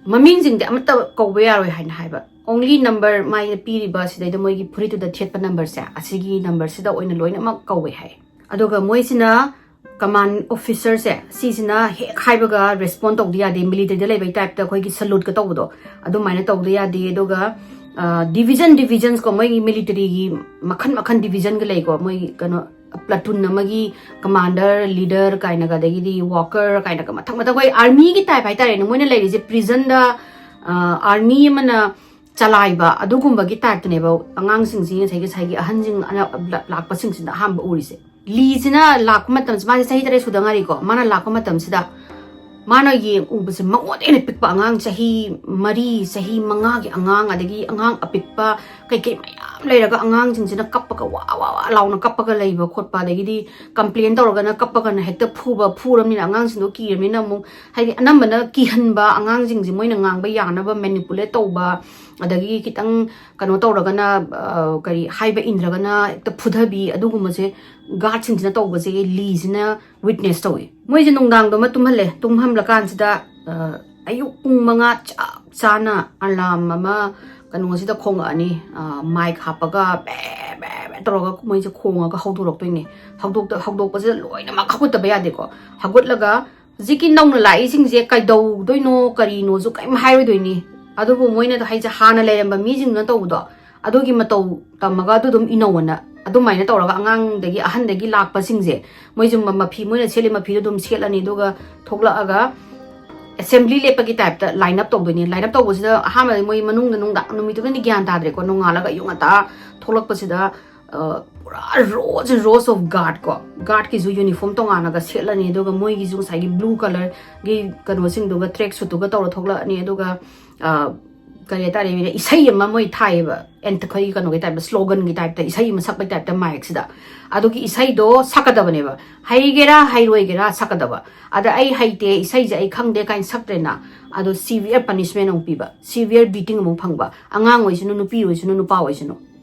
ꯃꯃꯤꯡꯁꯤꯡꯗꯤ ꯑꯃꯠꯇ ꯀꯧꯕ ꯌꯥꯔꯣꯏ ꯍꯥꯏꯅ ꯍꯥꯏꯕ꯫ Only number, ꯃꯥꯒꯤ ꯄꯤꯔꯤꯕ ꯁꯤꯗꯩꯗ ꯃꯣꯏꯒꯤ ꯐꯨꯔꯤꯠꯇꯨꯗ ꯊꯦꯠꯄ ꯅꯝꯕꯔꯁꯦ, ꯑꯁꯤꯒꯤ ꯅꯝꯕꯔꯁꯤꯗ ꯑꯣꯏꯅ ꯂꯣꯏꯅꯃꯛ ꯀꯧꯋꯦ ꯍꯥꯏ꯫ ꯑꯗꯨꯒ ꯃꯣꯏꯁꯤꯅ ꯀꯃꯥꯟ ꯑꯣꯐꯤꯁꯔꯁꯦ ꯁꯤꯁꯤꯅ ꯍꯦꯛ ꯍꯥꯏꯕꯒ ꯔꯦꯁꯄꯣꯟ ꯇꯧꯗ ꯌꯥꯗꯦ꯫ ꯃꯤꯂꯤꯇꯔꯤꯗ ꯂꯩꯕꯩ ꯇꯥꯏꯞꯇ ꯑꯩꯈꯣꯏꯒꯤ ꯁꯂꯨꯠꯀ ꯇꯧꯕꯗꯣ ꯑꯗꯨꯃꯥꯏꯅ ꯇꯧꯗ ꯌꯥꯗꯦ꯫ ꯑꯗꯨꯒ ꯗꯤꯕꯤꯖꯟ ꯗꯤꯕꯤꯖꯟꯁꯀꯣ, ꯃꯣꯏꯒꯤ ꯃꯤꯂꯤꯇꯔꯤꯒꯤ ꯃꯈꯟ ꯃꯈꯟ ꯗꯤꯕꯤꯖꯟꯒ ꯂꯩꯀꯣ꯫ ꯃꯣꯏꯒꯤ ꯀꯩꯅꯣ, ꯄ꯭ꯂꯥꯇꯨꯟ ꯑꯃꯒꯤ ꯀꯃꯥꯟꯗꯔ, ꯂꯤꯗꯔ ꯀꯥꯏꯅꯒ, ꯑꯗꯒꯤꯗꯤ ꯋꯥꯀꯔ ꯀꯥꯏꯅꯒ, ꯃꯊꯪ ꯃꯊꯪ ꯑꯩꯈꯣꯏ ꯑꯥꯔꯃꯤꯒꯤ ꯇꯥꯏꯞ ꯍꯥꯏꯇꯥꯔꯦꯅꯦ꯫ ꯃꯣꯏꯅ ꯂꯩꯔꯤꯁꯦ ꯄ꯭ꯔꯤꯖꯟꯗ, ꯑꯥꯔꯃꯤ ꯑꯃꯅ ꯆꯂꯥꯏꯕ ꯑꯗꯨꯒꯨꯝꯕꯒꯤ ꯇꯥꯏꯞꯇꯅꯦꯕ꯫ ꯑꯉꯥꯡꯁꯤꯡꯁꯤ ꯉꯁꯥꯏꯒꯤ, ꯉꯁꯥꯏꯒꯤ ꯑꯍꯟꯁꯤꯡ ꯑꯅ-, ꯂꯥꯛꯄꯁꯤꯡꯁꯤꯅ ꯑꯍꯥꯟꯕ ꯎꯔꯤꯁꯦ꯫ ꯂꯤꯁꯤꯅ ꯂꯥꯛꯄ ꯃꯇꯝꯁꯤ, ꯃꯥꯁꯦ ꯆꯍꯤ ꯇꯔꯦꯠ ꯁꯨꯗ ꯉꯥꯏꯔꯤꯀꯣ꯫ ꯃꯥꯅ ꯂꯥꯛꯄ ꯃꯇꯝꯁꯤꯗ ꯃꯥꯅ ꯌꯦꯡ ꯎꯕꯁꯦ, ꯃꯉꯣꯟꯗ ꯍꯦꯟꯅ ꯄꯤꯛꯄ ꯑꯉꯥꯡ, ꯆꯍꯤ ꯃꯔꯤ, ꯆꯍꯤ ꯃꯉꯥꯒꯤ ꯑꯉꯥꯡ, ꯑꯗꯒꯤ ꯑꯉꯥꯡ ꯑꯄꯤꯛꯄ ꯀꯩꯀꯩ ꯃꯌꯥꯝ ꯂꯩꯔꯒ, ꯑꯉꯥꯡꯁꯤꯡꯁꯤꯅ ꯀꯞꯄꯒ, ꯋꯥ ꯋꯥ ꯋꯥ ꯂꯥꯎꯅ ꯀꯞꯄꯒ ꯂꯩꯕ ꯈꯣꯠꯄ, ꯑꯗꯒꯤꯗꯤ ꯀꯝꯄ꯭ꯂꯦꯟ ꯇꯧꯔꯒꯅ ꯀꯞꯄꯒꯅ ꯍꯦꯛꯇ ꯐꯨꯕ, ꯐꯨꯔꯕꯅꯤꯅ ꯑꯉꯥꯡꯁꯤꯡꯗꯣ ꯀꯤꯔꯕꯅꯤꯅ ꯑꯃꯨꯛ, ꯍꯥꯏꯗꯤ, ꯑꯅꯝꯕꯅ ꯀꯤꯍꯟꯕ ꯑꯉꯥꯡꯁꯤꯡꯁꯦ, ꯃꯣꯏꯅ ꯉꯥꯡꯕ ꯌꯥꯅꯕ ꯃꯦꯅꯤꯄꯨꯂꯦꯠ ꯇꯧꯕ, ꯑꯗꯒꯤ ꯈꯤꯇꯪ ꯀꯩꯅꯣ ꯇꯧꯔꯒꯅ, ꯑ, ꯀꯔꯤ ꯍꯥꯏꯕ ꯏꯟꯗ꯭ꯔꯒꯅ ꯍꯦꯛꯇ ꯐꯨꯊꯕꯤ, ꯑꯗꯨꯒꯨꯝꯕꯁꯦ ꯒꯥꯔꯗꯁꯤꯡꯁꯤꯅ ꯇꯧꯕꯁꯦ ꯂꯤꯁꯤꯅ ꯋꯤꯠꯅꯦꯁ ꯇꯧꯏ꯫ ꯃꯣꯏꯁꯦ ꯅꯨꯡꯗꯥꯡꯗꯣ ꯑꯃ ꯇꯨꯝꯍꯜꯂꯦ꯫ ꯇꯨꯝꯍꯜꯂꯀꯥꯟꯁꯤꯗ, ꯑ, ꯑꯌꯨꯛ ꯄꯨꯡ ꯃꯉꯥ ꯆꯞ ꯆꯥꯅ ꯑꯂꯥꯔꯝ ꯑꯃ ꯀꯩꯅꯣꯁꯤꯗ ꯈꯣꯡꯉꯛꯑꯅꯤ, ꯑ, ꯃꯥꯏꯛ ꯍꯥꯞꯄꯒ ꯕꯦ ꯕꯦ ꯕꯦ ꯇꯧꯔꯒ ꯃꯣꯏꯁꯦ ꯈꯣꯡꯉꯒ ꯍꯧꯗꯣꯔꯛꯇꯣꯏꯅꯦ꯫ ꯍꯧꯗꯣꯛꯇ-, ꯍꯧꯗꯣꯛꯄꯁꯤꯗ ꯂꯣꯏꯅꯃꯛ ꯍꯧꯒꯠꯇꯕ ꯌꯥꯗꯦꯀꯣ꯫ ꯍꯧꯒꯠꯂꯒ ꯍꯧꯖꯤꯛꯀꯤ ꯅꯧꯅ ꯂꯥꯛꯏꯁꯤꯡꯁꯦ ꯀꯩꯗꯧꯗꯣꯏꯅꯣ ꯀꯔꯤꯅꯣꯁꯨ ꯀꯔꯤꯝ ꯍꯥꯏꯔꯣꯏꯗꯣꯏꯅꯤ꯫ ꯑꯗꯨꯕꯨ ꯃꯣꯏꯅ ꯍꯥꯏꯁꯦ, ꯍꯥꯟꯅ ꯂꯩꯔꯝꯕ ꯃꯤꯁꯤꯡꯗꯨꯅ ꯇꯧꯕꯗꯣ, ꯑꯗꯨꯒꯤ ꯃꯇꯧ ꯇꯝꯃꯒ ꯑꯗꯨ ꯑꯗꯨꯝ ꯏꯅꯧꯑꯅ ꯑꯗꯨꯃꯥꯏꯅ ꯇꯧꯔꯒ ꯑꯉꯥꯡꯗꯒꯤ ꯑꯍꯟꯗꯒꯤ ꯂꯥꯛꯄꯁꯤꯡꯁꯦ, ꯃꯣꯏꯁꯨ ꯃ-, ꯃꯐꯤ, ꯃꯣꯏꯅ ꯁꯦꯠꯂꯤ ꯃꯐꯤꯗꯣ ꯑꯗꯨꯝ ꯁꯦꯠꯂꯅꯤ꯫ ꯑꯗꯨꯒ ꯊꯣꯛꯂꯛꯑꯒ ꯑꯦꯁꯦꯝꯕ꯭ꯂꯤ ꯂꯦꯞꯄꯒꯤ ꯇꯥꯏꯞꯇ ꯂꯥꯏꯟ ꯑꯞ ꯇꯧꯗꯣꯏꯅꯤ꯫ ꯂꯥꯏꯟ ꯑꯞ ꯇꯧꯕꯁꯤꯗ ꯑꯍꯥꯟꯕꯗ ꯃꯣꯏ ꯃꯅꯨꯡꯗ ꯅꯨꯡꯗꯥꯡ ꯅꯨꯃꯤꯠꯇꯨꯗꯗꯤ ꯒ꯭ꯌꯥꯟ ꯇꯥꯗ꯭ꯔꯦꯀꯣ꯫ ꯅꯣꯡꯉꯥꯜꯂꯒ ꯑꯌꯨꯛ ꯉꯟꯇꯥ ꯊꯣꯛꯂꯛꯄꯁꯤꯗ, ꯑ, ꯄꯨꯔꯥ ꯔꯣꯁ, ꯔꯣꯁ ꯑꯣꯐ ꯒꯥꯔꯗ ꯀꯣ, ꯒꯥꯔꯗꯀꯤꯁꯨ ꯌꯨꯅꯤꯐꯣꯔꯝ ꯇꯣꯉꯥꯟꯅꯒ ꯁꯦꯠꯂꯅꯤ꯫ ꯑꯗꯨꯒ ꯃꯣꯏꯒꯤꯁꯨ ꯉꯁꯥꯏꯒꯤ ꯕ꯭ꯂꯨ ꯀꯂꯔꯒꯤ ꯀꯩꯅꯣꯁꯤꯡꯗꯨꯒ, ꯇ꯭ꯔꯦꯛ ꯁꯨꯠꯇꯨꯒ ꯇꯧꯔ ꯊꯣꯛꯂꯛꯑꯅꯤ꯫ ꯑꯗꯨꯒ, ꯑ, ꯀꯔꯤ ꯍꯥꯏꯇꯥꯔꯦ, ꯏꯁꯩ ꯑꯃ ꯃꯣꯏ ꯊꯥꯏꯌꯦꯕ, ꯑꯦꯟ-, ꯑꯩꯈꯣꯏꯒꯤ ꯀꯩꯅꯣꯒꯤ ꯇꯥꯏꯞꯇ, ꯁ꯭ꯂꯣꯒꯟꯒꯤ ꯇꯥꯏꯞꯇ, ꯏꯁꯩ ꯑꯃ ꯁꯛꯄꯒꯤ ꯇꯥꯏꯞꯇ ꯃꯥꯏꯛꯁꯤꯗ꯫ ꯑꯗꯨꯒꯤ ꯏꯁꯩꯗꯣ ꯁꯛꯀꯗꯕꯅꯦꯕ꯫ ꯍꯩꯒꯦꯔꯥ ꯍꯩꯔꯣꯏꯒꯦꯔꯥ ꯁꯛꯀꯗꯕ꯫ ꯑꯗ ꯑꯩ ꯍꯩꯇꯦ, ꯏꯁꯩꯁꯦ ꯑꯩ ꯈꯪꯗꯦ ꯀꯥꯏꯅ ꯁꯛꯇ꯭ꯔꯦꯅ, ꯑꯗꯣ ꯁꯤꯚꯤꯌꯔ ꯄꯅꯤꯁꯃꯦꯟ ꯑꯃꯨꯛ ꯄꯤꯕ, ꯁꯤꯚꯤꯌꯔ ꯕꯤꯇꯤꯡ ꯑꯃꯨꯛ ꯐꯪꯕ, ꯑꯉꯥꯡ ꯑꯣꯏꯁꯅꯨ, ꯅꯨꯄꯤ ꯑꯣꯏꯁꯅꯨ, ꯅꯨꯄꯥ ꯑꯣꯏꯁꯅꯨ꯫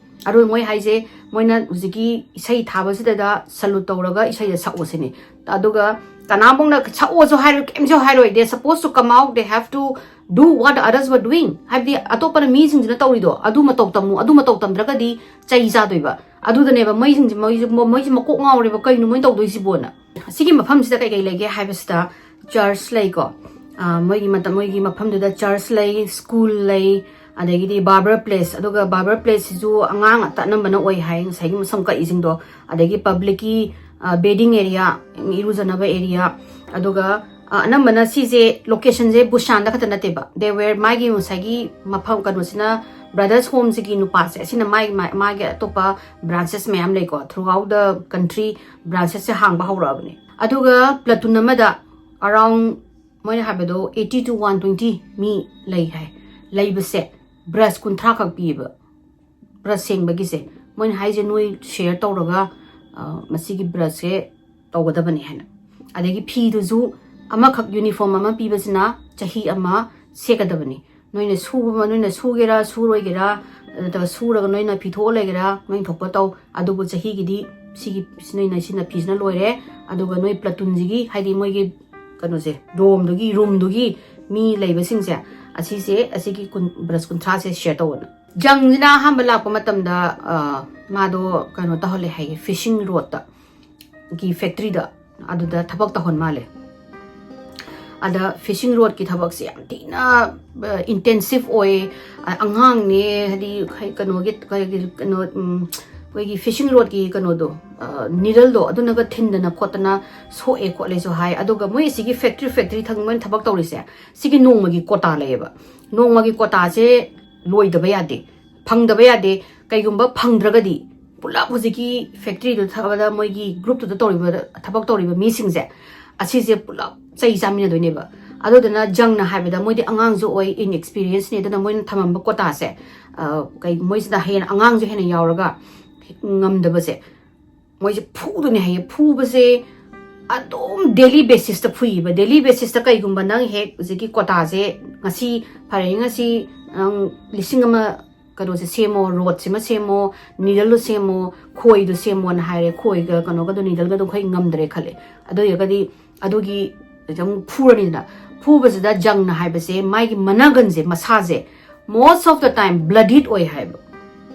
ꯑꯗꯨ ꯃꯣꯏ ꯍꯥꯏꯁꯦ, ꯃꯣꯏꯅ ꯍꯧꯖꯤꯛꯀꯤ ꯏꯁꯩ ꯊꯥꯕꯁꯤꯗꯩꯗ ꯁꯂꯨꯠ ꯇꯧꯔꯒ ꯏꯁꯩꯗ ꯁꯛꯑꯣ ꯁꯤꯅꯤ꯫ ꯑꯗꯨꯒ ꯀꯅꯥꯝꯐꯥꯎꯅ ꯁꯛꯑꯣꯁꯨ ꯍꯥꯏꯔꯣꯏ, ꯀꯩꯝꯁꯨ ꯍꯥꯏꯔꯣꯏ, they supposed to come out, they have to do what others were doing꯫ ꯍꯥꯏꯕꯗꯤ ꯑꯇꯣꯞꯄꯅ, ꯃꯤꯁꯤꯡꯁꯤꯅ ꯇꯧꯔꯤꯗꯣ ꯑꯗꯨ ꯃꯇꯧ ꯇꯝꯃꯨ, ꯑꯗꯨ ꯃꯇꯧ ꯇꯝꯗ꯭ꯔꯒꯗꯤ ꯆꯩ ꯆꯥꯗꯣꯏꯕ꯫ ꯑꯗꯨꯗꯅꯦꯕ ꯃꯣꯏꯁꯤꯡꯁꯦ, ꯃꯣꯏꯁꯦ ꯃꯣꯏꯁꯦ ꯃꯀꯣꯛ ꯉꯥꯎꯔꯦꯕ, ꯀꯩꯅꯣ ꯃꯣꯏ ꯇꯧꯗꯣꯏꯁꯤꯕꯣꯅ꯫ ꯑꯁꯤꯒꯤ ꯃꯐꯝꯁꯤꯗ ꯀꯩꯀꯩ ꯂꯩꯒꯦ ꯍꯥꯏꯕꯁꯤꯗ, ꯆꯔꯆ ꯂꯩꯀꯣ꯫ ꯑ, ꯃꯣꯏꯒꯤ ꯃꯇꯝ, ꯃꯣꯏꯒꯤ ꯃꯐꯝꯗꯨꯗ ꯆꯔꯆ ꯂꯩ, ꯁ꯭ꯀꯨꯜ ꯂꯩ, ꯑꯗꯒꯤꯗꯤ ꯕꯥꯔꯕꯔ ꯄ꯭ꯂꯦꯁ, ꯑꯗꯨꯒ ꯕꯥꯔꯕꯔ ꯄ꯭ꯂꯦꯁꯁꯤꯁꯨ ꯑꯉꯥꯡ ꯉꯥꯛꯇ ꯑꯅꯝꯕꯅ ꯑꯣꯏ ꯍꯥꯏ, ꯉꯁꯥꯏꯒꯤ ꯃꯁꯝ ꯀꯛꯏꯁꯤꯡꯗꯣ꯫ ꯑꯗꯒꯤ ꯄꯕ꯭ꯂꯤꯛꯀꯤ, ꯑ, ꯕꯦꯗꯤꯡ ꯑꯦꯔꯤꯌꯥ, ꯏꯔꯨꯖꯅꯕ ꯑꯦꯔꯤꯌꯥ, ꯑꯗꯨꯒ, ꯑ, ꯑꯅꯝꯕꯅ ꯁꯤꯁꯦ, ꯂꯣꯀꯦꯁꯟꯁꯦ ꯕꯨꯁꯥꯟꯗ ꯈꯛꯇ ꯅꯠꯇꯦꯕ, ꯗꯦ ꯋꯦꯔ ꯃꯥꯒꯤ ꯉꯁꯥꯏꯒꯤ ꯃꯐꯝ, ꯀꯩꯅꯣꯁꯤꯅ, ꯕ꯭ꯔꯗꯔꯁ ꯍꯣꯝꯁꯤꯒꯤ ꯅꯨꯄꯥꯁꯦ, ꯑꯁꯤꯅ ꯃꯥꯒꯤ, ꯃꯥ-, ꯃꯥꯒꯤ ꯑꯇꯣꯞꯄ ꯕ꯭ꯔꯥꯟꯆꯦꯁ ꯃꯌꯥꯝ ꯂꯩꯀꯣ, throughout the country ꯕ꯭ꯔꯥꯟꯆꯦꯁꯁꯦ ꯍꯥꯡꯕ ꯍꯧꯔꯛꯑꯕꯅꯦ꯫ ꯑꯗꯨꯒ ꯄ꯭ꯂꯇꯨꯟ ꯑꯃꯗ around, ꯃꯣꯏꯅ ꯍꯥꯏꯕꯗꯣ eighty to one twenty ꯃꯤ ꯂꯩ ꯍꯥꯏ꯫ ꯂꯩꯕꯁꯦ ꯕ꯭ꯔꯁ ꯀꯨꯟꯊ꯭ꯔꯥ ꯈꯛ ꯄꯤꯌꯦꯕ, ꯕ꯭ꯔꯁ ꯁꯦꯡꯕꯒꯤꯁꯦ꯫ ꯃꯣꯏꯅ ꯍꯥꯏꯁꯦ ꯅꯣꯏ ꯁꯤꯌꯔ ꯇꯧꯔꯒ, ꯑ, ꯃꯁꯤꯒꯤ ꯕ꯭ꯔꯁꯁꯦ ꯇꯧꯒꯗꯕꯅꯤ ꯍꯥꯏꯅ꯫ ꯑꯗꯒꯤ ꯐꯤꯗꯨꯁꯨ ꯑꯃꯈꯛ ꯌꯨꯅꯤꯐꯣꯔꯝ ꯑꯃ ꯄꯤꯕꯁꯤꯅ ꯆꯍꯤ ꯑꯃ ꯁꯦꯠꯀꯗꯕꯅꯤ꯫ ꯅꯣꯏꯅ ꯁꯨꯕ, ꯅꯣꯏꯅ ꯁꯨꯒꯦꯔꯥ ꯁꯨꯔꯣꯏꯒꯦꯔꯥ, ꯅꯠꯇ꯭ꯔꯒ ꯁꯨꯔꯒ ꯅꯣꯏꯅ ꯐꯤ ꯊꯣꯛꯑ ꯂꯩꯒꯦꯔꯥ, ꯅꯣꯏ ꯊꯣꯛꯄ ꯇꯧ꯫ ꯑꯗꯨꯕꯨ ꯆꯍꯤꯒꯤꯗꯤ ꯁꯤꯒꯤ, ꯁꯤ ꯅꯣꯏꯅ, ꯁꯤꯅ ꯐꯤꯁꯤꯅ ꯂꯣꯏꯔꯦ꯫ ꯑꯗꯨꯒ ꯅꯣꯏ ꯄ꯭ꯂꯇꯨꯟꯁꯤꯒꯤ, ꯍꯥꯏꯗꯤ ꯃꯣꯏꯒꯤ ꯀꯩꯅꯣꯁꯦ, ꯗꯣꯝꯗꯨꯒꯤ, ꯔꯨꯝꯗꯨꯒꯤ ꯃꯤ ꯂꯩꯕꯁꯤꯡꯁꯦ, ꯑꯁꯤꯁꯦ, ꯑꯁꯤꯒꯤ ꯀꯨꯟ, ꯕ꯭ꯔꯁ ꯀꯨꯟꯊ꯭ꯔꯥꯁꯦ ꯁꯤꯌꯔ ꯇꯧꯑꯣꯅ꯫ ꯖꯪꯁꯤꯅ ꯑꯍꯥꯟꯕ ꯂꯥꯛꯄ ꯃꯇꯝꯗ, ꯑ, ꯃꯥꯗꯣ ꯀꯩꯅꯣ ꯇꯧꯍꯜꯂꯦ ꯍꯥꯏꯌꯦ, ꯐꯤꯁꯤꯡ ꯔꯣꯗꯇ ꯒꯤ ꯐꯦꯛꯇ꯭ꯔꯤꯗ ꯑꯗꯨꯗ ꯊꯕꯛ ꯇꯧꯍꯟ ꯃꯥꯜꯂꯦ꯫ ꯑꯗ ꯐꯤꯁꯤꯡ ꯔꯣꯗꯀꯤ ꯊꯕꯛꯁꯦ ꯌꯥꯝ ꯊꯤꯅ, ꯑ, ꯏꯟꯇꯦꯟꯁꯤꯞ ꯑꯣꯏ꯫ ꯑ, ꯑꯉꯥꯡꯅꯦ, ꯍꯥꯏꯗꯤ, ꯀꯩ-, ꯀꯩꯅꯣꯒꯤ, ꯀꯩꯒꯤ, ꯀꯩꯅꯣ, ꯎꯝ, ꯑꯩꯈꯣꯏꯒꯤ ꯐꯤꯁꯤꯡ ꯔꯣꯗꯀꯤ ꯀꯩꯅꯣꯗꯣ, ꯑ, ꯅꯤꯗꯜꯗꯣ, ꯑꯗꯨꯅꯒ ꯊꯤꯟꯗꯅ ꯈꯣꯠꯇꯅ ꯁꯣꯛꯑꯦ ꯈꯣꯠꯂꯦꯁꯨ ꯍꯥꯏ꯫ ꯑꯗꯨꯒ ꯃꯣꯏ ꯑꯁꯤꯒꯤ ꯐꯦꯛꯇ꯭ꯔꯤ, ꯐꯦꯛꯇ꯭ꯔꯤ ꯊꯪ-, ꯃꯣꯏꯅ ꯊꯕꯛ ꯇꯧꯔꯤꯁꯦ, ꯁꯤꯒꯤ ꯅꯣꯡꯃꯒꯤ ꯀꯣꯇꯥ ꯂꯩꯌꯦꯕ꯫ ꯅꯣꯡꯃꯒꯤ ꯀꯣꯇꯥꯁꯦ ꯂꯣꯏꯗꯕ ꯌꯥꯗꯦ, ꯐꯪꯗꯕ ꯌꯥꯗꯦ꯫ ꯀꯩꯒꯨꯝꯕ ꯐꯪꯗ꯭ꯔꯒꯗꯤ ꯄꯨꯂꯞ ꯍꯧꯖꯤꯛꯀꯤ ꯐꯦꯛꯇ꯭ꯔꯤꯗꯨ ꯊꯕꯛ-, ꯃꯣꯏꯒꯤ ꯒ꯭ꯔꯨꯞꯇꯨꯗ ꯇꯧꯔꯤꯕ, ꯊꯕꯛ ꯇꯧꯔꯤꯕ ꯃꯤꯁꯤꯡꯁꯦ, ꯑꯁꯤꯁꯦ ꯄꯨꯂꯞ ꯆꯩ ꯆꯥꯃꯤꯟꯅꯗꯣꯏꯅꯦꯕ꯫ ꯑꯗꯨꯗꯨꯅ ꯖꯪꯅ ꯍꯥꯏꯕꯗ ꯃꯣꯏꯗꯤ ꯑꯉꯥꯡꯁꯨ ꯑꯣꯏ, ꯏꯟꯑꯦꯛꯁꯄꯤꯔꯤꯌꯦꯟꯁꯅꯤ, ꯑꯗꯨꯅ ꯃꯣꯏꯅ ꯊꯝꯃꯝꯕ ꯀꯣꯇꯥꯁꯦ, ꯑ, ꯀꯩ-, ꯃꯣꯏꯁꯤꯗ ꯍꯦꯟꯅ ꯑꯉꯥꯡꯁꯨ ꯍꯦꯟꯅ ꯌꯥꯎꯔꯒ ꯉꯝꯗꯕꯁꯦ, ꯃꯣꯏꯁꯦ ꯐꯨꯗꯣꯏꯅꯦ ꯍꯥꯏꯌꯦ꯫ ꯐꯨꯕꯁꯦ ꯑꯗꯨꯝ ꯗꯦꯂꯤ ꯕꯦꯁꯤꯁꯇ ꯐꯨꯏꯌꯦꯕ꯫ ꯗꯦꯂꯤ ꯕꯦꯁꯤꯁꯇ ꯀꯩꯒꯨꯝꯕ ꯅꯪ ꯍꯦꯛ ꯍꯧꯖꯤꯛꯀꯤ ꯀꯣꯇꯥꯁꯦ ꯉꯁꯤ ꯐꯔꯦ, ꯉꯁꯤ ꯅꯪ ꯂꯤꯁꯤꯡ ꯑꯃ ꯀꯩꯅꯣꯁꯦ ꯁꯦꯝꯃꯣ, ꯔꯣꯗꯁꯤꯃ ꯁꯦꯝꯃꯣ, ꯅꯤꯗꯜꯗꯣ ꯁꯦꯝꯃꯣ, ꯈꯣꯏꯗꯣ ꯁꯦꯝꯃꯣꯅ ꯍꯥꯏꯔꯦ, ꯈꯣꯏꯒ ꯀꯩꯅꯣꯒꯗꯣ, ꯅꯤꯗꯜꯒꯗꯣ ꯑꯩꯈꯣꯏ ꯉꯝꯗ꯭ꯔꯦ ꯈꯜꯂꯦ꯫ ꯑꯗꯨ ꯑꯣꯏꯔꯒꯗꯤ ꯑꯗꯨꯒꯤ ꯑꯃꯨꯛ ꯐꯨꯔꯅꯤꯗꯅ, ꯐꯨꯕꯁꯤꯗ ꯖꯪꯅ ꯍꯥꯏꯕꯁꯦ ꯃꯥꯒꯤ ꯃꯅꯒꯟꯁꯦ, ꯃꯁꯥꯁꯦ most of the time bloodied ꯑꯣꯏ ꯍꯥꯏꯕ꯫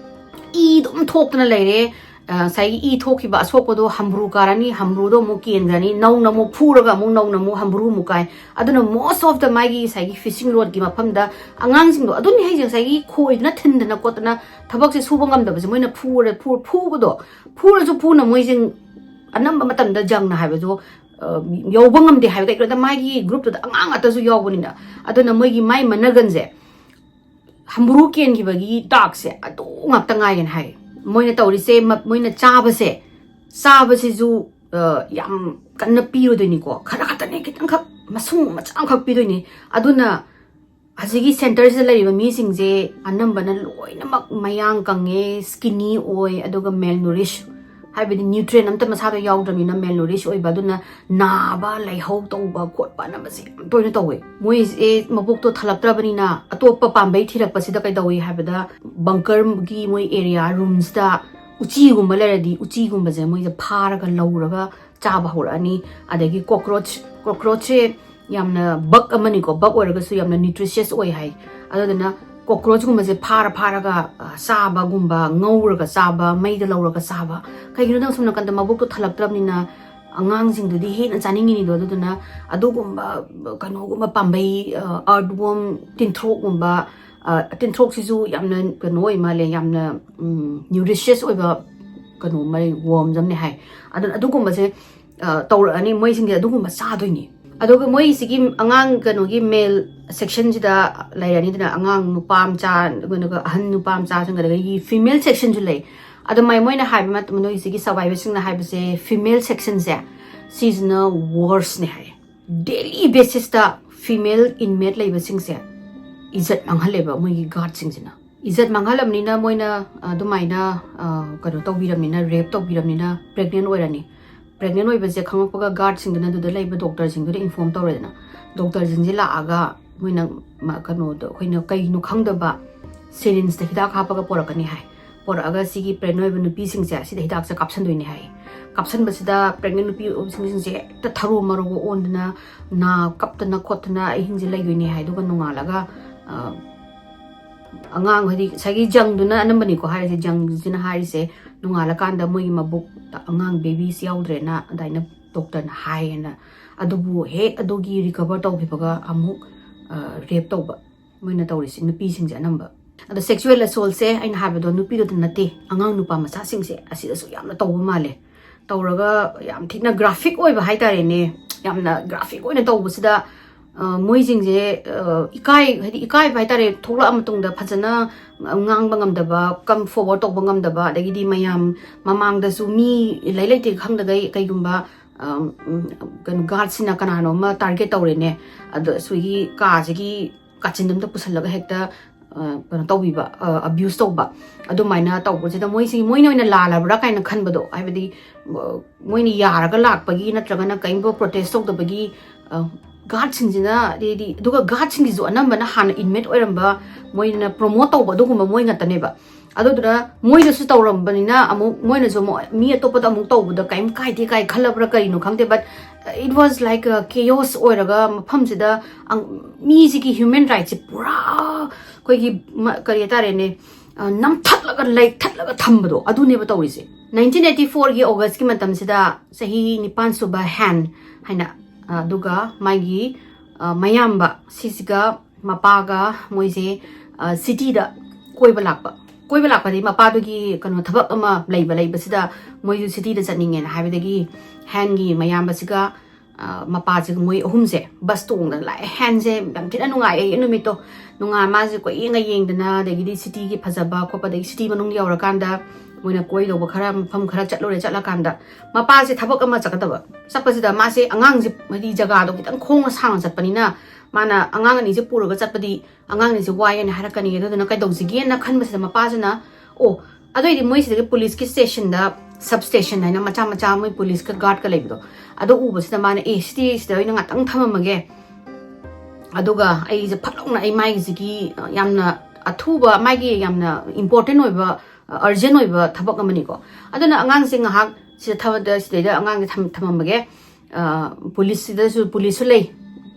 ꯏ ꯑꯗꯨꯝ ꯊꯣꯛꯇꯅ ꯂꯩꯔꯦ꯫ ꯑ, ꯉꯁꯥꯏꯒꯤ ꯏ ꯊꯣꯛꯈꯤꯕ ꯑꯁꯣꯛꯄꯗꯣ ꯍꯝꯕ꯭ꯔꯨ ꯀꯥꯔꯅꯤ, ꯍꯝꯕ꯭ꯔꯨꯗꯣ ꯑꯃꯨꯛ ꯀꯦꯟꯈ꯭ꯔꯅꯤ, ꯅꯧꯅ ꯑꯃꯨꯛ ꯐꯨꯔꯒ ꯑꯃꯨꯛ ꯅꯧꯅ ꯑꯃꯨꯛ ꯍꯝꯕ꯭ꯔꯨ ꯑꯃꯨꯛ ꯀꯥꯏ꯫ ꯑꯗꯨꯅ most of the ꯃꯥꯒꯤ ꯉꯁꯥꯏꯒꯤ fishing rodꯀꯤ ꯃꯐꯝꯗ ꯑꯉꯥꯡꯁꯤꯡꯗꯣ ꯑꯗꯨꯅꯤ ꯍꯥꯏꯁꯦ, ꯉꯁꯥꯏꯒꯤ ꯈꯣꯏꯗꯅ ꯊꯤꯟꯗꯅ ꯈꯣꯠꯇꯅ ꯊꯕꯛꯁꯦ ꯁꯨꯕ ꯉꯝꯗꯕꯁꯦ ꯃꯣꯏꯅ ꯐꯨꯔ-, ꯐꯨ-, ꯐꯨꯕꯗꯣ, ꯐꯨꯔꯁꯨ ꯐꯨꯅ ꯃꯣꯏꯁꯦ ꯑꯅꯝꯕ ꯃꯇꯝꯗ ꯖꯪꯅ ꯍꯥꯏꯕꯗꯣ, ꯑ, ꯌꯧꯕ ꯉꯝꯗꯦ ꯍꯥꯏꯕ꯫ ꯀꯩꯒꯤꯅꯣꯗ ꯃꯥꯒꯤ groupꯇꯨꯗ ꯑꯉꯥꯡ ꯉꯥꯛꯇꯁꯨ ꯌꯥꯎꯕꯅꯤꯅ꯫ ꯑꯗꯨꯅ ꯃꯣꯏꯒꯤ ꯃꯥꯏ ꯃꯅꯒꯟꯁꯦ ꯍꯝꯕ꯭ꯔꯨ ꯀꯦꯟꯈꯤꯕꯒꯤ ꯗꯥꯛꯁꯦ ꯑꯗꯨ ꯉꯥꯛꯇ ꯉꯥꯏꯒꯅꯤ ꯍꯥꯏ꯫ ꯃꯣꯏꯅ ꯇꯧꯔꯤꯁꯦ, ꯃ-, ꯃꯣꯏꯅ ꯆꯥꯕꯁꯦ, ꯆꯥꯕꯁꯤꯁꯨ, ꯑ, ꯌꯥꯝ ꯀꯟꯅ ꯄꯤꯔꯣꯏꯗꯣꯏꯅꯤꯀꯣ, ꯈꯔ ꯈꯛꯇꯅꯦ, ꯈꯤꯇꯪꯈꯛ ꯃꯁꯨꯡ ꯃꯆꯥ ꯑꯃꯈꯛ ꯄꯤꯗꯣꯏꯅꯤ꯫ ꯑꯗꯨꯅ ꯍꯧꯖꯤꯛꯀꯤ centreꯁꯤꯗ ꯂꯩꯔꯤꯕ ꯃꯤꯁꯤꯡꯁꯦ ꯑꯅꯝꯕꯅ ꯂꯣꯏꯅꯃꯛ ꯃꯌꯥꯡ ꯀꯪꯉꯦ, skinny ꯑꯣꯏ, ꯑꯗꯨꯒ malnourish, ꯍꯥꯏꯕꯗꯤ nutrient ꯑꯝꯇ ꯃꯁꯥꯗ ꯌꯥꯎꯗ꯭ꯔꯕꯅꯤꯅ malnourish ꯑꯣꯏꯕ꯫ ꯑꯗꯨꯅ ꯅꯥꯕ, ꯂꯥꯏꯍꯧ ꯇꯧꯕ ꯈꯣꯠꯄ ꯑꯅꯝꯕꯁꯦ ꯌꯥꯝ ꯇꯣꯏꯅ ꯇꯧꯋꯦ꯫ ꯃꯣꯏꯁꯦ ꯃꯕꯨꯛꯇꯣ ꯊꯜꯂꯛꯇ꯭ꯔꯕꯅꯤꯅ ꯑꯇꯣꯞꯄ ꯄꯥꯝꯕꯩ ꯊꯤꯔꯛꯄꯁꯤꯗ ꯀꯩꯗꯧꯏ ꯍꯥꯏꯕꯗ, bunkerꯒꯤ ꯃꯣꯏ area roomꯁꯤꯗ ꯎꯆꯤꯒꯨꯝꯕ ꯂꯩꯔꯗꯤ ꯎꯆꯤꯒꯨꯝꯕꯁꯦ ꯃꯣꯏꯁꯦ ꯐꯥꯔꯒ ꯂꯧꯔꯒ ꯆꯥꯕ ꯍꯧꯔꯛꯑꯅꯤ꯫ ꯑꯗꯒꯤ cockroach, cockroachꯁꯦ ꯌꯥꯝꯅ bug ꯑꯃꯅꯤꯀꯣ, bug ꯑꯣꯏꯔꯒꯁꯨ ꯌꯥꯝꯅ nutritious ꯑꯣꯏ ꯍꯥꯏ꯫ ꯑꯗꯨꯗꯨꯅ cockroachꯀꯨꯝꯕꯁꯦ ꯐꯥꯔ ꯐꯥꯔꯒ, ꯑ, ꯆꯥꯕꯒꯨꯝꯕ, ꯉꯧꯔꯒ ꯆꯥꯕ, ꯃꯩꯗ ꯂꯧꯔꯒ ꯆꯥꯕ꯫ ꯀꯩꯒꯤꯅꯣꯗ ꯁꯣꯝ ꯅꯥꯀꯟꯗ ꯃꯕꯨꯛꯇꯣ ꯊꯜꯂꯛꯇ꯭ꯔꯕꯅꯤꯅ ꯑꯉꯥꯡꯁꯤꯡꯗꯨꯗꯤ ꯍꯦꯟꯅ ꯆꯥꯅꯤꯡꯉꯤꯅꯤꯗꯣ꯫ ꯑꯗꯨꯗꯨꯅ ꯑꯗꯨꯒꯨꯝꯕ, ꯀꯩꯅꯣꯒꯨꯝꯕ ꯄꯥꯝꯕꯩ, ꯑ, earthworm, ꯇꯤꯟꯊ꯭ꯔꯣꯛꯀꯨꯝꯕ, ꯑ, ꯇꯤꯟꯊ꯭ꯔꯣꯛꯁꯤꯁꯨ ꯌꯥꯝꯅ ꯀꯩꯅꯣ ꯑꯣꯏ ꯃꯥꯜꯂꯦ, ꯌꯥꯝꯅ, ꯎꯝ, nutritious ꯑꯣꯏꯕ ꯀꯩꯅꯣ ꯃꯔꯩ worms ꯑꯃꯅꯦ ꯍꯥꯏ꯫ ꯑꯗꯨꯅ ꯑꯗꯨꯒꯨꯝꯕꯁꯦ, ꯑ, ꯇꯧꯔꯛꯑꯅꯤ, ꯃꯣꯏꯁꯤꯡꯁꯦ ꯑꯗꯨꯒꯨꯝꯕ ꯆꯥꯗꯣꯏꯅꯤ꯫ ꯑꯗꯨꯒ ꯃꯣꯏꯁꯤꯒꯤ ꯑꯉꯥꯡ ꯀꯩꯅꯣꯒꯤ male sectionꯁꯤꯗ ꯂꯩꯔꯅꯤꯗꯅ, ꯑꯉꯥꯡ ꯅꯨꯄꯥ ꯃꯆꯥ, ꯑꯗꯨꯒ ꯑꯍꯟ ꯅꯨꯄꯥ ꯃꯆꯥꯁꯤꯡ, ꯑꯗꯒꯤ female sectionꯁꯨ ꯂꯩ꯫ ꯑꯗꯨꯃꯥꯏ ꯃꯣꯏꯅ ꯍꯥꯏꯕ ꯃꯇꯝ, ꯅꯣꯏꯁꯤꯒꯤ survivorꯁꯤꯡꯅ ꯍꯥꯏꯕꯁꯦ female sectionꯁꯦ ꯁꯤꯁꯤꯅ worstꯅꯦ ꯍꯥꯏ꯫ Daily basisꯇ female inmate ꯂꯩꯕꯁꯤꯡꯁꯦ ꯏꯖꯠ ꯃꯥꯡꯍꯜꯂꯦꯕ ꯃꯣꯏꯒꯤ guardꯁꯤꯡꯁꯤꯅ꯫ ꯏꯖꯠ ꯃꯥꯡꯍꯜꯂꯕꯅꯤꯅ ꯃꯣꯏꯅ ꯑꯗꯨꯃꯥꯏꯅ, ꯑ, ꯀꯩꯅꯣ ꯇꯧꯕꯤꯔꯕꯅꯤꯅ, rape ꯇꯧꯕꯤꯔꯕꯅꯤꯅ pregnant ꯑꯣꯏꯔꯅꯤ꯫ Pregnant ꯑꯣꯏꯕꯁꯦ ꯈꯪꯉꯛꯄꯒ guardꯁꯤꯡꯗꯨꯅ ꯑꯗꯨꯗ ꯂꯩꯕ doctorꯁꯤꯡꯗꯨꯗ inform ꯇꯧꯔꯦꯗꯅ, doctorꯁꯤꯡꯁꯦ ꯂꯥꯛꯑꯒ ꯃꯣꯏꯅ ꯃ-, ꯀꯩꯅꯣꯗꯣ, ꯑꯩꯈꯣꯏꯅ ꯀꯩꯅꯣ ꯈꯪꯗꯕ syringeꯇ ꯍꯤꯗꯥꯛ ꯍꯥꯞꯄꯒ ꯄꯣꯔꯛꯀꯅꯤ ꯍꯥꯏ꯫ ꯄꯣꯔꯛꯑꯒ ꯁꯤꯒꯤ pregnant ꯑꯣꯏꯕ ꯅꯨꯄꯤꯁꯤꯡꯁꯦ ꯁꯤꯗ ꯍꯤꯗꯥꯛꯁꯦ ꯀꯥꯞꯁꯟꯗꯣꯏꯅꯦ ꯍꯥꯏ꯫ ꯀꯥꯞꯁꯟꯕꯁꯤꯗ pregnant ꯅꯨꯄꯤ ꯑꯣꯏꯕꯁꯤꯡꯁꯦ ꯍꯦꯛꯇ ꯊꯔꯣ ꯃꯔꯣꯒ ꯑꯣꯟꯗꯅ, ꯅꯥ ꯀꯞꯇꯅ ꯈꯣꯠꯇꯅ ꯑꯍꯤꯡꯁꯦ ꯂꯩꯗꯣꯏꯅꯦ ꯍꯥꯏ꯫ ꯑꯗꯨꯒ ꯅꯣꯡꯉꯥꯜꯂꯒ, ꯑ, ꯑꯉꯥꯡ, ꯍꯥꯏꯗꯤ ꯉꯁꯥꯏꯒꯤ ꯖꯪꯗꯨꯅ ꯑꯅꯝꯕꯅꯤꯀꯣ ꯍꯥꯏꯔꯤꯁꯦ, ꯖꯪꯁꯤꯅ ꯍꯥꯏꯔꯤꯁꯦ ꯅꯣꯡꯉꯥꯜꯂꯀꯥꯟꯗ ꯃꯣꯏꯒꯤ ꯃꯕꯨꯛꯇ ꯑꯉꯥꯡ, ꯕꯦꯕꯤꯁ ꯌꯥꯎꯗ꯭ꯔꯦꯅ ꯑꯗꯨꯃꯥꯏꯅ ꯗꯣꯛꯇꯔꯅ ꯍꯥꯏꯌꯦꯅ꯫ ꯑꯗꯨꯕꯨ ꯍꯦꯛ ꯑꯗꯨꯒꯤ ꯔꯤꯀꯚꯔ ꯇꯧꯈꯤꯕꯒ ꯑꯃꯨꯛ ꯔꯦꯞ ꯇꯧꯕ ꯃꯣꯏꯅ ꯇꯧꯔꯤꯁꯦ, ꯅꯨꯄꯤꯁꯤꯡꯁꯦ ꯑꯅꯝꯕ꯫ ꯑꯗꯣ ꯁꯦꯛꯁꯨꯋꯦꯜ ꯑꯁꯣꯜꯁꯦ ꯑꯩꯅ ꯍꯥꯏꯕꯗꯣ ꯅꯨꯄꯤꯗꯨꯗ ꯅꯠꯇꯦ, ꯑꯉꯥꯡ ꯅꯨꯄꯥ ꯃꯆꯥꯁꯤꯡꯁꯦ ꯑꯁꯤꯗꯁꯨ ꯌꯥꯝꯅ ꯇꯧꯕ ꯃꯥꯜꯂꯦ꯫ ꯇꯧꯔꯒ ꯌꯥꯝ ꯊꯤꯅ ꯒ꯭ꯔꯥꯐꯤꯛ ꯑꯣꯏꯕ ꯍꯥꯏꯇꯥꯔꯦꯅꯦ, ꯌꯥꯝꯅ ꯒ꯭ꯔꯥꯐꯤꯛ ꯑꯣꯏꯅ ꯇꯧꯕꯁꯤꯗ ꯑ, ꯃꯣꯏꯁꯤꯡꯁꯦ ꯑ, ꯏꯀꯥꯏ, ꯍꯥꯏꯗꯤ ꯏꯀꯥꯏꯕ ꯍꯥꯏꯇꯥꯔꯦ, ꯊꯣꯛꯂꯛꯑ ꯃꯇꯨꯡꯗ ꯐꯖꯅ ꯉꯥꯡꯕ ꯉꯝꯗꯕ, ꯀꯝ ꯐꯣꯔꯋꯥꯔꯗ ꯇꯧꯕ ꯉꯝꯗꯕ, ꯑꯗꯒꯤꯗꯤ ꯃꯌꯥꯝ ꯃꯃꯥꯡꯗꯁꯨ ꯃꯤ ꯂꯩ ꯂꯩꯇꯦ ꯈꯪꯗꯒꯩ ꯀꯩꯒꯨꯝꯕ ꯑ, ꯎꯝ, ꯀꯩꯅꯣ ꯒꯥꯔꯗꯁꯤꯅ ꯀꯅꯥꯅꯣ ꯑꯃ ꯇꯥꯔꯒꯦꯠ ꯇꯧꯔꯦꯅꯦ, ꯑꯗꯣ ꯁꯤꯒꯤ ꯀꯥꯁꯤꯒꯤ ꯀꯥꯆꯤꯟꯗ ꯑꯝꯇ ꯄꯨꯁꯜꯂꯒ ꯍꯦꯛꯇ ꯑ, ꯀꯩꯅꯣ ꯇꯧꯕꯤꯕ, ꯑꯕ꯭ꯌꯨꯁ ꯇꯧꯕ꯫ ꯑꯗꯨꯃꯥꯏꯅ ꯇꯧꯕꯁꯤꯗ ꯃꯣꯏꯁꯤ ꯃꯣꯏꯅ ꯑꯣꯏꯅ ꯂꯥꯜꯂꯕ꯭ꯔꯥ ꯀꯥꯏꯅ ꯈꯟꯕꯗꯣ, ꯍꯥꯏꯕꯗꯤ ꯑ, ꯃꯣꯏꯅ ꯌꯥꯔꯒ ꯂꯥꯛꯄꯒꯤ ꯅꯠꯇ꯭ꯔꯒꯅ ꯀꯔꯤꯒꯨꯝꯕ ꯄ꯭ꯔꯣꯇꯦꯁ ꯇꯧꯗꯕꯒꯤ ꯑ, ꯒꯥꯔꯗꯁꯤꯡꯁꯤꯅ, ꯑꯗꯩꯗꯤ ꯑꯗꯨꯒ ꯒꯥꯔꯗꯁꯤꯡꯁꯤꯁꯨ ꯑꯅꯝꯕꯅ ꯍꯥꯟꯅ ꯏꯟꯃꯦꯠ ꯑꯣꯏꯔꯝꯕ, ꯃꯣꯏꯅ ꯄ꯭ꯔꯣꯃꯣꯠ ꯇꯧꯕ ꯑꯗꯨꯒꯨꯝꯕ ꯃꯣꯏ ꯉꯥꯛꯇꯅꯦꯕ꯫ ꯑꯗꯨꯗꯨꯅ ꯃꯣꯏꯗꯁꯨ ꯇꯧꯔꯝꯕꯅꯤꯅ ꯑꯃꯨꯛ ꯃꯣꯏꯅꯁꯨ ꯑꯃꯨꯛ ꯃꯤ ꯑꯇꯣꯞꯄꯗ ꯑꯃꯨꯛ ꯇꯧꯕꯗ ꯀꯔꯤꯝ ꯀꯥꯏꯗꯦ ꯀꯥꯏ ꯈꯜꯂꯕ꯭ꯔꯥ ꯀꯔꯤꯅꯣ ꯈꯪꯗꯦ, but it was like a chaos ꯑꯣꯏꯔꯒ ꯃꯐꯝꯁꯤꯗ ꯑꯪ-, ꯃꯤꯁꯤꯒꯤ ꯍ꯭ꯌꯨꯃꯦꯟ ꯔꯥꯏꯠꯁꯦ ꯄꯨꯔꯥ ꯑꯩꯈꯣꯏꯒꯤ ꯃ-, ꯀꯔꯤ ꯍꯥꯏꯇꯥꯔꯦꯅꯦ, ꯑ, ꯅꯝꯊꯠꯂꯒ ꯂꯩꯊꯠꯂꯒ ꯊꯝꯕꯗꯣ ꯑꯗꯨꯅꯦꯕ ꯇꯧꯔꯤꯁꯦ꯫ ꯅꯥꯏꯟꯇꯤꯟ ꯑꯩꯠꯇꯤ ꯐꯣꯔꯒꯤ ꯑꯣꯒꯁꯀꯤ ꯃꯇꯝꯁꯤꯗ ꯆꯍꯤ ꯅꯤꯄꯥꯟ ꯁꯨꯕ ꯍꯦꯟ ꯍꯥꯏꯅ, ꯑ, ꯑꯗꯨꯒ ꯃꯥꯒꯤ ꯑ, ꯃꯌꯥꯝꯕ ꯁꯤꯁꯤꯒ ꯃꯄꯥꯒ ꯃꯣꯏꯁꯦ ꯁꯤꯇꯤꯗ ꯀꯣꯏꯕ ꯂꯥꯛꯄ꯫ ꯀꯣꯏꯕ ꯂꯥꯛꯄꯗꯤ ꯃꯄꯥꯗꯨꯒꯤ ꯀꯩꯅꯣ ꯊꯕꯛ ꯑꯃ ꯂꯩꯕ, ꯂꯩꯕꯁꯤꯗ ꯃꯣꯏꯁꯨ ꯁꯤꯇꯤꯗ ꯆꯠꯅꯤꯡꯉꯦꯅ ꯍꯥꯏꯕꯗꯒꯤ ꯍꯦꯟꯒꯤ ꯃꯌꯥꯝꯕꯁꯤꯒ ꯑ, ꯃꯄꯥꯁꯤꯒ ꯃꯣꯏ ꯑꯍꯨꯝꯁꯦ ꯕꯁ ꯇꯣꯡꯗꯅ ꯂꯥꯛꯑꯦ꯫ ꯍꯦꯟꯁꯦ ꯌꯥꯝ ꯊꯤꯅ ꯅꯨꯡꯉꯥꯏꯑꯦ ꯅꯨꯃꯤꯠꯇꯣ꯫ ꯅꯨꯡꯉꯥꯏ, ꯃꯥꯁꯦ ꯀꯣꯏꯌꯦꯡꯒ ꯌꯦꯡꯗꯅ, ꯑꯗꯒꯤꯗꯤ ꯁꯤꯇꯤꯒꯤ ꯐꯖꯕ ꯈꯣꯠꯄ, ꯑꯗꯒꯤ ꯁꯤꯇꯤ ꯃꯅꯨꯡ ꯌꯧꯔꯀꯥꯟꯗ ꯃꯣꯏꯅ ꯀꯣꯏꯗꯧꯕ ꯈꯔ, ꯃꯐꯝ ꯈꯔ ꯆꯠꯂꯨꯔꯦ꯫ ꯆꯠꯂꯀꯥꯟꯗ ꯃꯄꯥꯁꯦ ꯊꯕꯛ ꯑꯃ ꯆꯠꯀꯗꯕ, ꯆꯠꯄꯁꯤꯗ ꯃꯥꯁꯦ ꯑꯉꯥꯡꯁꯦ, ꯍꯥꯏꯗꯤ ꯖꯒꯥꯗꯣ ꯈꯤꯇꯪ ꯈꯣꯡꯅ ꯁꯥꯡꯅ ꯆꯠꯄꯅꯤꯅ ꯃꯥꯅ ꯑꯉꯥꯡ ꯑꯅꯤꯁꯦ ꯄꯨꯔꯒ ꯆꯠꯄꯗꯤ ꯑꯉꯥꯡ ꯑꯅꯤꯁꯦ ꯋꯥꯏꯌꯦꯅ ꯍꯥꯏꯔꯛꯀꯅꯤ꯫ ꯑꯗꯨꯗꯨꯅ ꯀꯩꯗꯧꯁꯤꯒꯦꯅ ꯈꯟꯕꯁꯤꯗ ꯃꯄꯥꯁꯤꯅ, ꯑꯣ, ꯑꯗꯨꯑꯣꯏꯗꯤ ꯃꯣꯏ ꯁꯤꯗꯒꯤ ꯄꯨꯂꯤꯁꯀꯤ ꯁ꯭ꯇꯦꯁꯟꯗ, ꯁꯕ ꯁ꯭ꯇꯦꯁꯟ ꯍꯥꯏꯅ ꯃꯆꯥ ꯃꯆꯥ ꯃꯣꯏ ꯄꯨꯂꯤꯁꯀ ꯒꯥꯔꯗꯀ ꯂꯩꯕꯗꯣ, ꯑꯗꯨ ꯎꯕꯁꯤꯗ ꯃꯥꯅ, "ꯑꯦ, ꯁꯤꯇꯤ ꯁꯤꯗ ꯑꯣꯏꯅ ꯉꯥꯛꯇꯪ ꯊꯝꯃꯝꯃꯒꯦ, ꯑꯗꯨꯒ ꯑꯩꯁꯦ ꯐꯠ ꯂꯥꯎꯅ ꯑꯩ ꯃꯥꯒꯤꯁꯤꯒꯤ, ꯑ, ꯌꯥꯝꯅ ꯑꯊꯨꯕ, ꯃꯥꯒꯤ ꯌꯥꯝꯅ ꯏꯝꯄꯣꯔꯇꯦꯟ ꯑꯣꯏꯕ, ꯑ, ꯑꯔꯖꯦꯟ ꯑꯣꯏꯕ ꯊꯕꯛ ꯑꯃꯅꯤꯀꯣ꯫ ꯑꯗꯨꯅ ꯑꯉꯥꯡꯁꯦ ꯉꯥꯏꯍꯥꯛ ꯁꯤꯗ ꯊꯕꯛꯇ, ꯁꯤꯗꯩꯗ ꯑꯉꯥꯡꯁꯦ ꯊꯝ-, ꯊꯝꯃꯝꯃꯒꯦ꯫ ꯑ, ꯄꯨꯂꯤꯁꯁꯤꯗꯁꯨ, ꯄꯨꯂꯤꯁꯁꯨ ꯂꯩ,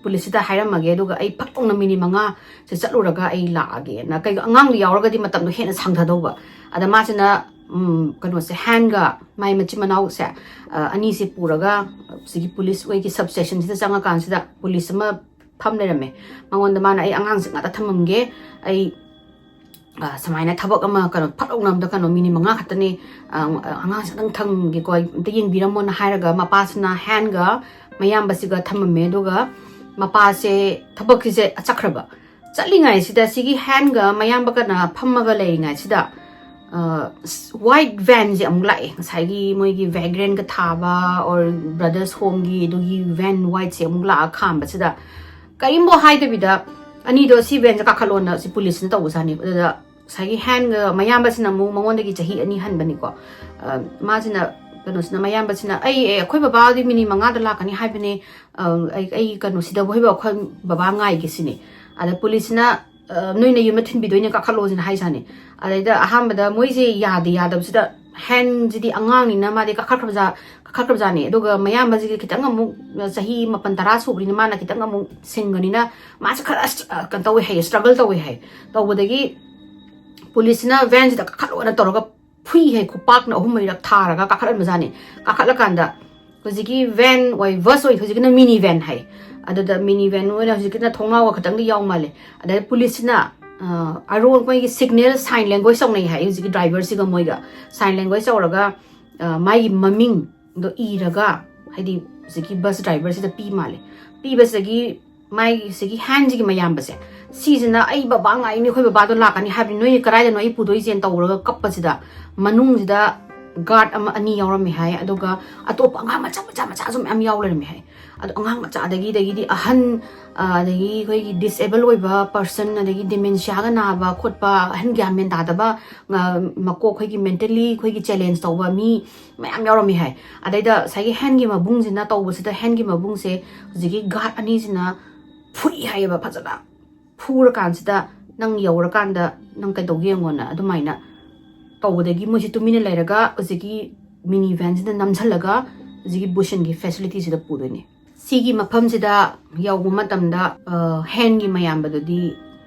ꯄꯨꯂꯤꯁꯁꯤꯗ ꯍꯥꯏꯔꯝꯃꯒꯦ, ꯑꯗꯨꯒ ꯑꯩ ꯐꯠ ꯂꯥꯎꯅ ꯃꯤꯅꯤꯠ ꯃꯉꯥꯁꯦ ꯆꯠꯂꯨꯔꯒ ꯑꯩ ꯂꯥꯛꯑꯒꯦꯅ꯫ ꯀꯩꯒꯨꯝꯕ ꯑꯉꯥꯡꯗꯣ ꯌꯥꯎꯔꯒꯗꯤ ꯃꯇꯝꯗꯣ ꯍꯦꯟꯅ ꯁꯥꯡꯊꯗꯧꯕ꯫ ꯑꯗ ꯃꯥꯁꯤꯅ ꯎꯝ, ꯀꯩꯅꯣꯁꯦ, ꯍꯦꯟꯒ ꯃꯥꯏ ꯃꯆꯤꯟ ꯃꯅꯥꯎꯁꯦ, ꯑ, ꯑꯅꯤꯁꯦ ꯄꯨꯔꯒ ꯁꯤꯒꯤ ꯄꯨꯂꯤꯁ ꯑꯣꯏꯒꯤ ꯁꯕ ꯁ꯭ꯇꯦꯁꯟꯁꯤꯗ ꯆꯪꯉꯀꯥꯟꯁꯤꯗ ꯄꯨꯂꯤꯁ ꯑꯃ ꯐꯝ ꯂꯩꯔꯝꯃꯦ꯫ ꯃꯉꯣꯟꯗ ꯃꯥꯅ, "ꯑꯩ ꯑꯉꯥꯡꯁꯦ ꯉꯥꯛꯇ ꯊꯝꯃꯝꯒꯦ, ꯑꯩ, ꯑ, ꯁꯨꯃꯥꯏꯅ ꯊꯕꯛ ꯑꯃ ꯀꯩꯅꯣ ꯐꯠ ꯂꯥꯎꯅ ꯑꯝꯇ ꯀꯩꯅꯣ ꯃꯤꯅꯤꯠ ꯃꯉꯥ ꯈꯛꯇꯅꯦ, ꯑ, ꯑꯉꯥꯡꯁꯦ ꯑꯝꯇꯪ ꯊꯝꯒꯦꯀꯣ, ꯑꯩ ꯑꯝꯇ ꯌꯦꯡꯕꯤꯔꯝꯃꯣꯅ" ꯍꯥꯏꯔꯒ ꯃꯄꯥꯁꯤꯅ ꯍꯦꯟꯒ ꯃꯌꯥꯝꯕꯁꯤꯒ ꯊꯝꯃꯝꯃꯦ꯫ ꯑꯗꯨꯒ ꯃꯄꯥꯁꯦ ꯊꯕꯛꯀꯤꯁꯦ ꯆꯠꯈ꯭ꯔꯕ꯫ ꯆꯠꯂꯤꯉꯩꯁꯤꯗ ꯁꯤꯒꯤ ꯍꯦꯟꯒ ꯃꯌꯥꯝꯕꯒꯅ ꯐꯝꯃꯒ ꯂꯩꯔꯤꯉꯩꯁꯤꯗ, ꯑ, ꯋꯥꯏꯠ ꯚꯦꯟꯁꯦ ꯑꯃꯨꯛ ꯂꯥꯛꯑꯦ꯫ ꯉꯁꯥꯏꯒꯤ ꯃꯣꯏꯒꯤ ꯚꯦꯒ꯭ꯔꯦꯟꯒ ꯊꯥꯕ or ꯕ꯭ꯔꯗꯔꯁ ꯍꯣꯝꯒꯤ ꯑꯗꯨꯒꯤ ꯚꯦꯟ ꯋꯥꯏꯠꯁꯦ ꯑꯃꯨꯛ ꯂꯥꯛꯑ ꯈꯥꯝꯕꯁꯤꯗ ꯀꯔꯤꯝꯐꯥꯎ ꯍꯥꯏꯗꯕꯤꯗ ꯑꯅꯤꯗꯣ ꯁꯤ ꯚꯦꯟꯁꯦ ꯀꯥꯈꯠꯂꯣꯅ ꯁꯤ ꯄꯨꯂꯤꯁꯅ ꯇꯧꯕꯖꯥꯠꯅꯤ꯫ ꯑꯗꯨꯗ ꯉꯁꯥꯏꯒꯤ ꯍꯦꯟꯒ ꯃꯌꯥꯝꯕꯁꯤꯅ ꯑꯃꯨꯛ ꯃꯉꯣꯟꯗꯒꯤ ꯆꯍꯤ ꯑꯅꯤ ꯍꯟꯕꯅꯤꯀꯣ꯫ ꯑ, ꯃꯥꯁꯤꯅ, ꯀꯩꯅꯣꯁꯤꯅ, ꯃꯌꯥꯝꯕꯁꯤꯅ, "ꯑꯩ, ꯑꯦ, ꯑꯩꯈꯣꯏ ꯕꯕꯥꯗꯤ ꯃꯤꯅꯤꯠ ꯃꯉꯥꯗ ꯂꯥꯛꯀꯅꯤ ꯍꯥꯏꯕꯅꯦ꯫ ꯑ, ꯑꯩ, ꯑꯩ ꯀꯩꯅꯣꯁꯤꯗ ꯍꯣꯏꯕ ꯑꯩꯈꯣꯏ ꯕꯕꯥ ꯉꯥꯏꯒꯦ ꯁꯤꯅꯤ"꯫ ꯑꯗ ꯄꯨꯂꯤꯁꯁꯤꯅ, "ꯑ, ꯅꯣꯏ ꯅꯌꯨꯝꯗ ꯊꯤꯟꯕꯤꯗꯣꯏꯅꯦ, ꯀꯥꯈꯠꯂꯣꯁꯤꯅ" ꯍꯥꯏꯖꯥꯠꯅꯤ꯫ ꯑꯗꯩꯗ ꯑꯍꯥꯟꯕꯗ ꯃꯣꯏꯁꯦ ꯌꯥꯗꯦ, ꯌꯥꯗꯕꯁꯤꯗ ꯍꯦꯟꯁꯤꯗꯤ ꯑꯉꯥꯡꯅꯤꯅ ꯃꯥꯗꯤ ꯀꯥꯈꯠꯈ꯭ꯔꯕꯖꯥ-, ꯀꯥꯈꯠꯈ꯭ꯔꯕꯖꯥꯠꯅꯤ꯫ ꯑꯗꯨꯒ ꯃꯌꯥꯝꯕꯁꯤꯒꯤ ꯈꯤꯇꯪ ꯑꯃꯨꯛ, ꯑ, ꯆꯍꯤ ꯃꯥꯄꯟ ꯇꯔꯥ ꯁꯨꯕꯅꯤꯅ ꯃꯥꯅ ꯈꯤꯇꯪ ꯑꯃꯨꯛ ꯁꯤꯡꯕꯅꯤꯅ ꯃꯥꯁꯦ ꯈꯔ ꯑꯁ, ꯑ, ꯀꯩꯅꯣ ꯇꯧꯋꯦ ꯍꯥꯏꯌꯦ, ꯁ꯭ꯇ꯭ꯔꯒꯜ ꯇꯧꯋꯦ ꯍꯥꯏ꯫ ꯇꯧꯕꯗꯒꯤ ꯄꯨꯂꯤꯁꯁꯤꯅ ꯚꯦꯟꯁꯤꯗ ꯀꯥꯈꯠꯂꯣꯅ ꯇꯧꯔꯒ ꯐꯨꯏ ꯍꯥꯏ, ꯈꯨꯄꯥꯛꯅ ꯑꯍꯨꯝ ꯃꯔꯤꯔꯛ ꯊꯥꯔꯒ ꯀꯥꯈꯠꯍꯟꯕꯖꯥꯠꯅꯤ꯫ ꯀꯥꯈꯠꯂꯀꯥꯟꯗ ꯍꯧꯖꯤꯛꯀꯤ ꯚꯦꯟ ꯑꯣꯏ, ꯕꯁ ꯑꯣꯏ, ꯍꯧꯖꯤꯛꯀꯤꯅ ꯃꯤꯅꯤ ꯚꯦꯟ ꯍꯥꯏ꯫ ꯑꯗꯨꯗ ꯃꯤꯅꯤ ꯚꯦꯟ ꯑꯣꯏꯅ ꯍꯧꯖꯤꯛꯀꯤꯅ ꯊꯣꯡꯅꯥꯎꯒ ꯈꯇꯪꯗꯤ ꯌꯥꯎ ꯃꯥꯜꯂꯦ꯫ ꯑꯗꯩ ꯄꯨꯂꯤꯁꯁꯤꯅ, ꯑ, ꯑꯔꯣꯟ ꯃꯣꯏꯒꯤ ꯁꯤꯒꯅꯦꯜ ꯁꯥꯏꯟ ꯂꯦꯡꯒ꯭ꯋꯦꯖ ꯇꯧꯅꯩ ꯍꯥꯏ ꯍꯧꯖꯤꯛꯀꯤ ꯗ꯭ꯔꯥꯏꯚꯔꯁꯤꯒ ꯃꯣꯏꯒ꯫ ꯁꯥꯏꯟ ꯂꯦꯡꯒ꯭ꯋꯦꯖ ꯇꯧꯔꯒ, ꯑ, ꯃꯥꯒꯤ ꯃꯃꯤꯡꯗꯣ ꯏꯔꯒ, ꯍꯥꯏꯗꯤ ꯍꯧꯖꯤꯛꯀꯤ ꯕꯁ ꯗ꯭ꯔꯥꯏꯚꯔꯁꯤꯗ ꯄꯤ ꯃꯥꯜꯂꯦ꯫ ꯄꯤꯕꯁꯤꯗꯒꯤ ꯃꯥꯒꯤ ꯁꯤꯒꯤ ꯍꯦꯟꯁꯤꯒꯤ ꯃꯌꯥꯝꯕꯁꯦ, ꯁꯤꯁꯤꯅ "ꯑꯩ ꯕꯕꯥ ꯉꯥꯏꯅꯤ, ꯑꯩꯈꯣꯏ ꯕꯕꯥꯗꯣ ꯂꯥꯛꯀꯅꯤ ꯍꯥꯏꯕꯅꯤ, ꯅꯣꯏ ꯀꯗꯥꯏꯗꯅꯣ ꯑꯩ ꯄꯨꯗꯣꯏꯁꯦꯅ" ꯇꯧꯔꯒ ꯀꯞꯄꯁꯤꯗ ꯃꯅꯨꯡꯁꯤꯗ ꯒꯥꯔꯗ ꯑꯃ ꯑꯅꯤ ꯌꯥꯎꯔꯝꯃꯦ ꯍꯥꯏ꯫ ꯑꯗꯨꯒ ꯑꯇꯣꯞꯄ ꯑꯉꯥꯡ ꯃꯆꯥ ꯃꯆꯥ ꯃꯆꯥꯁꯨ ꯃꯌꯥꯝ ꯌꯥꯎ ꯂꯩꯔꯝꯃꯦ ꯍꯥꯏ꯫ ꯑꯗꯣ ꯑꯉꯥꯡ ꯃꯆꯥꯗꯒꯤ, ꯑꯗꯒꯤꯗꯤ ꯑꯍꯟ, ꯑ, ꯑꯗꯒꯤ ꯑꯩꯈꯣꯏꯒꯤ ꯗꯤꯁꯑꯦꯕꯜ ꯑꯣꯏꯕ ꯄꯔꯁꯟ, ꯑꯗꯒꯤ ꯗꯤꯃꯦꯟꯁꯤꯌꯥꯒ ꯅꯥꯕ ꯈꯣꯠꯄ, ꯑꯍꯟ ꯒ꯭ꯌꯥꯟ ꯃꯦꯟ ꯇꯥꯗꯕ, ꯑ, ꯃꯀꯣꯛ, ꯑꯩꯈꯣꯏꯒꯤ ꯃꯦꯟꯇꯦꯜꯂꯤ ꯑꯩꯈꯣꯏꯒꯤ ꯆꯦꯂꯦꯟꯖ ꯇꯧꯕ ꯃꯤ ꯃꯌꯥꯝ ꯌꯥꯎꯔꯝꯃꯤ ꯍꯥꯏ꯫ ꯑꯗꯩꯗ ꯉꯁꯥꯏꯒꯤ ꯍꯦꯟꯒꯤ ꯃꯕꯨꯡꯁꯤꯅ ꯇꯧꯕꯁꯤꯗ, ꯍꯦꯟꯒꯤ ꯃꯕꯨꯡꯁꯦ ꯍꯧꯖꯤꯛꯀꯤ ꯒꯥꯔꯗ ꯑꯅꯤꯁꯤꯅ ꯐꯨꯏ ꯍꯥꯏꯌꯦꯕ ꯐꯖꯅ꯫ ꯐꯨꯔꯀꯥꯟꯁꯤꯗ, "ꯅꯪ ꯌꯧꯔꯀꯥꯟꯗ ꯅꯪ ꯀꯩꯗꯧꯒꯦ ꯌꯦꯡꯉꯣꯅ" ꯑꯗꯨꯃꯥꯏꯅ ꯇꯧꯕꯗꯒꯤ ꯃꯣꯏꯁꯦ ꯇꯨꯃꯤꯟꯅ ꯂꯩꯔꯒ ꯍꯧꯖꯤꯛꯀꯤ ꯃꯤꯅꯤ ꯚꯦꯟꯁꯤꯗ ꯅꯝꯁꯤꯜꯂꯒ ꯍꯧꯖꯤꯛꯀꯤ ꯕꯨꯁꯟꯒꯤ ꯐꯦꯁꯤꯂꯤꯇꯤꯁꯤꯗ ꯄꯨꯗꯣꯏꯅꯦ꯫ ꯁꯤꯒꯤ ꯃꯐꯝꯁꯤꯗ ꯌꯧꯕ ꯃꯇꯝꯗ, ꯑ, ꯍꯦꯟꯒꯤ ꯃꯌꯥꯝꯕꯗꯨꯗꯤ,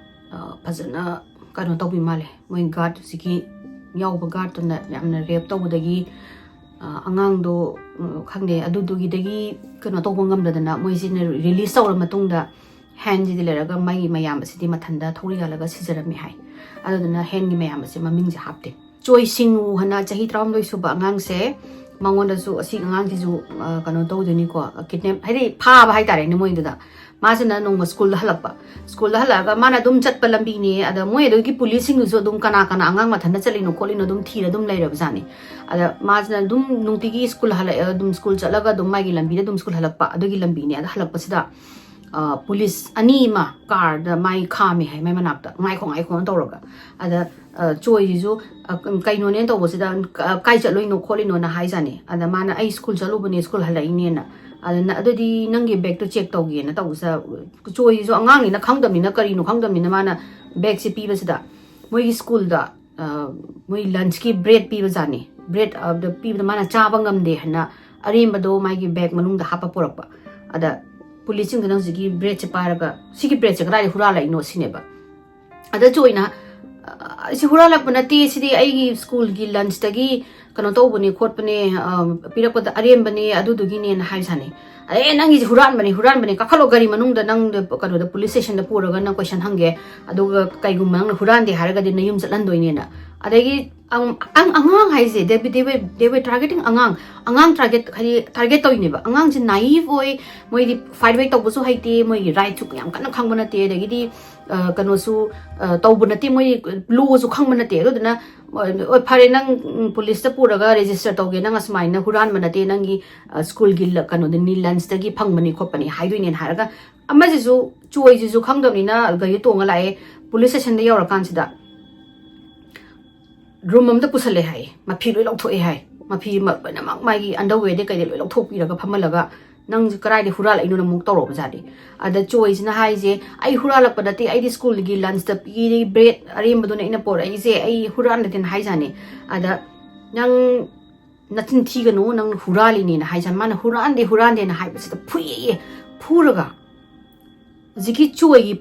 ꯑ, ꯐꯖꯅ ꯀꯩꯅꯣ ꯇꯧꯕꯤ ꯃꯥꯜꯂꯦ꯫ ꯃꯣꯏ ꯒꯥꯔꯗ, ꯍꯧꯖꯤꯛꯀꯤ ꯌꯥꯎꯕ ꯒꯥꯔꯗꯇꯨꯅ ꯌꯥꯝꯅ ꯔꯦꯞ ꯇꯧꯕꯗꯒꯤ, ꯑ, ꯑꯉꯥꯡꯗꯣ, ꯎꯝ, ꯈꯪꯗꯦ, ꯑꯗꯨꯗꯨꯒꯤꯗꯒꯤ ꯀꯩꯅꯣ ꯇꯧꯕ ꯉꯝꯗꯗꯅ ꯃꯣꯏꯁꯤꯅ ꯔꯤꯂꯤꯁ ꯇꯧꯔ ꯃꯇꯨꯡꯗ ꯍꯦꯟꯁꯤꯗꯤ ꯂꯩꯔꯒ ꯃꯥꯒꯤ ꯃꯌꯥꯝꯕꯁꯤꯗꯤ ꯃꯊꯟꯇ ꯊꯧꯔꯤ ꯌꯥꯜꯂꯒ ꯁꯤꯖꯔꯝꯃꯦ ꯍꯥꯏ꯫ ꯑꯗꯨꯗꯨꯅ ꯍꯦꯟꯒꯤ ꯃꯌꯥꯝꯕꯁꯦ ꯃꯃꯤꯡꯁꯦ ꯍꯥꯞꯇꯦ꯫ ꯆꯣꯏ ꯁꯤꯡꯉꯨ ꯍꯥꯏꯅ ꯆꯍꯤ ꯇꯔꯥꯍꯨꯝꯗꯣꯏ ꯁꯨꯕ ꯑꯉꯥꯡꯁꯦ, ꯃꯉꯣꯟꯗꯁꯨ ꯑꯁꯤ ꯑꯉꯥꯡꯁꯤꯁꯨ, ꯑ, ꯀꯩꯅꯣ ꯇꯧꯗꯣꯏꯅꯤꯀꯣ, ꯀꯤꯗꯅꯦꯞ, ꯍꯥꯏꯗꯤ ꯐꯥꯕ ꯍꯥꯏꯇꯥꯔꯦꯅꯦ ꯃꯣꯏꯗꯨꯗ꯫ ꯃꯥꯁꯤꯅ ꯅꯣꯡꯃ ꯁ꯭ꯀꯨꯜꯗ ꯍꯜꯂꯛꯄ꯫ ꯁ꯭ꯀꯨꯜꯗ ꯍꯜꯂꯛꯑꯒ ꯃꯥꯅ ꯑꯗꯨꯝ ꯆꯠꯄ ꯂꯝꯕꯤꯅꯦ, ꯑꯗ ꯃꯣꯏ ꯑꯗꯨꯒꯤ ꯄꯨꯂꯤꯁꯁꯤꯡꯗꯨꯁꯨ ꯑꯗꯨꯝ ꯀꯅꯥ ꯀꯅꯥ ꯑꯉꯥꯡ ꯃꯊꯟꯇ ꯆꯠꯂꯤꯅꯣ ꯈꯣꯠꯂꯤꯅꯣ ꯑꯗꯨꯝ ꯊꯤꯔ ꯑꯗꯨꯝ ꯂꯩꯔꯕꯖꯥꯠꯅꯤ꯫ ꯑꯗ ꯃꯥꯁꯤꯅ ꯑꯗꯨꯝ ꯅꯨꯡꯇꯤꯒꯤ ꯁ꯭ꯀꯨꯜ ꯍꯜꯂꯛꯑꯦ, ꯑꯗꯨꯝ ꯁ꯭ꯀꯨꯜ ꯆꯠꯂꯒ ꯑꯗꯨꯝ ꯃꯥꯒꯤ ꯂꯝꯕꯤꯗ ꯑꯗꯨꯝ ꯁ꯭ꯀꯨꯜ ꯍꯜꯂꯛꯄ, ꯑꯗꯨꯒꯤ ꯂꯝꯕꯤꯅꯦ꯫ ꯑꯗ ꯍꯜꯂꯛꯄꯁꯤꯗ, ꯑ, ꯄꯨꯂꯤꯁ ꯑꯅꯤ ꯑꯃ ꯀꯥꯔꯗ ꯃꯥꯏ ꯈꯥꯝꯃꯦ ꯍꯥꯏ, ꯃꯥꯏ ꯃꯅꯥꯛꯇ, "ꯉꯥꯏꯈꯣ, ꯉꯥꯏꯈꯣꯅ" ꯇꯧꯔꯒ꯫ ꯑꯗ, ꯑ, ꯆꯣꯏꯁꯤꯁꯨ, ꯑ, ꯀꯩꯅꯣꯅꯦꯅ ꯇꯧꯕꯁꯤꯗ, "ꯀ-, ꯀꯥꯏ ꯆꯠꯂꯨꯏꯅꯣ ꯈꯣꯠꯂꯤꯅꯣꯅ" ꯍꯥꯏꯖꯥꯅꯤ꯫ ꯑꯗ ꯃꯥꯅ, "ꯑꯩ ꯁ꯭ꯀꯨꯜ ꯆꯠꯂꯨꯕꯅꯦ, ꯁ꯭ꯀꯨꯜ ꯍꯜꯂꯛꯏꯅꯦꯅ"꯫ ꯑꯗꯨꯅ, "ꯑꯗꯨꯗꯤ ꯅꯪꯒꯤ ꯕꯦꯒꯇꯣ ꯆꯦꯛ ꯇꯧꯒꯦꯅ" ꯇꯧꯕꯁꯤꯗ, ꯆꯣꯏꯁꯤꯁꯨ ꯑꯉꯥꯡꯅꯤꯅ ꯈꯪꯗꯕꯅꯤꯅ, ꯀꯔꯤꯅꯣ ꯈꯪꯗꯕꯅꯤꯅ, ꯃꯥꯅ ꯕꯦꯒꯁꯦ ꯄꯤꯕꯁꯤꯗ ꯃꯣꯏꯒꯤ ꯁ꯭ꯀꯨꯜꯗ, ꯑ, ꯃꯣꯏ ꯂꯟꯆꯀꯤ ꯕ꯭ꯔꯦꯗ ꯄꯤꯕꯖꯥꯠꯅꯤ꯫ ꯕ꯭ꯔꯦꯗ, ꯑ, ꯗ ꯄꯤꯕꯗ ꯃꯥꯅ ꯆꯥꯕ ꯉꯝꯗꯦ ꯍꯥꯏꯅ ꯑꯔꯦꯝꯕꯗꯣ ꯃꯥꯒꯤ ꯕꯦꯒ ꯃꯅꯨꯡꯗ ꯍꯥꯞꯄ ꯄꯨꯔꯛꯄ꯫ ꯑꯗ ꯄꯨꯂꯤꯁꯁꯤꯡꯗꯨꯅ ꯍꯧꯖꯤꯛꯀꯤ ꯕ꯭ꯔꯦꯗꯁꯦ ꯄꯥꯏꯔꯒ, "ꯁꯤꯒꯤ ꯕ꯭ꯔꯦꯗꯁꯦ ꯀꯗꯥꯏꯗ ꯍꯨꯔꯥꯜꯂꯛꯏꯅꯣ?" ꯁꯤꯅꯦꯕ꯫ ꯑꯗ ꯆꯣꯏꯅ, "ꯑ, ꯁꯤ ꯍꯨꯔꯥꯜꯂꯛꯄ ꯅꯠꯇꯦ, ꯁꯤꯗꯤ ꯑꯩꯒꯤ ꯁ꯭ꯀꯨꯜꯒꯤ ꯂꯟꯆꯇꯒꯤ ꯀꯩꯅꯣ ꯇꯧꯕꯅꯦ ꯈꯣꯠꯄꯅꯦ, ꯑ, ꯄꯤꯔꯛꯄꯗ ꯑꯔꯦꯝꯕꯅꯦ, ꯑꯗꯨꯗꯨꯒꯤꯅꯦꯅ" ꯍꯥꯏꯕ ꯁꯥꯅꯤ꯫ "ꯑꯦ, ꯅꯪꯒꯤꯁꯦ ꯍꯨꯔꯥꯟꯕꯅꯦ, ꯍꯨꯔꯥꯟꯕꯅꯦ, ꯀꯥꯈꯠꯂꯣ ꯒꯥꯔꯤ ꯃꯅꯨꯡꯗ, ꯅꯪ ꯀꯩꯅꯣꯗ ꯄꯨꯂꯤꯁ ꯁ꯭ꯇꯦꯁꯟꯗ ꯄꯨꯔꯒ ꯅꯪ ꯀꯣꯏꯁꯟ ꯍꯪꯒꯦ, ꯑꯗꯨꯒ ꯀꯩꯒꯨꯝꯕ ꯅꯪꯅ ꯍꯨꯔꯥꯟꯗꯦ ꯍꯥꯏꯔꯒꯗꯤ ꯅꯌꯨꯝ ꯆꯠꯍꯟꯗꯣꯏꯅꯦꯅ"꯫ ꯑꯗꯒꯤ ꯑꯪ-, ꯑꯪ-, ꯑꯉꯥꯡ ꯍꯥꯏꯁꯦ, they, they were, they were targeting ꯑꯉꯥꯡ, ꯑꯉꯥꯡ ꯇꯥꯔꯒꯦꯠ, ꯍꯥꯏꯗꯤ ꯇꯥꯔꯒꯦꯠ ꯇꯧꯔꯤꯅꯦꯕ꯫ ꯑꯉꯥꯡꯁꯦ ꯅꯥꯏꯐ ꯑꯣꯏ, ꯃꯣꯏꯗꯤ ꯐꯥꯏꯠ ꯋꯦꯠ ꯇꯧꯕꯁꯨ ꯍꯩꯇꯦ, ꯃꯣꯏꯒꯤ ꯔꯥꯏꯠꯁꯨ ꯌꯥꯝ ꯀꯟꯅ ꯈꯪꯕ ꯅꯠꯇꯦ, ꯑꯗꯒꯤꯗꯤ, ꯑ, ꯀꯩꯅꯣꯁꯨ, ꯑ, ꯇꯧꯕ ꯅꯠꯇꯦ, ꯃꯣꯏ ꯂꯣꯁꯨ ꯈꯪꯕ ꯅꯠꯇꯦ꯫ ꯑꯗꯨꯗꯨꯅ, "ꯑ, ꯍꯣꯏ, ꯐꯔꯦ, ꯅꯪ, ꯎꯝ, ꯄꯨꯂꯤꯁꯇ ꯄꯨꯔꯒ ꯔꯦꯖꯤꯁꯇꯔ ꯇꯧꯒꯦ, ꯅꯪ ꯑꯁꯨꯃꯥꯏꯅ ꯍꯨꯔꯥꯟꯕ ꯅꯠꯇꯦ, ꯅꯪꯒꯤ, ꯑ, ꯁ꯭ꯀꯨꯜꯒꯤ ꯂ-, ꯀꯩꯅꯣꯗꯅꯤ, ꯂꯟꯆꯇꯒꯤ ꯐꯪꯕꯅꯤ ꯈꯣꯠꯄꯅꯤ" ꯍꯥꯏꯗꯣꯏꯅꯦꯅ ꯍꯥꯏꯔꯒ, ꯑꯃꯁꯤꯁꯨ, ꯆꯣꯏꯁꯤꯁꯨ ꯈꯪꯗꯕꯅꯤꯅ ꯒꯥꯔꯤ ꯇꯣꯡꯉ ꯂꯥꯛꯑꯦ꯫ ꯄꯨꯂꯤꯁ ꯁ꯭ꯇꯦꯁꯟꯗ ꯌꯧꯔꯀꯥꯟꯁꯤꯗ ꯔꯨꯝ ꯑꯝꯗ ꯄꯨꯁꯜꯂꯦ ꯍꯥꯏꯌꯦ꯫ ꯃꯐꯤ ꯂꯣꯏ ꯂꯧꯊꯣꯛꯑꯦ ꯍꯥꯏ꯫ ꯃꯐꯤ ꯃ-, ꯂꯣꯏꯅꯃꯛ ꯃꯥꯒꯤ ꯑꯟꯗꯔꯋꯦꯔꯗꯩ ꯀꯩꯗꯩ ꯂꯣꯏ ꯂꯧꯊꯣꯛꯄꯤꯔꯒ ꯐꯝꯍꯜꯂꯒ, "ꯅꯪꯁꯦ ꯀꯗꯥꯏꯗꯩ ꯍꯨꯔꯥꯜꯂꯛꯏꯅꯣꯅ?" ꯑꯃꯨꯛ ꯇꯧꯔꯛꯄꯖꯥꯠꯅꯤ꯫ ꯑꯗ ꯆꯣꯏꯁꯤꯅ ꯍꯥꯏꯁꯦ, "ꯑꯩ ꯍꯨꯔꯥꯜꯂꯛꯄ ꯅꯠꯇꯦ, ꯑꯩꯗꯤ ꯁ꯭ꯀꯨꯜꯒꯤ ꯂꯟꯆꯇ ꯄꯤꯔꯤ ꯕ꯭ꯔꯦꯗ ꯑꯔꯦꯝꯕꯗꯨꯅ ꯑꯩꯅ ꯄꯣꯔꯛꯏꯁꯦ, ꯑꯩ ꯍꯨꯔꯥꯟ ꯅꯠꯇꯦꯅ" ꯍꯥꯏꯖꯥꯠꯅꯤ꯫ ꯑꯗ, "ꯅꯪ "ꯅꯆꯤꯟ ꯊꯤꯒꯅꯨ, ꯅꯪꯅ ꯍꯨꯔꯥꯜꯂꯤꯅꯦꯅ" ꯍꯥꯏꯁꯦ꯫ ꯃꯥꯅ "ꯍꯨꯔꯥꯟꯗꯦ, ꯍꯨꯔꯥꯟꯗꯦꯅ" ꯍꯥꯏꯕꯁꯤꯗ ꯐꯨꯏꯌꯦ꯫ ꯐꯨꯔꯒ ꯍꯧꯖꯤꯛꯀꯤ ꯆꯣꯏꯒꯤ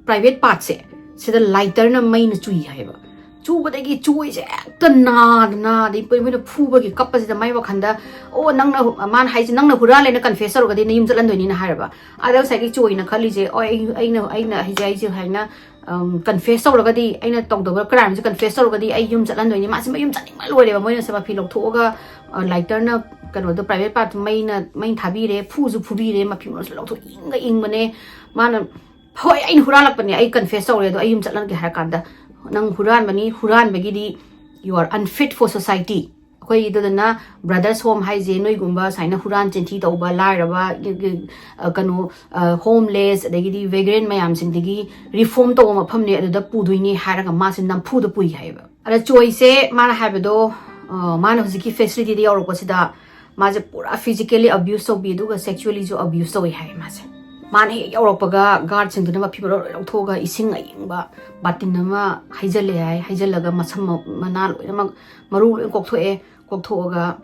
private partꯁꯦ, ꯁꯤꯗ lighterꯅ ꯃꯩꯅ ꯆꯨꯏ ꯍꯥꯏꯕ꯫ ꯆꯨꯕꯗꯒꯤ ꯆꯣꯏꯁꯦ ꯍꯦꯛꯇ ꯅꯥꯗ ꯅꯥꯗ, ꯃꯣꯏꯅ ꯐꯨꯕꯒꯤ ꯀꯞꯄꯁꯤꯗ ꯃꯥꯏ ꯋꯥꯈꯟꯗ, "ꯑꯣ, ꯅꯪꯅ ꯍꯨ-," ꯃꯥꯅ ꯍꯥꯏꯁꯦ, "ꯅꯪꯅ ꯍꯨꯔꯥꯜꯂꯦꯅ confess ꯇꯧꯔꯒꯗꯤ ꯅꯌꯨꯝ ꯆꯠꯍꯟꯗꯣꯏꯅꯤꯅ" ꯍꯥꯏꯔꯕ꯫ ꯑꯗ ꯉꯁꯥꯏꯒꯤ ꯆꯣꯏꯅ ꯈꯜꯂꯤꯁꯦ, "ꯑꯣ, ꯑꯩ, ꯑꯩꯅ, ꯑꯩꯅ ꯍꯥꯏꯁꯦ, ꯑꯩꯁꯦ ꯍꯥꯏꯅ, ꯎꯝ, confess ꯇꯧꯔꯒꯗꯤ, ꯑꯩꯅ ꯇꯧꯗꯕ crimeꯁꯦ confess ꯇꯧꯔꯒꯗꯤ ꯑꯩ ꯌꯨꯝ ꯆꯠꯍꯟꯗꯣꯏꯅꯤ"꯫ ꯃꯥꯁꯦ ꯃꯌꯨꯝ ꯆꯠꯅꯤꯡꯕ ꯂꯣꯏꯔꯦꯕ꯫ ꯃꯣꯏꯅꯁꯦ ꯃꯐꯤ ꯂꯧꯊꯣꯛꯑꯒ, ꯑ, lighterꯅ ꯀꯩꯅꯣꯗꯣ, private part ꯃꯩꯅ, ꯃꯩꯅ ꯊꯥꯕꯤꯔꯦ, ꯐꯨꯁꯨ ꯐꯨꯕꯤꯔꯦ, ꯃꯐꯤ ꯃꯔꯣꯟꯁꯨ ꯂꯧꯊꯣꯛ ꯏꯪꯒ ꯏꯪꯕꯅꯦ꯫ ꯃꯥꯅ, "ꯍꯣꯏ, ꯑꯩꯅ ꯍꯨꯔꯥꯜꯂꯛꯄꯅꯦ, ꯑꯩ confess ꯇꯧꯔꯦ, ꯑꯗꯣ ꯑꯩ ꯌꯨꯝ ꯆꯠꯍꯟꯒꯦ" ꯍꯥꯏꯔ ꯀꯥꯟꯗ, "ꯅꯪ ꯍꯨꯔꯥꯟꯕꯅꯤ, ꯍꯨꯔꯥꯟꯕꯒꯤꯗꯤ you are unfit for society"꯫ ꯑꯩꯈꯣꯏꯒꯤꯗꯨꯗꯅ Brothers' Home ꯍꯥꯏꯁꯦ ꯅꯣꯏꯒꯨꯝꯕ ꯁꯨꯃꯥꯏꯅ ꯍꯨꯔꯥꯟ ꯆꯤꯟꯊꯤ ꯇꯧꯕ, ꯂꯥꯏꯔꯕ, ꯑ, ꯀꯩꯅꯣ, ꯑ, homeless, ꯑꯗꯒꯤꯗꯤ vagrant ꯃꯌꯥꯝꯁꯤꯡꯗꯒꯤ reform ꯇꯧꯕ ꯃꯐꯝꯅꯦ, ꯑꯗꯨꯗ ꯄꯨꯗꯣꯏꯅꯦ ꯍꯥꯏꯔꯒ ꯃꯥꯁꯦ ꯅꯝꯐꯨꯗ ꯄꯨꯏ ꯍꯥꯏꯌꯦꯕ꯫ ꯑꯗ ꯆꯣꯏꯁꯦ ꯃꯥꯅ ꯍꯥꯏꯕꯗꯣ, ꯑ, ꯃꯥꯅ ꯍꯧꯖꯤꯛꯀꯤ facilityꯗ ꯌꯧꯔꯛꯄꯁꯤꯗ ꯃꯥꯁꯦ ꯄꯨꯔꯥ physically abuse ꯇꯧꯕꯤ, ꯑꯗꯨꯒ sexuallyꯁꯨ abuse ꯇꯧꯋꯤ ꯍꯥꯏꯌꯦ ꯃꯥꯁꯦ꯫ ꯃꯥꯅ ꯍꯦꯛ ꯌꯧꯔꯛꯄꯒ guardꯁꯤꯡꯗꯨꯅ ꯃꯐꯤ ꯃꯔꯣꯟ ꯂꯣꯏ ꯂꯧꯊꯣꯛꯑꯒ ꯏꯁꯤꯡ ꯑꯏꯪꯕ ꯕꯥꯇꯤꯟ ꯑꯃ ꯍꯩꯖꯤꯜꯂꯦ ꯍꯥꯏ꯫ ꯍꯩꯖꯤꯜꯂꯒ ꯃꯁꯝ ꯃ-, ꯃꯅꯥ ꯂꯣꯏꯅꯃꯛ, ꯃꯔꯨ ꯂꯣꯏ ꯀꯣꯛꯊꯣꯛꯑꯦ꯫ ꯀꯣꯛꯊꯣꯛꯑꯒ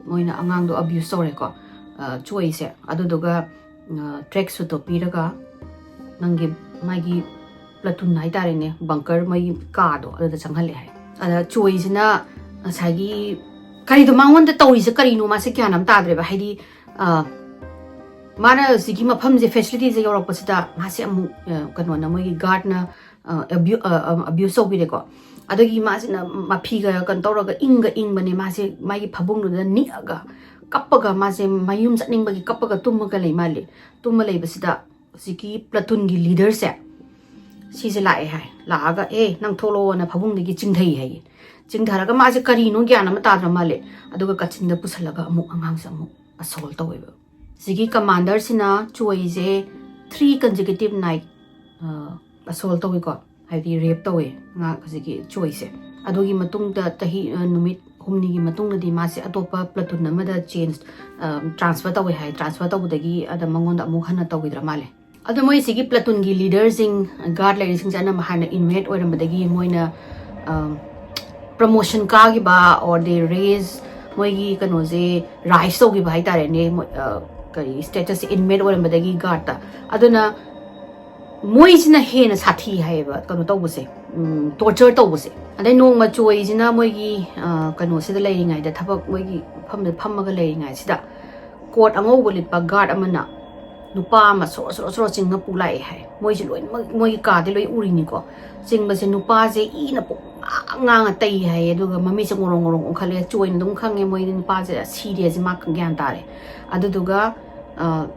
ꯃꯣꯏꯅ ꯑꯉꯥꯡꯗꯣ abuse ꯇꯧꯔꯦꯀꯣ, ꯑ, ꯆꯣꯏꯁꯦ꯫ ꯑꯗꯨꯗꯨꯒ, ꯑ, track suitꯇꯣ ꯄꯤꯔꯒ ꯅꯪꯒꯤ, ꯃꯥꯒꯤ platoon ꯍꯥꯏꯇꯥꯔꯦꯅꯦ, bunker, ꯃꯣꯏꯒꯤ ꯀꯥꯗꯣ ꯑꯗꯨꯗ ꯆꯪꯍꯜꯂꯦ ꯍꯥꯏ꯫ ꯑꯗ ꯆꯣꯏꯁꯤꯅ ꯉꯁꯥꯏꯒꯤ ꯀꯔꯤꯗꯣ ꯃꯉꯣꯟꯗ ꯇꯧꯔꯤꯁꯦ ꯀꯔꯤꯅꯣ ꯃꯥꯁꯦ ꯒ꯭ꯌꯥꯟ ꯑꯃ ꯇꯥꯗ꯭ꯔꯦꯕ꯫ ꯍꯥꯏꯗꯤ, ꯑ, ꯃꯥꯅ ꯍꯧꯖꯤꯛꯀꯤ ꯃꯐꯝꯁꯦ, facilityꯁꯦ ꯌꯧꯔꯛꯄꯁꯤꯗ ꯃꯥꯁꯦ ꯑꯃꯨꯛ, ꯑ, ꯀꯩꯅꯣꯅ, ꯃꯣꯏꯒꯤ guardꯅ, ꯑ, ꯑꯕ꯭ꯌꯨ-, ꯑ, ꯑ, abuse ꯇꯧꯕꯤꯔꯦꯀꯣ꯫ ꯑꯗꯒꯤ ꯃꯥꯁꯤꯅ ꯃꯐꯤꯒ ꯀꯩꯅꯣ ꯇꯧꯔꯒ ꯏꯪꯒ ꯏꯪꯕꯅꯦ, ꯃꯥꯁꯦ ꯃꯥꯒꯤ ꯐꯃꯨꯡꯗꯨꯗ ꯅꯤꯛꯑꯒ ꯀꯞꯄꯒ, ꯃꯥꯁꯦ ꯃꯌꯨꯝ ꯆꯠꯅꯤꯡꯕꯒꯤ ꯀꯞꯄꯒ ꯇꯨꯝꯃꯒ ꯂꯩ ꯃꯥꯜꯂꯦ꯫ ꯇꯨꯝꯃ ꯂꯩꯕꯁꯤꯗ ꯍꯧꯖꯤꯛꯀꯤ platoonꯒꯤ leaderꯁꯦ ꯁꯤꯁꯦ ꯂꯥꯛꯑꯦ ꯍꯥꯏ꯫ ꯂꯥꯛꯑꯒ, "ꯑꯦ, ꯅꯪ ꯊꯣꯛꯂꯛꯑꯣꯅ" ꯐꯃꯨꯡꯗꯒꯤ ꯆꯤꯡꯊꯩ ꯍꯥꯏꯌꯦ꯫ ꯆꯤꯡꯊꯔꯒ ꯃꯥꯁꯦ ꯀꯔꯤꯅꯣ ꯒ꯭ꯌꯥꯟ ꯑꯃ ꯇꯥꯗ꯭ꯔ ꯃꯥꯜꯂꯦ꯫ ꯑꯗꯨꯒ ꯀꯥꯆꯤꯟꯗ ꯄꯨꯁꯜꯂꯒ ꯑꯃꯨꯛ ꯑꯉꯥꯡꯁꯦ ꯑꯃꯨꯛ assault ꯇꯧꯋꯦꯕ꯫ ꯁꯤꯒꯤ commanderꯁꯤꯅ ꯆꯣꯏꯁꯦ three consecutive night, ꯑ, assault ꯇꯧꯋꯤꯀꯣ, ꯍꯥꯏꯗꯤ rape ꯇꯧꯋꯦ ꯉꯥ-, ꯍꯧꯖꯤꯛꯀꯤ ꯆꯣꯏꯁꯦ꯫ ꯑꯗꯨꯒꯤ ꯃꯇꯨꯡꯗ ꯆꯍꯤ, ꯑ, ꯅꯨꯃꯤꯠ ꯍꯨꯝꯅꯤꯒꯤ ꯃꯇꯨꯡꯗꯗꯤ ꯃꯥꯁꯦ ꯑꯇꯣꯞꯄ platoon ꯑꯃꯗ change, ꯑ, transfer ꯇꯧꯋꯦ ꯍꯥꯏ꯫ Transfer ꯇꯧꯕꯗꯒꯤ ꯑꯗ ꯃꯉꯣꯟꯗ ꯑꯃꯨꯛ ꯍꯟꯅ ꯇꯧꯈꯤꯗ꯭ꯔ ꯃꯥꯜꯂꯦ꯫ ꯑꯗꯣ ꯃꯣꯏ ꯁꯤꯒꯤ platoonꯒꯤ leaderꯁꯤꯡ, guard ꯂꯩꯔꯤꯁꯤꯡꯁꯦ ꯑꯅꯝꯕ ꯍꯥꯟꯅ inmate ꯑꯣꯏꯔꯝꯕꯗꯒꯤ ꯃꯣꯏꯅ, ꯑ, ꯄ꯭ꯔꯃꯣꯁꯟ ꯀꯥꯈꯤꯕ, or they raise, ꯃꯣꯏꯒꯤ ꯀꯩꯅꯣꯁꯦ ꯔꯥꯏꯁ ꯇꯧꯈꯤꯕ ꯍꯥꯏꯇꯥꯔꯦꯅꯦ, ꯃꯣꯏ, ꯑ, ꯀꯔꯤ, ꯁ꯭ꯇꯦꯇꯁꯁꯦ ꯏꯟꯃꯦꯠ ꯑꯣꯏꯔꯝꯕꯗꯒꯤ ꯒꯥꯔꯗꯇ꯫ ꯑꯗꯨꯅ ꯃꯣꯏꯁꯤꯅ ꯍꯦꯟꯅ ꯁꯥꯊꯤ ꯍꯥꯏꯌꯦꯕ, ꯀꯩꯅꯣ ꯇꯧꯕꯁꯦ, ꯇꯣꯔꯆꯔ ꯇꯧꯕꯁꯦ꯫ ꯑꯗꯩ ꯅꯣꯡꯃ ꯆꯣꯏꯁꯤꯅ ꯃꯣꯏꯒꯤ, ꯑ, ꯀꯩꯅꯣꯁꯤꯗ ꯂꯩꯔꯤꯉꯩꯗ, ꯊꯕꯛ ꯃꯣꯏꯒꯤ ꯃꯐꯝꯗ ꯐꯝꯃꯒ ꯂꯩꯔꯤꯉꯩꯁꯤꯗ, ꯀꯣꯠ ꯑꯉꯧꯕ ꯂꯤꯠꯄ ꯒꯥꯔꯗ ꯑꯃꯅ ꯅꯨꯄꯥ ꯑꯃ ꯁꯣꯔꯣ ꯁꯣꯔꯣ ꯁꯣꯔꯣ ꯆꯤꯡꯉ ꯄꯨ ꯂꯥꯛꯑꯦ ꯍꯥꯏ꯫ ꯃꯣꯏꯁꯦ ꯂꯣꯏꯅꯃꯛ ꯃꯣꯏꯒꯤ ꯀꯥꯗꯤ ꯂꯣꯏ ꯎꯔꯤꯅꯤꯀꯣ꯫ ꯆꯤꯡꯕꯁꯦ ꯅꯨꯄꯥꯁꯦ ꯏꯅ ꯄꯨꯡꯉꯥꯡ ꯉꯥꯡꯉ ꯇꯩ ꯍꯥꯏꯌꯦ, ꯑꯗꯨꯒ ꯃꯃꯤꯠꯁꯦ ꯉꯣꯔꯣꯡ ꯉꯣꯔꯣꯡ ꯑꯣꯟꯈꯠꯂꯦ꯫ ꯆꯣꯏꯅ ꯑꯗꯨꯝ ꯈꯪꯉꯦ ꯃꯣꯏꯗꯤ ꯅꯨꯄꯥꯁꯦ ꯁꯤꯔꯦꯁꯦ ꯃꯥ ꯒ꯭ꯌꯥꯟ ꯇꯥꯔꯦ꯫ ꯑꯗꯨꯗꯨꯒ, ꯑ,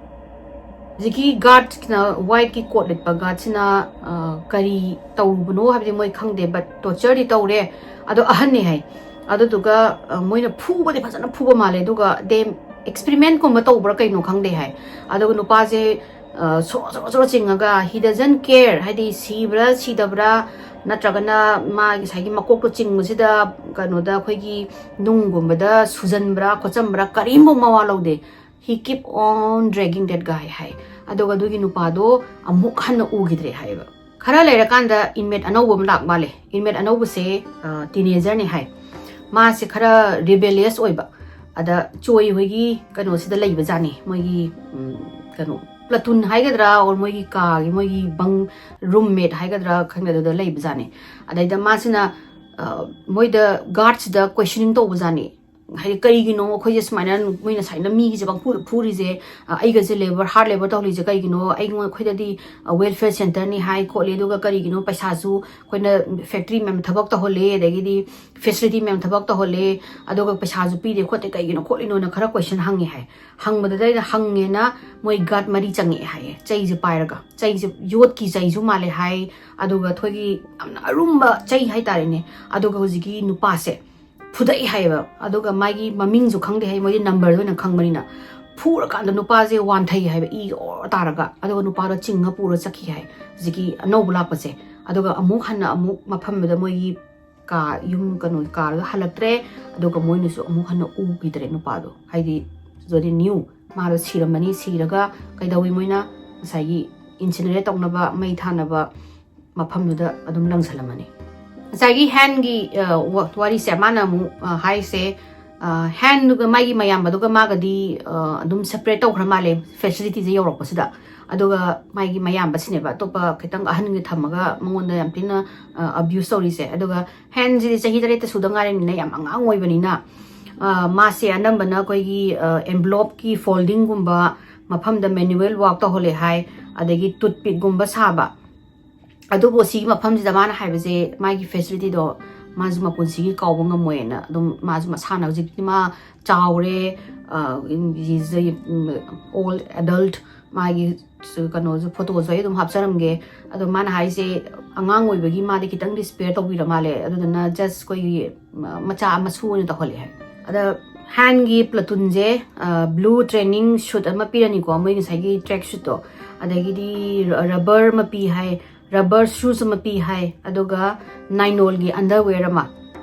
ꯍꯧꯖꯤꯛꯀꯤ ꯒꯥꯔꯗꯁꯤꯅ, ꯋꯥꯏꯠꯀꯤ ꯀꯣꯠ ꯂꯤꯠꯄ ꯒꯥꯔꯗꯁꯤꯅ, ꯑ, ꯀꯔꯤ ꯇꯧꯔꯨꯕꯅꯣ ꯍꯥꯏꯕꯗꯤ ꯃꯣꯏ ꯈꯪꯗꯦ, but ꯇꯣꯔꯆꯔꯗꯤ ꯇꯧꯔꯦ꯫ ꯑꯗꯣ ꯑꯍꯟꯅꯦ ꯍꯥꯏ꯫ ꯑꯗꯨꯗꯨꯒ, ꯑ, ꯃꯣꯏꯅ ꯐꯨꯕꯗꯤ ꯐꯖꯅ ꯐꯨꯕ ꯃꯥꯜꯂꯦ, ꯑꯗꯨꯒ ꯗꯦ ꯑꯦꯛꯁꯄꯦꯔꯤꯃꯦꯟꯒꯨꯝꯕ ꯇꯧꯕ꯭ꯔꯥ ꯀꯩꯅꯣ ꯈꯪꯗꯦ ꯍꯥꯏ꯫ ꯑꯗꯨꯒ ꯅꯨꯄꯥꯁꯦ, ꯑ, ꯁꯣꯔꯣ ꯁꯣꯔꯣ ꯁꯣꯔꯣ ꯆꯤꯡꯉꯒ, he doesn't care, ꯍꯥꯏꯗꯤ ꯁꯤꯕ꯭ꯔꯥ ꯁꯤꯗꯕ꯭ꯔꯥ, ꯅꯠꯇ꯭ꯔꯒꯅ ꯃꯥꯒꯤ ꯉꯁꯥꯏꯒꯤ ꯃꯀꯣꯛꯇꯣ ꯆꯤꯡꯕꯁꯤꯗ ꯀꯩꯅꯣꯗ ꯑꯩꯈꯣꯏꯒꯤ ꯅꯨꯡꯒꯨꯝꯕꯗ ꯁꯨꯖꯟꯕ꯭ꯔꯥ ꯈꯣꯠꯆꯟꯕ꯭ꯔꯥ ꯀꯔꯤꯝꯐꯥꯎ ꯃꯋꯥ ꯂꯧꯗꯦ꯫ He keep on dragging that guy ꯍꯥꯏ꯫ ꯑꯗꯨꯒ ꯑꯗꯨꯒꯤ ꯅꯨꯄꯥꯗꯣ ꯑꯃꯨꯛ ꯍꯟꯅ ꯎꯈꯤꯗ꯭ꯔꯦ ꯍꯥꯏꯌꯦꯕ꯫ ꯈꯔ ꯂꯩꯔꯀꯥꯟꯗ ꯏꯟꯃꯦꯠ ꯑꯅꯧꯕ ꯑꯃ ꯂꯥꯛ ꯃꯥꯜꯂꯦ꯫ ꯏꯟꯃꯦꯠ ꯑꯅꯧꯕꯁꯦ, ꯑ, ꯇꯤꯅꯦꯖꯔꯅꯦ ꯍꯥꯏ꯫ ꯃꯥꯁꯦ ꯈꯔ ꯔꯤꯕꯦꯂꯤꯌꯁ ꯑꯣꯏꯕ꯫ ꯑꯗ ꯆꯣꯏ ꯍꯣꯏꯒꯤ ꯀꯩꯅꯣꯁꯤꯗ ꯂꯩꯕꯖꯥꯠꯅꯤ, ꯃꯣꯏꯒꯤ, ꯎꯝ, ꯀꯩꯅꯣ, ꯄ꯭ꯂꯇꯨꯟ ꯍꯥꯏꯒꯗ꯭ꯔꯥ, or ꯃꯣꯏꯒꯤ ꯀꯥꯒꯤ, ꯃꯣꯏꯒꯤ ꯕꯪ, ꯔꯨꯝꯃꯦꯠ ꯍꯥꯏꯒꯗ꯭ꯔꯥ ꯈꯪꯗꯦ, ꯑꯗꯨꯗ ꯂꯩꯕꯖꯥꯠꯅꯤ꯫ ꯑꯗꯩꯗ ꯃꯥꯁꯤꯅ, ꯑ, ꯃꯣꯏꯗ ꯒꯥꯔꯗꯁꯤꯗ ꯀꯣꯏꯁꯟꯅꯤꯡ ꯇꯧꯕꯖꯥꯠꯅꯤ꯫ ꯍꯥꯏꯗꯤ ꯀꯔꯤꯒꯤꯅꯣ ꯑꯩꯈꯣꯏꯁꯦ ꯁꯨꯃꯥꯏꯅ ꯃꯣꯏꯅ ꯁꯨꯃꯥꯏꯅ ꯃꯤꯒꯤꯁꯦ ꯄꯪꯐꯨꯗ ꯐꯨꯔꯤꯁꯦ, ꯑ, ꯑꯩꯒꯁꯦ ꯂꯦꯕꯔ, ꯍꯥꯔꯗ ꯂꯦꯕꯔ ꯇꯧꯍꯜꯂꯤꯁꯦ ꯀꯩꯒꯤꯅꯣ? ꯑꯩꯉꯣꯟ-, ꯑꯩꯈꯣꯏꯗꯗꯤ, ꯑ, ꯋꯦꯜꯐꯤꯌꯔ ꯁꯦꯟꯇꯔꯅꯤ ꯍꯥꯏ ꯈꯣꯠꯂꯤ, ꯑꯗꯨꯒ ꯀꯔꯤꯒꯤꯅꯣ ꯄꯩꯁꯥꯁꯨ ꯑꯩꯈꯣꯏꯅ ꯐꯦꯛꯇ꯭ꯔꯤ ꯃꯌꯥꯝ ꯊꯕꯛ ꯇꯧꯍꯜꯂꯦ, ꯑꯗꯒꯤꯗꯤ ꯐꯦꯁꯤꯂꯤꯇꯤ ꯃꯌꯥꯝ ꯊꯕꯛ ꯇꯧꯍꯜꯂꯦ, ꯑꯗꯨꯒ ꯄꯩꯁꯥꯁꯨ ꯄꯤꯗꯦ ꯈꯣꯠꯇꯦ, ꯀꯩꯒꯤꯅꯣ ꯈꯣꯠꯂꯤꯅꯣꯅ ꯈꯔ ꯀꯣꯏꯁꯟ ꯍꯪꯉꯦ ꯍꯥꯏ꯫ ꯍꯪꯕꯗꯨꯗ ꯑꯩꯅ ꯍꯪꯉꯦꯅ ꯃꯣꯏ ꯒꯥꯔꯗ ꯃꯔꯤ ꯆꯪꯉꯛꯑꯦ ꯍꯥꯏꯌꯦ, ꯆꯩꯁꯦ ꯄꯥꯏꯔꯒ꯫ ꯆꯩꯁꯦ ꯌꯣꯠꯀꯤ ꯆꯩꯁꯨ ꯃꯥꯜꯂꯦ ꯍꯥꯏ, ꯑꯗꯨꯒ ꯑꯩꯈꯣꯏꯒꯤ ꯌꯥꯝꯅ ꯑꯔꯨꯝꯕ ꯆꯩ ꯍꯥꯏꯇꯥꯔꯦꯅꯦ꯫ ꯑꯗꯨꯒ ꯍꯧꯖꯤꯛꯀꯤ ꯅꯨꯄꯥꯁꯦ ꯐꯨꯗꯛꯏ ꯍꯥꯏꯌꯦꯕ꯫ ꯑꯗꯨꯒ ꯃꯥꯒꯤ ꯃꯃꯤꯡꯁꯨ ꯈꯪꯗꯦ ꯍꯥꯏ, ꯃꯣꯏꯗꯤ ꯅꯝꯕꯔꯗ ꯑꯣꯏꯅ ꯈꯪꯕꯅꯤꯅ꯫ ꯐꯨꯔꯀꯥꯟꯗ ꯅꯨꯄꯥꯁꯦ ꯋꯥꯟꯊꯩ ꯍꯥꯏꯕ, ꯏ ꯑꯣꯔ ꯇꯥꯔꯒ, ꯑꯗꯨꯒ ꯅꯨꯄꯥꯗꯣ ꯆꯤꯡꯉ ꯄꯨꯔ ꯆꯠꯈꯤ ꯍꯥꯏ ꯍꯧꯖꯤꯛꯀꯤ ꯑꯅꯧꯕ ꯂꯥꯛꯄꯁꯦ꯫ ꯑꯗꯨꯒ ꯑꯃꯨꯛ ꯍꯟꯅ ꯑꯃꯨꯛ ꯃꯐꯝꯗꯨꯗ ꯃꯣꯏꯒꯤ ꯀꯥ, ꯌꯨꯝ ꯀꯩꯅꯣ ꯀꯥꯔꯒ ꯍꯜꯂꯛꯇ꯭ꯔꯦ꯫ ꯑꯗꯨꯒ ꯃꯣꯏꯅꯁꯨ ꯑꯃꯨꯛ ꯍꯟꯅ ꯎꯈꯤꯗ꯭ꯔꯦ ꯅꯨꯄꯥꯗꯣ, ꯍꯥꯏꯗꯤ ꯖꯣꯗꯤ ꯅ꯭ꯌꯨ ꯃꯥꯗꯣ ꯁꯤꯔꯝꯃꯅꯤ꯫ ꯁꯤꯔꯒ ꯀꯩꯗꯧꯋꯤ? ꯃꯣꯏꯅ ꯉꯁꯥꯏꯒꯤ ꯏꯟꯁꯤꯅꯔꯦꯠ ꯇꯧꯅꯕ, ꯃꯩ ꯊꯥꯅꯕ ꯃꯐꯝꯗꯨꯗ ꯑꯗꯨꯝ ꯂꯪꯁꯜꯂꯝꯃꯅꯤ꯫ ꯉꯁꯥꯏꯒꯤ ꯍꯦꯟꯒꯤ ꯋꯥꯔꯤꯁꯦ ꯃꯥꯅ ꯑꯃꯨꯛ ꯍꯥꯏꯁꯦ, ꯍꯦꯟꯗꯨꯒ ꯃꯥꯒꯤ ꯃꯌꯥꯝꯕꯗꯨꯒ ꯃꯥꯒꯗꯤ ꯑꯗꯨꯝ ꯁꯦꯄꯔꯦꯠ ꯇꯧꯈ꯭ꯔ ꯃꯥꯜꯂꯦ ꯐꯦꯁꯤꯂꯤꯇꯤꯁꯦ ꯌꯧꯔꯛꯄꯁꯤꯗ꯫ ꯑꯗꯨꯒ ꯃꯥꯒꯤ ꯃꯌꯥꯝꯕꯁꯤꯅꯦꯕ ꯑꯇꯣꯞꯄ ꯈꯤꯇꯪ ꯑꯍꯟꯒꯤ ꯊꯝꯃꯒ ꯃꯉꯣꯟꯗ ꯌꯥꯝ ꯊꯤꯅ ꯑꯕ꯭ꯌꯨꯁ ꯇꯧꯔꯤꯁꯦ꯫ ꯑꯗꯨꯒ ꯍꯦꯟꯁꯤꯗꯤ ꯆꯍꯤ ꯇꯔꯦꯠꯇ ꯁꯨꯗ ꯉꯥꯏꯔꯤꯕꯅꯤꯅ ꯌꯥꯝ ꯑꯉꯥꯡ ꯑꯣꯏꯕꯅꯤꯅ, ꯃꯥꯁꯦ ꯑꯅꯝꯕꯅ ꯑꯩꯈꯣꯏꯒꯤ ꯑꯦꯟꯕ꯭ꯂꯣꯞꯀꯤ ꯐꯣꯜꯗꯤꯡꯒꯨꯝꯕ ꯃꯐꯝꯗ ꯃꯦꯅꯨꯋꯦꯜ ꯋꯥꯛ ꯇꯧꯍꯜꯂꯦ ꯍꯥꯏ꯫ ꯑꯗꯒꯤ ꯇꯨꯠꯄꯤꯛꯒꯨꯝꯕ ꯁꯥꯕ꯫ ꯑꯗꯨꯕꯨ ꯁꯤꯒꯤ ꯃꯐꯝꯁꯤꯗ ꯃꯥꯅ ꯍꯥꯏꯕꯁꯦ ꯃꯥꯒꯤ ꯐꯦꯁꯤꯂꯤꯇꯤꯗꯣ ꯃꯥꯁꯨ ꯃꯄꯨꯟꯁꯤꯒꯤ ꯀꯥꯎꯕ ꯉꯝꯃꯣꯏꯅ꯫ ꯑꯗꯨꯝ ꯃꯥꯁꯨ ꯃꯁꯥꯅ ꯍꯧꯖꯤꯛꯇꯤ ꯃꯥ ꯆꯥꯎꯔꯦ, ꯑꯣꯜ ꯑꯦꯗꯜꯠ, ꯃꯥꯒꯤ ꯀꯩꯅꯣꯁꯨ, ꯐꯣꯇꯣꯁꯨ ꯑꯩ ꯑꯗꯨꯝ ꯍꯥꯞꯆꯔꯝꯒꯦ꯫ ꯑꯗꯣ ꯃꯥꯅ ꯍꯥꯏꯁꯦ ꯑꯉꯥꯡ ꯑꯣꯏꯕꯒꯤ ꯃꯥꯗꯤ ꯈꯤꯇꯪꯗꯤ ꯁ꯭ꯄꯦꯌꯔ ꯇꯧꯕꯤꯔ ꯃꯥꯜꯂꯦ꯫ ꯑꯗꯨꯗꯨꯅ ꯖꯁ ꯑꯩꯈꯣꯏꯒꯤ ꯃꯆꯥ ꯃꯁꯨ ꯑꯣꯏꯅ ꯇꯧꯍꯜꯂꯦ ꯍꯥꯏ꯫ ꯑꯗ ꯍꯦꯟꯒꯤ ꯄ꯭ꯂꯇꯨꯟꯁꯦ ꯕ꯭ꯂꯨ ꯇ꯭ꯔꯦꯅꯤꯡ ꯁꯨꯠ ꯑꯃ ꯄꯤꯔꯅꯤꯀꯣ, ꯃꯣꯏ ꯉꯁꯥꯏꯒꯤ ꯇ꯭ꯔꯦꯛ ꯁꯨꯠꯇꯣ꯫ ꯑꯗꯒꯤꯗꯤ ꯔꯕꯔ ꯑꯃ ꯄꯤ ꯍꯥꯏ, ꯔꯕꯔ ꯁꯨꯁ ꯑꯃ ꯄꯤ ꯍꯥꯏ, ꯑꯗꯨꯒ ꯅꯥꯏꯅꯣꯜꯒꯤ ꯑꯟꯗꯔꯋꯦꯌꯔ ꯑꯃ꯫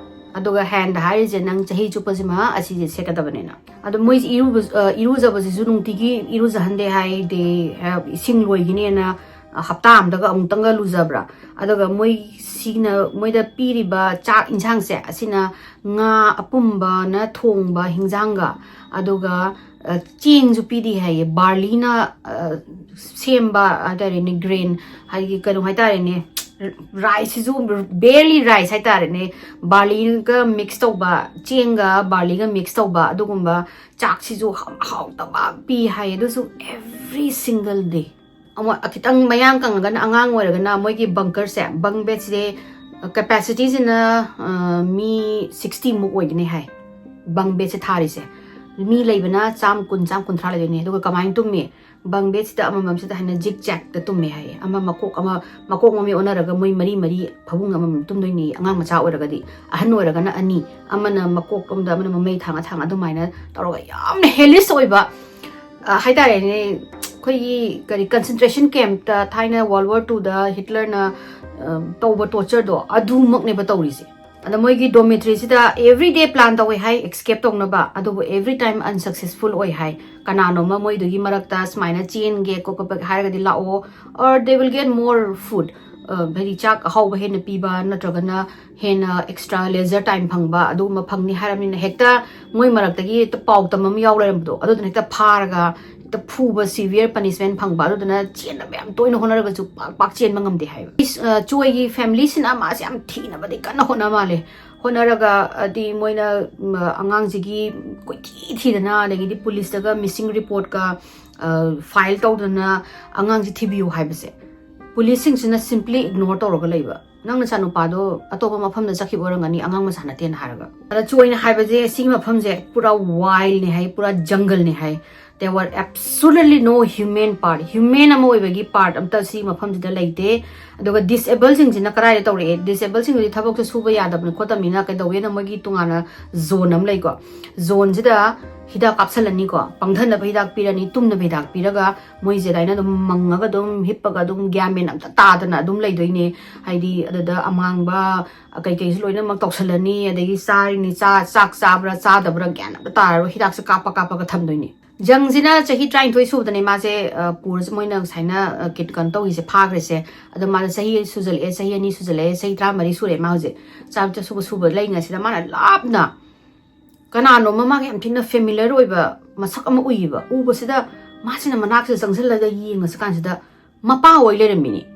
ꯑꯗꯨꯒ ꯍꯦꯟꯗ ꯍꯥꯏꯔꯤꯁꯦ ꯅꯪ ꯆꯍꯤ ꯆꯨꯞꯄꯁꯤꯃ ꯑꯁꯤꯁꯦ ꯁꯦꯠꯀꯗꯕꯅꯤꯅ꯫ ꯑꯗꯣ ꯃꯣꯏꯁꯦ ꯏꯔꯨꯕ-, ꯑ, ꯏꯔꯨꯖꯕꯁꯤꯁꯨ ꯅꯨꯡꯇꯤꯒꯤ ꯏꯔꯨꯖꯍꯟꯗꯦ ꯍꯥꯏ꯫ ꯗꯦ, ꯑ, ꯏꯁꯤꯡ ꯂꯣꯏꯈꯤꯅꯦꯅ, ꯑ, ꯍꯞꯇꯥ ꯑꯃꯗꯒ ꯑꯃꯨꯛꯇꯪꯒ ꯂꯨꯖꯕ꯭ꯔꯥ? ꯑꯗꯨꯒ ꯃꯣꯏ ꯁꯤꯅ, ꯃꯣꯏꯗ ꯄꯤꯔꯤꯕ ꯆꯥꯛ ꯏꯟꯁꯥꯡꯁꯦ ꯑꯁꯤꯅ ꯉꯥ ꯑꯄꯨꯝꯕꯅ ꯊꯣꯡꯕ ꯍꯤꯟꯖꯥꯡꯒ, ꯑꯗꯨꯒ, ꯑ, ꯆꯦꯡꯁꯨ ꯄꯤꯔꯤ ꯍꯥꯏꯌꯦ, ꯕꯥꯔꯂꯤꯅ, ꯑ, ꯁꯦꯝꯕ ꯍꯥꯏꯇꯥꯔꯦꯅꯦ, ꯒ꯭ꯔꯦꯟ, ꯍꯥꯏꯗꯤ ꯀꯩꯅꯣ ꯍꯥꯏꯇꯥꯔꯦꯅꯦ, ꯔꯥꯏꯁꯁꯤꯁꯨ, ꯕꯦꯔꯂꯤ ꯔꯥꯏꯁ ꯍꯥꯏꯇꯥꯔꯦꯅꯦ, ꯕꯥꯔꯂꯤꯒ ꯃꯤꯛꯁ ꯇꯧꯕ, ꯆꯦꯡꯒ ꯕꯥꯔꯂꯤꯒ ꯃꯤꯛꯁ ꯇꯧꯕ ꯑꯗꯨꯒꯨꯝꯕ ꯆꯥꯛꯁꯤꯁꯨ ꯍꯥꯎ-, ꯍꯥꯎꯇꯕ ꯄꯤ ꯍꯥꯏ꯫ ꯑꯗꯨꯁꯨ every single day꯫ ꯑꯃ ꯈꯤꯇꯪ ꯃꯌꯥꯡ ꯀꯪꯉꯒꯅ, ꯑꯉꯥꯡ ꯑꯣꯏꯔꯒꯅ ꯃꯣꯏꯒꯤ ꯕꯪꯀꯔꯁꯦ, ꯕꯪ ꯕꯦꯗꯁꯦ, ꯀꯦꯄꯥꯁꯤꯇꯤꯁꯤꯅ, ꯑ, ꯃꯤ ꯁꯤꯛꯁꯇꯤ ꯃꯨꯛ ꯑꯣꯏꯒꯅꯤ ꯍꯥꯏ ꯕꯪ ꯕꯦꯗꯁꯦ ꯊꯥꯔꯤꯁꯦ꯫ ꯃꯤ ꯂꯩꯕꯅ ꯆꯥꯝ ꯀꯨꯟ, ꯆꯥꯝ ꯀꯨꯟꯊ꯭ꯔꯥ ꯂꯩꯗꯣꯏꯅꯦ꯫ ꯑꯗꯨꯒ ꯀꯃꯥꯏꯅ ꯇꯨꯝꯃꯤ? ꯕꯪ ꯕꯦꯗꯁꯤꯗ ꯑꯃꯃꯝꯁꯤꯗ ꯍꯥꯏꯅ ꯖꯤꯛ ꯖꯦꯛꯇ ꯇꯨꯝꯃꯦ ꯍꯥꯏꯌꯦ꯫ ꯑꯃ ꯃꯀꯣꯛ ꯑꯃ, ꯃꯀꯣꯛ ꯃꯃꯤ ꯑꯣꯟꯅꯔꯒ ꯃꯣꯏ ꯃꯔꯤ ꯃꯔꯤ ꯐꯃꯨꯡ ꯑꯃꯃꯝ ꯇꯨꯝꯗꯣꯏꯅꯦ꯫ ꯑꯉꯥꯡ ꯃꯆꯥ ꯑꯣꯏꯔꯒꯗꯤ, ꯑꯍꯟ ꯑꯣꯏꯔꯒꯅ ꯑꯅꯤ, ꯑꯃꯅ ꯃꯀꯣꯛ ꯑꯃꯗ, ꯑꯃꯅ ꯃꯃꯩ ꯊꯥꯡꯉ ꯊꯥꯡꯉ, ꯑꯗꯨꯃꯥꯏꯅ ꯇꯧꯔꯒ ꯌꯥꯝꯅ ꯍꯦꯂꯤꯁ ꯑꯣꯏꯕ, ꯑ, ꯍꯥꯏꯇꯥꯔꯦꯅꯦ, ꯑꯩꯈꯣꯏꯒꯤ ꯀꯔꯤ ꯀꯟꯁꯦꯟꯇ꯭ꯔꯦꯁꯟ ꯀꯦꯝꯞꯇ ꯊꯥꯏꯅ ꯋꯥꯔꯜ ꯋꯥꯔ ꯇꯨꯗ ꯍꯤꯠꯂꯔꯅ, ꯑ, ꯇꯧꯕ ꯇꯣꯔꯆꯔꯗꯣ ꯑꯗꯨꯃꯛꯅꯦꯕ ꯇꯧꯔꯤꯁꯦ꯫ ꯑꯗ ꯃꯣꯏꯒꯤ ꯗꯣꯔꯃꯤꯇ꯭ꯔꯤꯁꯤꯗ ꯑꯦꯚ꯭ꯔꯤ ꯗꯦ ꯄ꯭ꯂꯥꯟ ꯇꯧꯋꯦ ꯍꯥꯏ ꯑꯦꯁꯀꯦꯞ ꯇꯧꯅꯕ, ꯑꯗꯨꯕꯨ ꯑꯦꯚ꯭ꯔꯤ ꯇꯥꯏꯝ ꯑꯟꯁꯛꯁꯦꯁꯐꯨꯜ ꯑꯣꯏ ꯍꯥꯏ꯫ ꯀꯅꯥꯅꯣꯝꯃ ꯃꯣꯏꯗꯨꯒꯤ ꯃꯔꯛꯇ ꯁꯨꯃꯥꯏꯅ ꯆꯦꯟꯒꯦ ꯈꯣꯠꯄ ꯍꯥꯏꯔꯒꯗꯤ ꯂꯥꯛꯑꯣ, or they will get more food꯫ ꯍꯥꯏꯗꯤ ꯆꯥꯛ ꯑꯍꯥꯎꯕ ꯍꯦꯟꯅ ꯄꯤꯕ ꯅꯠꯇ꯭ꯔꯒꯅ ꯍꯦꯟꯅ extra leisure time ꯐꯪꯕ ꯑꯗꯨꯒꯨꯝꯕ ꯐꯪꯅꯤ ꯍꯥꯏꯔꯕꯅꯤꯅ, ꯍꯦꯛꯇ ꯃꯣꯏ ꯃꯔꯛꯇꯒꯤ ꯍꯦꯛꯇ ꯄꯥꯎ ꯇꯝꯕ ꯑꯃ ꯌꯥꯎ ꯂꯩꯔꯝꯕꯗꯣ, ꯑꯗꯨꯗꯨꯅ ꯍꯦꯛꯇ ꯐꯥꯔꯒ ꯍꯦꯛꯇ ꯐꯨꯕ, severe punishment ꯐꯪꯕ, ꯑꯗꯨꯗꯨꯅ ꯆꯦꯟꯅꯕ ꯌꯥꯝ ꯇꯣꯏꯅ ꯍꯣꯠꯅꯔꯒꯁꯨ ꯄꯥꯛ ꯄꯥꯛ ꯆꯦꯟꯕ ꯉꯝꯗꯦ ꯍꯥꯏꯕ꯫ ꯏꯁ, ꯑ, ꯆꯣꯏꯒꯤ familyꯁꯤꯅ ꯃꯥꯁꯦ ꯌꯥꯝ ꯊꯤꯅꯕꯗꯤ ꯀꯟꯅ ꯍꯣꯠꯅ ꯃꯥꯜꯂꯦ꯫ ꯍꯣꯠꯅꯔꯒ ꯑꯗꯤ ꯃꯣꯏꯅ, ꯎꯝ, ꯑꯉꯥꯡꯁꯤꯒꯤ ꯀꯣꯏꯊꯤ ꯊꯤꯗꯅ, ꯑꯗꯒꯤꯗꯤ ꯄꯨꯂꯤꯁꯇꯒ missing reportꯀ, ꯑ, file ꯇꯧꯗꯅ ꯑꯉꯥꯡꯁꯤ ꯊꯤꯕꯤꯌꯨ ꯍꯥꯏꯕꯁꯦ, ꯄꯨꯂꯤꯁꯁꯤꯡꯁꯤꯅ simply ignore ꯇꯧꯔꯒ ꯂꯩꯕ꯫ "ꯅꯪ ꯅꯆꯥꯅꯨꯄꯥꯗꯣ ꯑꯇꯣꯞꯄ ꯃꯐꯝꯗ ꯆꯠꯈꯤꯕ ꯑꯣꯏꯔꯝꯒꯅꯤ, ꯑꯉꯥꯡ ꯃꯆꯥ ꯅꯠꯇꯦꯅ" ꯍꯥꯏꯔꯒ꯫ ꯑꯗ ꯆꯣꯏꯅ ꯍꯥꯏꯕꯁꯦ, ꯁꯤꯒꯤ ꯃꯐꯝꯁꯦ ꯄꯨꯔꯥ wildꯅꯦ ꯍꯥꯏ, ꯄꯨꯔꯥ jungleꯅꯦ ꯍꯥꯏ꯫ They were absolutely no human part, human ꯑꯃ ꯑꯣꯏꯕꯒꯤ part ꯑꯝꯇ ꯁꯤ ꯃꯐꯝꯁꯤꯗ ꯂꯩꯇꯦ꯫ ꯑꯗꯨꯒ disableꯁꯤꯡꯁꯤꯅ ꯀꯗꯥꯏꯗ ꯇꯧꯔꯛꯑꯦ? Disableꯁꯤꯡꯗꯨꯗꯤ ꯊꯕꯛꯁꯨ ꯁꯨꯕ ꯌꯥꯗꯕꯅꯤ ꯈꯣꯠꯇꯕꯅꯤꯅ ꯀꯩꯗꯧꯋꯦꯅ ꯃꯣꯏꯒꯤ ꯇꯣꯉꯥꯟꯅ zone ꯑꯃ ꯂꯩꯀꯣ꯫ Zoneꯁꯤꯗ ꯍꯤꯗꯥꯛ ꯀꯥꯞꯁꯜꯂꯅꯤꯀꯣ, ꯄꯪꯊꯅꯕ ꯍꯤꯗꯥꯛ ꯄꯤꯔꯅꯤ, ꯇꯨꯝꯅꯕ ꯍꯤꯗꯥꯛ ꯄꯤꯔꯒ ꯃꯣꯏꯁꯦ ꯑꯗꯨꯃꯥꯏꯅ ꯑꯗꯨꯝ ꯃꯪꯉꯒ ꯑꯗꯨꯝ ꯍꯤꯞꯄꯒ ꯑꯗꯨꯝ ꯒ꯭ꯌꯥꯟ ꯃꯦꯟ ꯑꯝꯇ ꯇꯥꯗꯅ ꯑꯗꯨꯝ ꯂꯩꯗꯣꯏꯅꯦ꯫ ꯍꯥꯏꯗꯤ ꯑꯗꯨꯗ ꯑꯃꯥꯡꯕ ꯀꯩꯀꯩꯁꯨ ꯂꯣꯏꯅꯃꯛ ꯇꯧꯁꯜꯂꯅꯤ, ꯑꯗꯒꯤ ꯆꯥꯔꯤꯅꯤ, ꯆꯥ-, ꯆꯥꯛ ꯆꯥꯕ꯭ꯔꯥ ꯆꯥꯗꯕ꯭ꯔꯥ ꯒ꯭ꯌꯥꯟ ꯑꯝꯇ ꯇꯥꯔꯔꯣꯏ, ꯍꯤꯗꯥꯛꯁꯦ ꯀꯥꯞꯄ ꯀꯥꯞꯄꯒ ꯊꯝꯗꯣꯏꯅꯦ꯫ ꯖꯪꯁꯤꯅ ꯆꯍꯤ ꯇꯔꯥꯅꯤꯊꯣꯏ ꯁꯨꯕꯗꯅꯦ ꯃꯥꯁꯦ, ꯑ, ꯄꯨꯔꯁꯦ, ꯃꯣꯏꯅ ꯁꯨꯃꯥꯏꯅ, ꯑ, ꯀꯤꯠ-, ꯀꯩꯅꯣ ꯇꯧꯔꯤꯁꯦ, ꯐꯥꯈ꯭ꯔꯤꯁꯦ꯫ ꯑꯗꯣ ꯃꯥꯁꯦ ꯆꯍꯤ ꯁꯨꯖꯜꯂꯛꯑꯦ, ꯆꯍꯤ ꯑꯅꯤ ꯁꯨꯖꯜꯂꯛꯑꯦ, ꯆꯍꯤ ꯇꯔꯥꯃꯔꯤ ꯁꯨꯔꯦ ꯃꯥ ꯍꯧꯖꯤꯛ꯫ ꯆꯥꯕ ꯁꯨꯕ ꯁꯨꯕ ꯂꯩꯉꯩꯁꯤꯗ ꯃꯥꯅ ꯂꯥꯞꯅ ꯀꯅꯥꯅꯣꯝꯃ ꯃꯥꯒ ꯌꯥꯝ ꯊꯤꯅ familiar ꯑꯣꯏꯕ ꯃꯁꯛ ꯑꯃ ꯎꯏꯌꯦꯕ꯫ ꯎꯕꯁꯤꯗ ꯃꯥꯁꯤꯅ ꯃꯅꯥꯛꯁꯤꯗ ꯆꯪꯁꯤꯜꯂꯒ ꯌꯦꯡꯉꯁꯤ ꯀꯥꯟꯁꯤꯗ ꯃꯄꯥ ꯑꯣꯏ ꯂꯩꯔꯝꯃꯤꯅꯤ꯫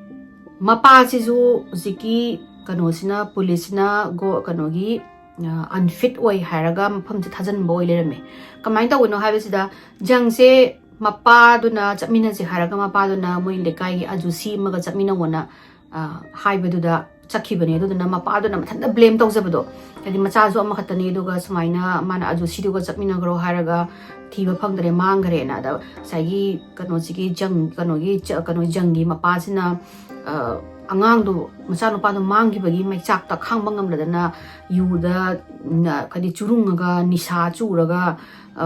ꯃꯄꯥꯁꯤꯁꯨ ꯍꯧꯖꯤꯛꯀꯤ ꯀꯩꯅꯣꯁꯤꯅ, ꯄꯨꯂꯤꯁꯁꯤꯅ ꯒꯣ-, ꯀꯩꯅꯣꯒꯤ, ꯑ, unfit ꯑꯣꯏ ꯍꯥꯏꯔꯒ ꯃꯐꯝꯁꯦ ꯊꯥꯖꯤꯟꯕ ꯑꯣꯏ ꯂꯩꯔꯝꯃꯦ꯫ ꯀꯃꯥꯏꯅ ꯇꯧꯕꯅꯣ ꯍꯥꯏꯕꯁꯤꯗ, ꯖꯪꯁꯦ ꯃꯄꯥꯗꯨꯅ ꯆꯠꯃꯤꯟꯅꯁꯦ ꯍꯥꯏꯔꯒ ꯃꯄꯥꯗꯨꯅ ꯃꯣꯏ ꯂꯩꯀꯥꯏꯒꯤ ꯑꯖꯨꯁꯤ ꯑꯃꯒ ꯆꯠꯃꯤꯟꯅꯧꯑꯣꯅ, ꯑ, ꯍꯥꯏꯕꯗꯨꯗ ꯆꯠꯈꯤꯕꯅꯦ꯫ ꯑꯗꯨꯗꯨꯅ ꯃꯄꯥꯗꯨꯅ ꯃꯊꯟꯇ blame ꯇꯧꯖꯕꯗꯣ, ꯍꯥꯏꯗꯤ ꯃꯆꯥꯁꯨ ꯑꯃꯈꯛꯇꯅꯤ, ꯑꯗꯨꯒ ꯁꯨꯃꯥꯏꯅ ꯃꯥꯅ ꯑꯖꯨꯁꯤꯗꯨꯒ ꯆꯠꯃꯤꯟꯅꯈ꯭ꯔꯣ ꯍꯥꯏꯔꯒ ꯊꯤꯕ ꯐꯪꯗ꯭ꯔꯦ, ꯃꯥꯡꯈ꯭ꯔꯦꯅ꯫ ꯑꯗ ꯉꯁꯥꯏꯒꯤ ꯀꯩꯅꯣꯁꯤꯒꯤ ꯖꯪ-, ꯀꯩꯅꯣꯒꯤ ꯆ-, ꯀꯩꯅꯣ ꯖꯪꯒꯤ ꯃꯄꯥꯁꯤꯅ, ꯑ, ꯑꯉꯥꯡꯗꯣ, ꯃꯆꯥꯅꯨꯄꯥꯗꯣ ꯃꯥꯡꯈꯤꯕꯒꯤ ꯃꯩꯆꯥꯛꯇ ꯈꯥꯡꯕ ꯉꯝꯗꯗꯅ ꯌꯨꯗ, ꯅ-, ꯍꯥꯏꯗꯤ ꯆꯨꯔꯨꯡꯉꯒ ꯅꯤꯁꯥ ꯆꯨꯔꯒ, ꯑ,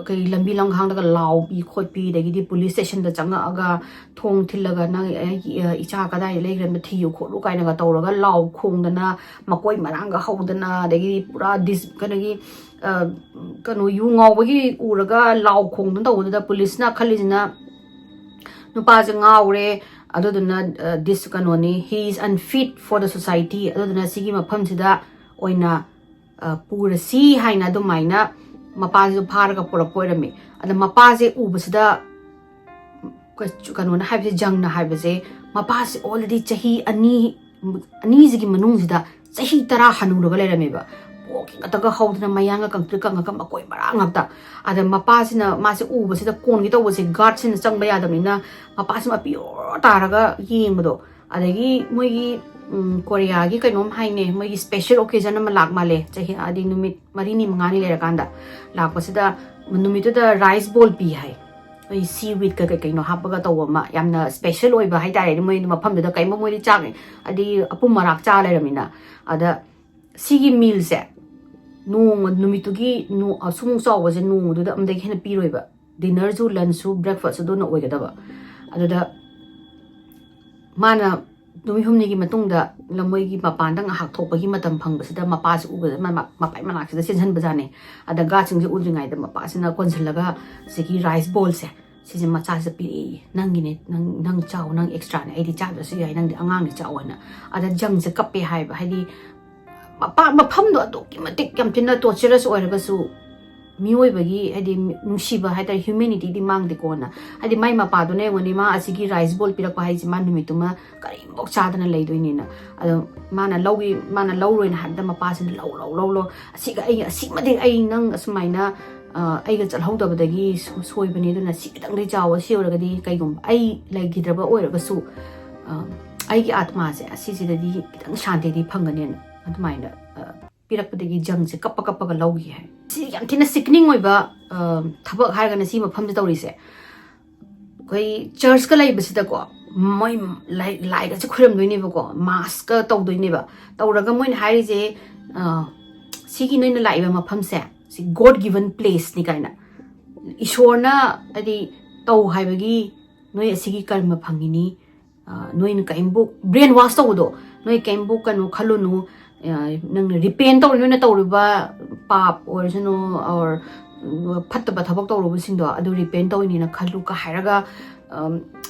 ꯀꯩ ꯂꯝꯕꯤ ꯂꯝꯈꯥꯡꯗꯒ ꯂꯥꯎꯕꯤ ꯈꯣꯠꯄꯤ, ꯑꯗꯒꯤꯗꯤ ꯄꯨꯂꯤꯁ ꯁ꯭ꯇꯦꯁꯟꯗ ꯆꯪꯉꯛꯑꯒ ꯊꯣꯡ ꯊꯤꯜꯂꯒ "ꯅꯪ ꯑꯩꯒꯤ, ꯑ, ꯏꯆꯥ ꯀꯗꯥꯏꯗ ꯂꯩꯈ꯭ꯔꯦ ꯑꯝꯇ ꯊꯤꯌꯨ ꯈꯣꯠꯂꯨ" ꯀꯥꯏꯅꯒ ꯇꯧꯔꯒ ꯂꯥꯎ ꯈꯣꯡꯗꯅ, ꯃꯀꯣꯏ ꯃꯔꯥꯡꯒ ꯍꯧꯗꯅ, ꯑꯗꯒꯤꯗꯤ ꯄꯨꯔꯥ ꯗꯤꯁ-, ꯀꯩꯅꯣꯒꯤ, ꯑ, ꯀꯩꯅꯣ, ꯌꯨ ꯉꯥꯎꯕꯒꯤ ꯎꯔꯒ ꯂꯥꯎ ꯈꯣꯡꯗꯅ ꯇꯧꯕꯗꯨꯗ ꯄꯨꯂꯤꯁꯅ ꯈꯜꯂꯤꯁꯤꯅ ꯅꯨꯄꯥꯁꯦ ꯉꯥꯎꯔꯦ, ꯑꯗꯨꯗꯨꯅ ꯗꯤꯁ ꯀꯩꯅꯣꯅꯤ, he is unfit for the society, ꯑꯗꯨꯗꯨꯅ ꯁꯤꯒꯤ ꯃꯐꯝꯁꯤꯗ ꯑꯣꯏꯅ ꯄꯨꯔꯁꯤ ꯍꯥꯏꯅ ꯑꯗꯨꯃꯥꯏꯅ ꯃꯄꯥꯁꯤꯁꯨ ꯐꯥꯔꯒ ꯄꯨꯔꯛꯄ ꯑꯣꯏꯔꯝꯃꯤ꯫ ꯑꯗ ꯃꯄꯥꯁꯦ ꯎꯕꯁꯤꯗ ꯀꯩꯅꯣꯅ ꯍꯥꯏꯕꯁꯦ, ꯖꯪꯅ ꯍꯥꯏꯕꯁꯦ, ꯃꯄꯥꯁꯦ already ꯆꯍꯤ ꯑꯅꯤ, ꯑꯅꯤꯁꯤꯒꯤ ꯃꯅꯨꯡꯁꯤꯗ ꯆꯍꯤ ꯇꯔꯥ ꯍꯅꯨꯔꯒ ꯂꯩꯔꯝꯃꯦꯕ꯫ ꯄꯣꯛꯀꯤ ꯉꯥꯛꯇꯒ ꯍꯧꯗꯅ ꯃꯌꯥꯡꯒ ꯀꯪꯇ꯭ꯔꯤꯛ ꯀꯪꯉꯒ ꯃꯀꯣꯏ ꯃꯔꯥ ꯉꯥꯛꯇ꯫ ꯑꯗ ꯃꯄꯥꯁꯤꯅ, ꯃꯥꯁꯦ ꯎꯕꯁꯤꯗ ꯀꯣꯟꯒꯦ ꯇꯧꯕꯁꯦ ꯒꯥꯔꯗꯁꯤꯅ ꯆꯪꯕ ꯌꯥꯗꯕꯅꯤꯅ ꯃꯄꯥꯁꯤ ꯃꯄꯤ ꯑꯣꯔ ꯇꯥꯔꯒ ꯌꯦꯡꯕꯗꯣ꯫ ꯑꯗꯒꯤ ꯃꯣꯏꯒꯤ ꯀꯣꯔꯤꯌꯥꯒꯤ ꯀꯩꯅꯣꯝ ꯍꯥꯏꯅꯦ, ꯃꯣꯏꯒꯤ ꯁ꯭ꯄꯦꯁꯦꯜ ꯑꯣꯀꯦꯖꯟ ꯑꯃ ꯂꯥꯛ ꯃꯥꯜꯂꯦ, ꯆꯍꯤ ꯍꯥꯏꯗꯤ ꯅꯨꯃꯤꯠ ꯃꯔꯤꯅꯤ ꯃꯉꯥꯅꯤ ꯂꯩꯔꯀꯥꯟꯗ꯫ ꯂꯥꯛꯄꯁꯤꯗ ꯅꯨꯃꯤꯠꯇꯨꯗ ꯔꯥꯏꯁ ꯕꯣꯜ ꯄꯤ ꯍꯥꯏ꯫ ꯑꯩ ꯁꯤ ꯋꯤꯠꯀ ꯀꯩ ꯀꯩꯅꯣ ꯍꯥꯞꯄꯒ ꯇꯧꯕ ꯑꯃ, ꯌꯥꯝꯅ ꯁ꯭ꯄꯦꯁꯦꯜ ꯑꯣꯏꯕ ꯍꯥꯏꯇꯥꯔꯦꯅꯦ꯫ ꯃꯣꯏ ꯃꯐꯝꯗꯨꯗ ꯀꯩꯝꯕ ꯃꯣꯏꯗꯤ ꯆꯥꯛ ꯍꯥꯏꯗꯤ ꯑꯄꯨꯝ ꯑꯔꯥꯛ ꯆꯥ ꯂꯩꯔꯃꯤꯅ꯫ ꯑꯗ ꯁꯤꯒꯤ ꯃꯤꯜꯁꯦ ꯅꯣꯡꯃ ꯅꯨꯃꯤꯠꯇꯨꯒꯤ ꯅꯣ-, ꯑꯁꯨꯃꯨꯛ ꯆꯥꯎꯕꯁꯦ ꯅꯣꯡꯃꯗꯨꯗ ꯑꯃꯗꯒꯤ ꯍꯦꯟꯅ ꯄꯤꯔꯣꯏꯕ꯫ ꯗꯤꯅꯔꯁꯨ ꯂꯟꯁꯁꯨ ꯕ꯭ꯔꯦꯛꯐꯥꯁꯁꯨ ꯑꯗꯨꯅ ꯑꯣꯏꯒꯗꯕ꯫ ꯑꯗꯨꯗ ꯃꯥꯅ ꯅꯨꯃꯤꯠ ꯍꯨꯝꯅꯤꯒꯤ ꯃꯇꯨꯡꯗ ꯂꯝꯃꯣꯏꯒꯤ ꯃꯄꯥꯟꯗ ꯉꯥꯏꯍꯥꯛ ꯊꯣꯛꯄꯒꯤ ꯃꯇꯝ ꯐꯪꯕꯁꯤꯗ ꯃꯄꯥꯁꯤ ꯎꯕꯗ ꯃ-, ꯃ-, ꯃꯄꯥꯏ ꯃꯅꯥꯛꯁꯤꯗ ꯆꯦꯟꯁꯤꯟꯕꯖꯥꯠꯅꯦ꯫ ꯑꯗ ꯒꯥꯔꯗꯁꯤꯡꯁꯦ ꯎꯗ꯭ꯔꯤꯉꯩꯗ ꯃꯄꯥꯁꯤꯅ ꯀꯣꯟꯁꯤꯜꯂꯒ ꯁꯤꯒꯤ ꯔꯥꯏꯁ ꯕꯣꯜꯁꯦ ꯁꯤꯁꯦ ꯃꯆꯥꯁꯤꯗ ꯄꯤꯔꯛꯏ, "ꯅꯪꯒꯤꯅꯦ, ꯅꯪ, ꯅꯪ ꯆꯥꯎ, ꯅꯪ ꯑꯦꯛꯁꯇ꯭ꯔꯥꯅꯦ, ꯑꯩꯗꯤ ꯆꯥꯗ꯭ꯔꯁꯨ ꯌꯥꯏ, ꯅꯪꯗꯤ ꯑꯉꯥꯡꯅꯤ, ꯆꯥꯎ" ꯍꯥꯏꯅ꯫ ꯑꯗ ꯖꯪꯁꯦ ꯀꯞꯄꯦ ꯍꯥꯏꯕ, ꯍꯥꯏꯗꯤ ꯃꯄꯥ-, ꯃꯐꯝꯗꯣ ꯑꯗꯨꯛꯀꯤ ꯃꯇꯤꯛ ꯌꯥꯝ ꯊꯤꯅ ꯇꯣꯔꯆꯔꯁ ꯑꯣꯏꯔꯒꯁꯨ ꯃꯤꯑꯣꯏꯕꯒꯤ ꯍꯥꯏꯗꯤ ꯅꯨꯡꯁꯤꯕ ꯍꯥꯏꯇꯥꯔꯦ, ꯍ꯭ꯌꯨꯃꯦꯅꯤꯇꯤꯗꯤ ꯃꯥꯡꯗꯦꯀꯣꯅ꯫ ꯍꯥꯏꯗꯤ ꯃꯥꯏ ꯃꯄꯥꯗꯨꯅ ꯌꯦꯡꯉꯨꯅꯦ, ꯃꯥ ꯑꯁꯤꯒꯤ ꯔꯥꯏꯁ ꯕꯣꯜ ꯄꯤꯔꯛꯄ ꯍꯥꯏꯁꯦ ꯃꯥ ꯅꯨꯃꯤꯠꯇꯨꯃ ꯀꯔꯤꯝꯐꯥꯎ ꯆꯥꯗꯅ ꯂꯩꯗꯣꯏꯅꯤꯅ꯫ ꯑꯗꯣ ꯃꯥꯅ ꯂꯧꯒꯦ, ꯃꯥꯅ ꯂꯧꯔꯣꯏꯅ ꯍꯥꯏꯕꯗ ꯃꯄꯥꯁꯤꯅ, "ꯂꯧ, ꯂꯧ, ꯂꯧ, ꯂꯧ, ꯑꯁꯤꯒ ꯑꯩ, ꯑꯁꯤꯃꯗꯤ ꯑꯩ ꯅꯪ ꯑꯁꯨꯃꯥꯏꯅ, ꯑ, ꯑꯩꯒ ꯆꯠꯍꯧꯗꯕꯗꯒꯤ ꯁꯣ-, ꯁꯣꯏꯕꯅꯤ, ꯑꯗꯨꯅ ꯁꯤ ꯈꯤꯇꯪꯗꯤ ꯆꯥꯎꯋꯣ, ꯁꯤ ꯑꯣꯏꯔꯒꯗꯤ ꯀꯩꯒꯨꯝꯕ ꯑꯩ ꯂꯩꯈꯤꯗ꯭ꯔꯕ ꯑꯣꯏꯔꯒꯁꯨ, ꯑ, ꯑꯩꯒꯤ ꯑꯥꯠꯃꯥꯁꯦ ꯑꯁꯤꯁꯤꯗꯗꯤ ꯈꯤꯇꯪ ꯁꯥꯟꯇꯤꯗꯤ ꯐꯪꯒꯅꯦꯅ" ꯑꯗꯨꯃꯥꯏꯅ, ꯑ, ꯄꯤꯔꯛꯄꯗꯒꯤ ꯖꯪꯁꯦ ꯀꯞꯄ ꯀꯞꯄꯒ ꯂꯧꯈꯤ ꯍꯥꯏ꯫ ꯁꯤ ꯌꯥꯝ ꯊꯤꯅ sickening ꯑꯣꯏꯕ, ꯑ, ꯊꯕꯛ ꯍꯥꯏꯔꯒꯅ ꯁꯤ ꯃꯐꯝꯗ ꯇꯧꯔꯤꯁꯦ꯫ ꯑꯩꯈꯣꯏ ꯆꯔꯆꯀ ꯂꯩꯕꯁꯤꯗꯀꯣ, ꯃꯣꯏ ꯂꯥꯏ-, ꯂꯥꯏꯒꯁꯦ ꯈꯨꯔꯝꯗꯣꯏꯅꯦꯕꯀꯣ, ꯃꯥꯁꯀ ꯇꯧꯗꯣꯏꯅꯦꯕ꯫ ꯇꯧꯔꯒ ꯃꯣꯏꯅ ꯍꯥꯏꯔꯤꯁꯦ, ꯑ, "ꯁꯤꯒꯤ ꯅꯣꯏꯅ ꯂꯥꯛꯏꯕ ꯃꯐꯝꯁꯦ, ꯁꯤ God given placeꯅꯤ" ꯀꯥꯏꯅ꯫ ꯏꯁꯣꯔꯅ ꯍꯥꯏꯗꯤ ꯇꯧ ꯍꯥꯏꯕꯒꯤ ꯅꯣꯏ ꯑꯁꯤꯒꯤ ꯀꯔꯃ ꯐꯪꯉꯤꯅꯤ꯫ ꯑ, ꯅꯣꯏꯅ ꯀꯔꯤꯝꯕꯨ brain wash ꯇꯧꯕꯗꯣ, ꯅꯣꯏ ꯀꯔꯤꯝꯕꯨ ꯀꯩꯅꯣ ꯈꯜꯂꯨꯅꯨ, ꯑ, ꯅꯪꯅ repent ꯇꯧꯔꯤ, ꯅꯣꯏꯅ ꯇꯧꯔꯤꯕ ꯄꯥꯞ ꯑꯣꯏꯔꯁꯅꯨ, or ꯐꯠꯇꯕ ꯊꯕꯛ ꯇꯧꯔꯨꯕꯁꯤꯡꯗꯣ ꯑꯗꯨ repent ꯇꯧꯔꯤꯅꯤꯅ ꯈꯜꯂꯨ ꯀ ꯍꯥꯏꯔꯒ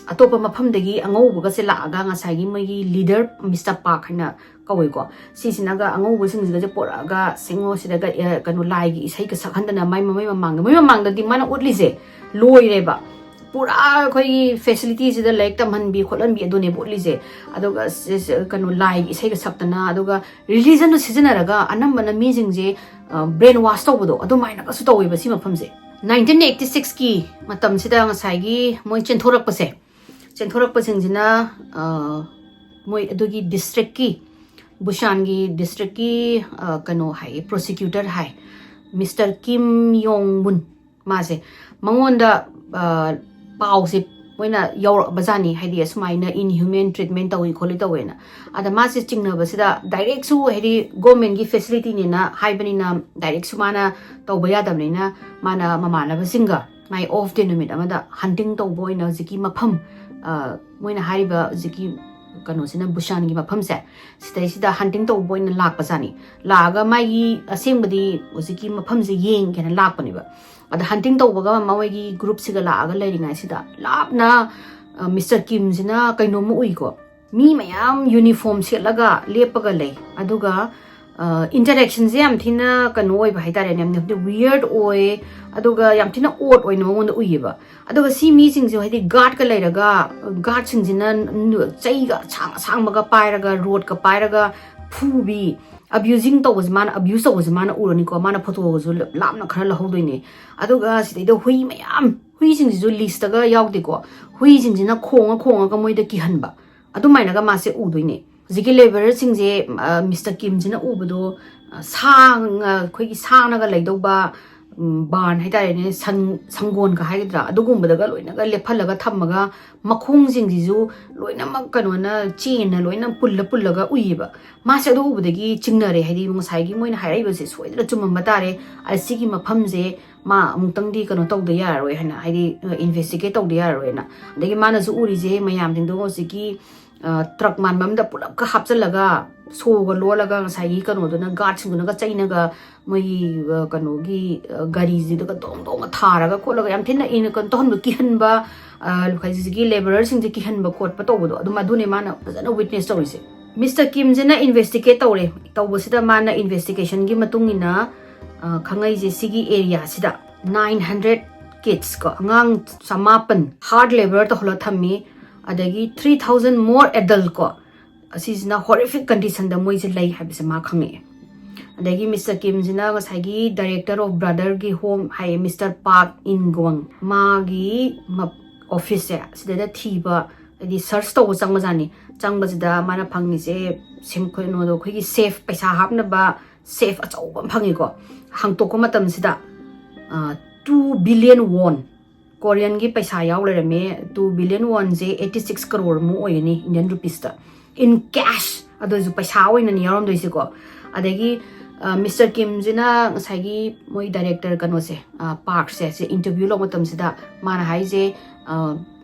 ꯑꯇꯣꯞꯄ ꯃꯐꯝꯗꯒꯤ ꯑꯉꯧꯕꯒꯁꯦ ꯂꯥꯛꯑꯒ ꯉꯁꯥꯏꯒꯤ ꯃꯣꯏꯒꯤ ꯂꯤꯗꯔ ꯃꯤꯁꯇꯔ ꯄꯥꯛ ꯍꯥꯏꯅ ꯀꯧꯋꯦꯀꯣ, ꯁꯤꯁꯤꯅꯒ ꯑꯉꯧꯕꯁꯤꯡꯁꯤꯒꯁꯦ ꯄꯣꯔꯛꯑꯒ ꯁꯤꯡꯉꯣ ꯁꯤꯗꯒ ꯀꯩꯅꯣ ꯂꯥꯏꯒꯤ ꯏꯁꯩꯒ ꯁꯛꯍꯟꯗꯅ ꯃꯥꯏ ꯃꯃꯩ ꯃꯃꯥꯡꯗ, ꯃꯣꯏ ꯃꯃꯥꯡꯗꯗꯤ ꯃꯥꯅ ꯎꯠꯂꯤꯁꯦ ꯂꯣꯏꯔꯦꯕ꯫ ꯄꯨꯔꯥ ꯑꯩꯈꯣꯏꯒꯤ ꯐꯦꯁꯤꯂꯤꯇꯤꯁꯤꯗ ꯂꯥꯏꯔꯤꯛ ꯇꯝꯍꯟꯕꯤ ꯈꯣꯠꯍꯟꯕꯤ ꯑꯗꯨꯅꯦꯕ ꯎꯠꯂꯤꯁꯦ꯫ ꯑꯗꯨꯒ ꯀꯩꯅꯣ ꯂꯥꯏꯒꯤ ꯏꯁꯩꯒ ꯁꯛꯇꯅ, ꯑꯗꯨꯒ ꯔꯤꯂꯤꯖꯟꯗꯣ ꯁꯤꯖꯤꯟꯅꯔꯒ ꯑꯅꯝꯕꯅ ꯃꯤꯁꯤꯡꯁꯦ ꯕ꯭ꯔꯦꯟ ꯋꯥꯁ ꯇꯧꯕꯗꯣ ꯑꯗꯨꯃꯥꯏꯅꯒꯁꯨ ꯇꯧꯋꯦꯕ ꯁꯤ ꯃꯐꯝꯁꯦ꯫ ꯅꯥꯏꯟꯇꯤꯟ ꯑꯩꯠꯇꯤ ꯁꯤꯛꯁꯀꯤ ꯃꯇꯝꯁꯤꯗ ꯉꯁꯥꯏꯒꯤ ꯃꯣꯏ ꯆꯦꯟꯊꯣꯔꯛꯄꯁꯦ, ꯆꯦꯟꯊꯣꯔꯛꯄꯁꯤꯡꯁꯤꯅ ꯃꯣꯏ ꯑꯗꯨꯒꯤ ꯗꯤꯁꯇ꯭ꯔꯤꯛꯀꯤ, ꯕꯨꯁꯥꯟꯒꯤ ꯗꯤꯁꯇ꯭ꯔꯤꯛꯀꯤ ꯀꯩꯅꯣ ꯍꯥꯏ, ꯄ꯭ꯔꯣꯁꯤꯀ꯭ꯌꯨꯇꯔ ꯍꯥꯏ, ꯃꯤꯁꯇꯔ ꯀꯤꯝ ꯌꯣꯡ ꯃꯨꯟ, ꯃꯥꯁꯦ, ꯃꯉꯣꯟꯗ ꯄꯥꯎꯁꯦ ꯃꯣꯏꯅ ꯌꯧꯔꯛꯑꯕꯖꯥꯠꯅꯤ, ꯍꯥꯏꯗꯤ ꯑꯁꯨꯃꯥꯏꯅ ꯏꯟꯍ꯭ꯌꯨꯃꯦꯟ ꯇ꯭ꯔꯤꯠꯃꯦꯟ ꯇꯧꯏ ꯈꯣꯠꯂꯤ ꯇꯧꯋꯦꯅ꯫ ꯑꯗ ꯃꯥꯁꯦ ꯆꯤꯡꯅꯕꯁꯤꯗ ꯗꯥꯏꯔꯦꯛꯁꯨ, ꯍꯥꯏꯗꯤ ꯒꯣꯔꯃꯦꯟꯒꯤ ꯐꯦꯁꯤꯂꯤꯇꯤꯅꯦꯅ ꯍꯥꯏꯕꯅꯤꯅ ꯗꯥꯏꯔꯦꯛꯁꯨ ꯃꯥꯅ ꯇꯧꯕ ꯌꯥꯗꯕꯅꯤꯅ, ꯃꯥꯅ ꯃꯃꯥꯟꯅꯕꯁꯤꯡꯒ ꯃꯥꯏ ꯑꯣꯐ ꯗꯦ ꯅꯨꯃꯤꯠ ꯑꯃꯗ ꯍꯟꯇꯤꯡ ꯇꯧꯕ ꯑꯣꯏꯅ ꯍꯧꯖꯤꯛꯀꯤ ꯃꯐꯝ, ꯃꯣꯏꯅ ꯍꯥꯏꯔꯤꯕ ꯍꯧꯖꯤꯛꯀꯤ ꯀꯩꯅꯣꯁꯤꯅ, ꯕꯨꯁꯥꯟꯒꯤ ꯃꯐꯝꯁꯦ, ꯁꯤꯗꯩꯁꯤꯗ ꯍꯟꯇꯤꯡ ꯇꯧꯕ ꯑꯣꯏꯅ ꯂꯥꯛꯄꯖꯥꯠꯅꯤ꯫ ꯂꯥꯛꯑꯒ ꯃꯥꯒꯤ ꯑꯁꯦꯡꯕꯗꯤ ꯍꯧꯖꯤꯛꯀꯤ ꯃꯐꯝꯁꯦ ꯌꯦꯡꯒꯦꯅ ꯂꯥꯛꯄꯅꯦꯕ꯫ ꯑꯗ ꯍꯟꯇꯤꯡ ꯇꯧꯕꯒ ꯃꯣꯏꯒꯤ ꯒ꯭ꯔꯨꯞꯁꯤꯒ ꯂꯥꯛꯑꯒ ꯂꯩꯔꯤꯉꯩꯁꯤꯗ ꯂꯥꯞꯅ ꯃꯤꯁꯇꯔ ꯀꯤꯝꯁꯤꯅ ꯀꯩꯅꯣꯝꯃ ꯎꯏꯀꯣ, ꯃꯤ ꯃꯌꯥꯝ ꯌꯨꯅꯤꯐꯣꯔꯝ ꯁꯦꯠꯂꯒ ꯂꯦꯞꯄꯒ ꯂꯩ꯫ ꯑꯗꯨꯒ ꯏꯟꯇꯔꯦꯛꯁꯟꯁꯦ ꯌꯥꯝ ꯊꯤꯅ ꯀꯩꯅꯣ ꯑꯣꯏꯕ ꯍꯥꯏꯇꯥꯔꯦꯅꯦ, ꯌꯥꯝ ꯊꯤꯅ ꯋꯤꯌꯔꯗ ꯑꯣꯏ꯫ ꯑꯗꯨꯒ ꯌꯥꯝ ꯊꯤꯅ ꯑꯣꯗ ꯑꯣꯏꯅ ꯃꯉꯣꯟꯗ ꯎꯏꯌꯦꯕ꯫ ꯑꯗꯨꯒ ꯁꯤ ꯃꯤꯁꯤꯡꯁꯦ ꯍꯥꯏꯗꯤ ꯒꯥꯔꯗꯀ ꯂꯩꯔꯒ, ꯒꯥꯔꯗꯁꯤꯡꯁꯤꯅ ꯆꯩꯒ ꯑꯁꯥꯡ ꯑꯁꯥꯡꯕꯒ ꯄꯥꯏꯔꯒ, ꯔꯣꯗꯀ ꯄꯥꯏꯔꯒ ꯐꯨꯕꯤ, ꯑꯕ꯭ꯌꯨꯖꯤꯡ ꯇꯧꯕꯁꯦ, ꯃꯥꯅ ꯑꯕ꯭ꯌꯨꯁ ꯇꯧꯕꯁꯦ ꯃꯥꯅ ꯎꯔꯅꯤꯀꯣ, ꯃꯥꯅ ꯐꯣꯇꯣꯒꯁꯨ ꯂꯥꯞꯅ ꯈꯔ ꯂꯧꯍꯧꯗꯣꯏꯅꯦ꯫ ꯑꯗꯨꯒ ꯁꯤꯗꯩꯗ ꯍꯨꯏ ꯃꯌꯥꯝ, ꯍꯨꯏꯁꯤꯡꯁꯤꯁꯨ ꯂꯤꯁꯇꯒ ꯌꯥꯎꯗꯦꯀꯣ, ꯍꯨꯏꯁꯤꯡꯁꯤꯅ ꯈꯣꯡꯉ ꯈꯣꯡꯉꯒ ꯃꯣꯏꯗ ꯀꯤꯍꯟꯕ, ꯑꯗꯨꯃꯥꯏꯅꯒ ꯃꯥꯁꯦ ꯎꯗꯣꯏꯅꯦ꯫ ꯍꯧꯖꯤꯛꯀꯤ ꯂꯦꯕꯔꯔꯁꯤꯡꯁꯦ, ꯃꯤꯁꯇꯔ ꯀꯤꯝꯁꯤꯅ ꯎꯕꯗꯣ, ꯁꯥ, ꯑꯩꯈꯣꯏꯒꯤ ꯁꯥꯅꯒ ꯂꯩꯗꯧꯕ ꯕꯥꯔꯟ ꯍꯥꯏꯇꯥꯔꯦꯅꯦ, ꯁꯟ, ꯁꯪꯒꯣꯟꯒ ꯍꯥꯏꯒꯗ꯭ꯔꯥ, ꯑꯗꯨꯒꯨꯝꯕꯗꯒ ꯂꯣꯏꯅꯒ ꯂꯦꯞꯍꯜꯂꯒ ꯊꯝꯃꯒ, ꯃꯈꯣꯡꯁꯤꯡꯁꯤꯁꯨ ꯂꯣꯏꯅꯃꯛ ꯀꯩꯅꯣꯅ, ꯆꯦꯟꯅ ꯂꯣꯏꯅ ꯄꯨꯜꯂ ꯄꯨꯜꯂꯒ ꯎꯏꯌꯦꯕ꯫ ꯃꯥꯁꯦ ꯑꯗꯨ ꯎꯕꯗꯒꯤ ꯆꯤꯡꯅꯔꯦ, ꯍꯥꯏꯗꯤ ꯉꯁꯥꯏꯒꯤ ꯃꯣꯏꯅ ꯍꯥꯏꯔꯛꯏꯕꯁꯦ ꯁꯣꯏꯗꯅ ꯆꯨꯝꯃꯝꯕ ꯇꯥꯔꯦ꯫ ꯑꯁꯤꯒꯤ ꯃꯐꯝꯁꯦ ꯃꯥ ꯑꯃꯨꯛꯇꯪꯗꯤ ꯀꯩꯅꯣ ꯇꯧꯗ ꯌꯥꯔꯔꯣꯏ ꯍꯥꯏꯅ, ꯍꯥꯏꯗꯤ ꯏꯟꯚꯦꯁꯇꯤꯒꯦꯠ ꯇꯧꯗ ꯌꯥꯔꯔꯣꯏꯅ꯫ ꯑꯗꯒꯤ ꯃꯥꯅꯁꯨ ꯎꯔꯤꯁꯦ ꯃꯌꯥꯝꯁꯤꯡꯗꯣ ꯍꯧꯖꯤꯛꯀꯤ ꯇ꯭ꯔꯛ ꯃꯥꯟꯕ ꯑꯃꯗ ꯄꯨꯂꯞꯀ ꯍꯥꯞꯆꯤꯜꯂꯒ, ꯁꯣꯒ ꯂꯣꯜꯂꯒ, ꯉꯁꯥꯏꯒꯤ ꯀꯩꯅꯣꯗꯨꯅ, ꯒꯥꯔꯗꯁꯤꯡꯗꯨꯅꯒ ꯆꯩꯅꯒ ꯃꯣꯏꯒꯤ ꯑ, ꯀꯩꯅꯣꯒꯤ ꯑ, ꯒꯥꯔꯤꯁꯤꯗꯒ ꯗꯣꯡ ꯗꯣꯡꯒ ꯊꯥꯔꯒ ꯈꯣꯠꯂꯒ ꯌꯥꯝ ꯊꯤꯅ ꯏꯅ ꯀꯩꯅꯣ ꯇꯧꯍꯟꯕ, ꯀꯤꯍꯟꯕ, ꯑ, ꯍꯧꯖꯤꯛꯀꯤ ꯂꯦꯕꯔꯔꯁꯤꯡꯁꯦ ꯀꯤꯍꯟꯕ ꯈꯣꯠꯄ ꯇꯧꯕꯗꯣ, ꯑꯗꯨꯝ ꯑꯗꯨꯅꯦ ꯃꯥꯅ ꯐꯖꯅ ꯋꯤꯠꯅꯦꯁ ꯇꯧꯔꯤꯁꯦ꯫ ꯃꯤꯁꯇꯔ ꯀꯤꯝꯁꯤꯅ ꯏꯟꯚꯦꯁꯇꯤꯒꯦꯠ ꯇꯧꯔꯦ꯫ ꯇꯧꯕꯁꯤꯗ ꯃꯥꯅ ꯏꯟꯚꯦꯁꯇꯤꯒꯦꯁꯟꯒꯤ ꯃꯇꯨꯡ ꯏꯟꯅ, ꯑ, ꯈꯪꯉꯩꯁꯦ ꯁꯤꯒꯤ ꯑꯦꯔꯤꯌꯥꯁꯤꯗ nine hundred kids ꯀꯣ, ꯑꯉꯥꯡ ꯆꯃꯥꯄꯟ hard labour ꯇꯧꯍꯜꯂ ꯊꯝꯃꯤ꯫ ꯑꯗꯒꯤ three thousand more adult ꯀꯣ, ꯑꯁꯤꯁꯤꯅ horrific conditionꯗ ꯃꯣꯏꯁꯦ ꯂꯩ ꯍꯥꯏꯕꯁꯦ ꯃꯥ ꯈꯪꯉꯛꯑꯦ꯫ ꯑꯗꯒꯤ ꯃꯤꯁꯇꯔ ꯀꯤꯝꯁꯤꯅ ꯉꯁꯥꯏꯒꯤ director of brotherꯒꯤ home ꯍꯥꯏꯌꯦ, ꯃꯤꯁꯇꯔ ꯄꯥꯛ ꯏꯟꯒꯣꯡ, ꯃꯥꯒꯤ ꯃ-, officeꯁꯦ ꯁꯤꯗꯩꯗ ꯊꯤꯕ, ꯍꯥꯏꯗꯤ search ꯇꯧꯕ ꯆꯪꯕꯖꯥꯠꯅꯤ꯫ ꯆꯪꯕꯁꯤꯗ ꯃꯥꯅ ꯐꯪꯉꯤꯁꯦ ꯁꯦꯝ-, ꯀꯩꯅꯣꯗꯣ, ꯑꯩꯈꯣꯏꯒꯤ safe, ꯄꯩꯁꯥ ꯍꯥꯞꯅꯕ safe ꯑꯆꯧꯕ ꯑꯃ ꯐꯪꯉꯤꯀꯣ꯫ ꯍꯥꯡꯇꯣꯛꯄ ꯃꯇꯝꯁꯤꯗ, ꯑ, two billion won, Koreanꯒꯤ ꯄꯩꯁꯥ ꯌꯥꯎ ꯂꯩꯔꯝꯃꯦ꯫ Two billion wonꯁꯦ eighty six crore ꯑꯃꯨꯛ ꯑꯣꯏꯒꯅꯤ Indian rupeesꯇ, in cash꯫ ꯑꯗꯨ ꯑꯣꯏꯔꯁꯨ ꯄꯩꯁꯥ ꯑꯣꯏꯅꯅꯤ ꯌꯥꯎꯔꯝꯗꯣꯏꯁꯦꯀꯣ꯫ ꯑꯗꯒꯤ, ꯑ, ꯃꯤꯁꯇꯔ ꯀꯤꯝꯁꯤꯅ ꯉꯁꯥꯏꯒꯤ ꯃꯣꯏ director ꯀꯩꯅꯣꯁꯦ, ꯑ, ꯄꯥꯛꯁꯦ, ꯁꯤ interview ꯂꯧꯕ ꯃꯇꯝꯁꯤꯗ ꯃꯥꯅ ꯍꯥꯏꯁꯦ, ꯑ,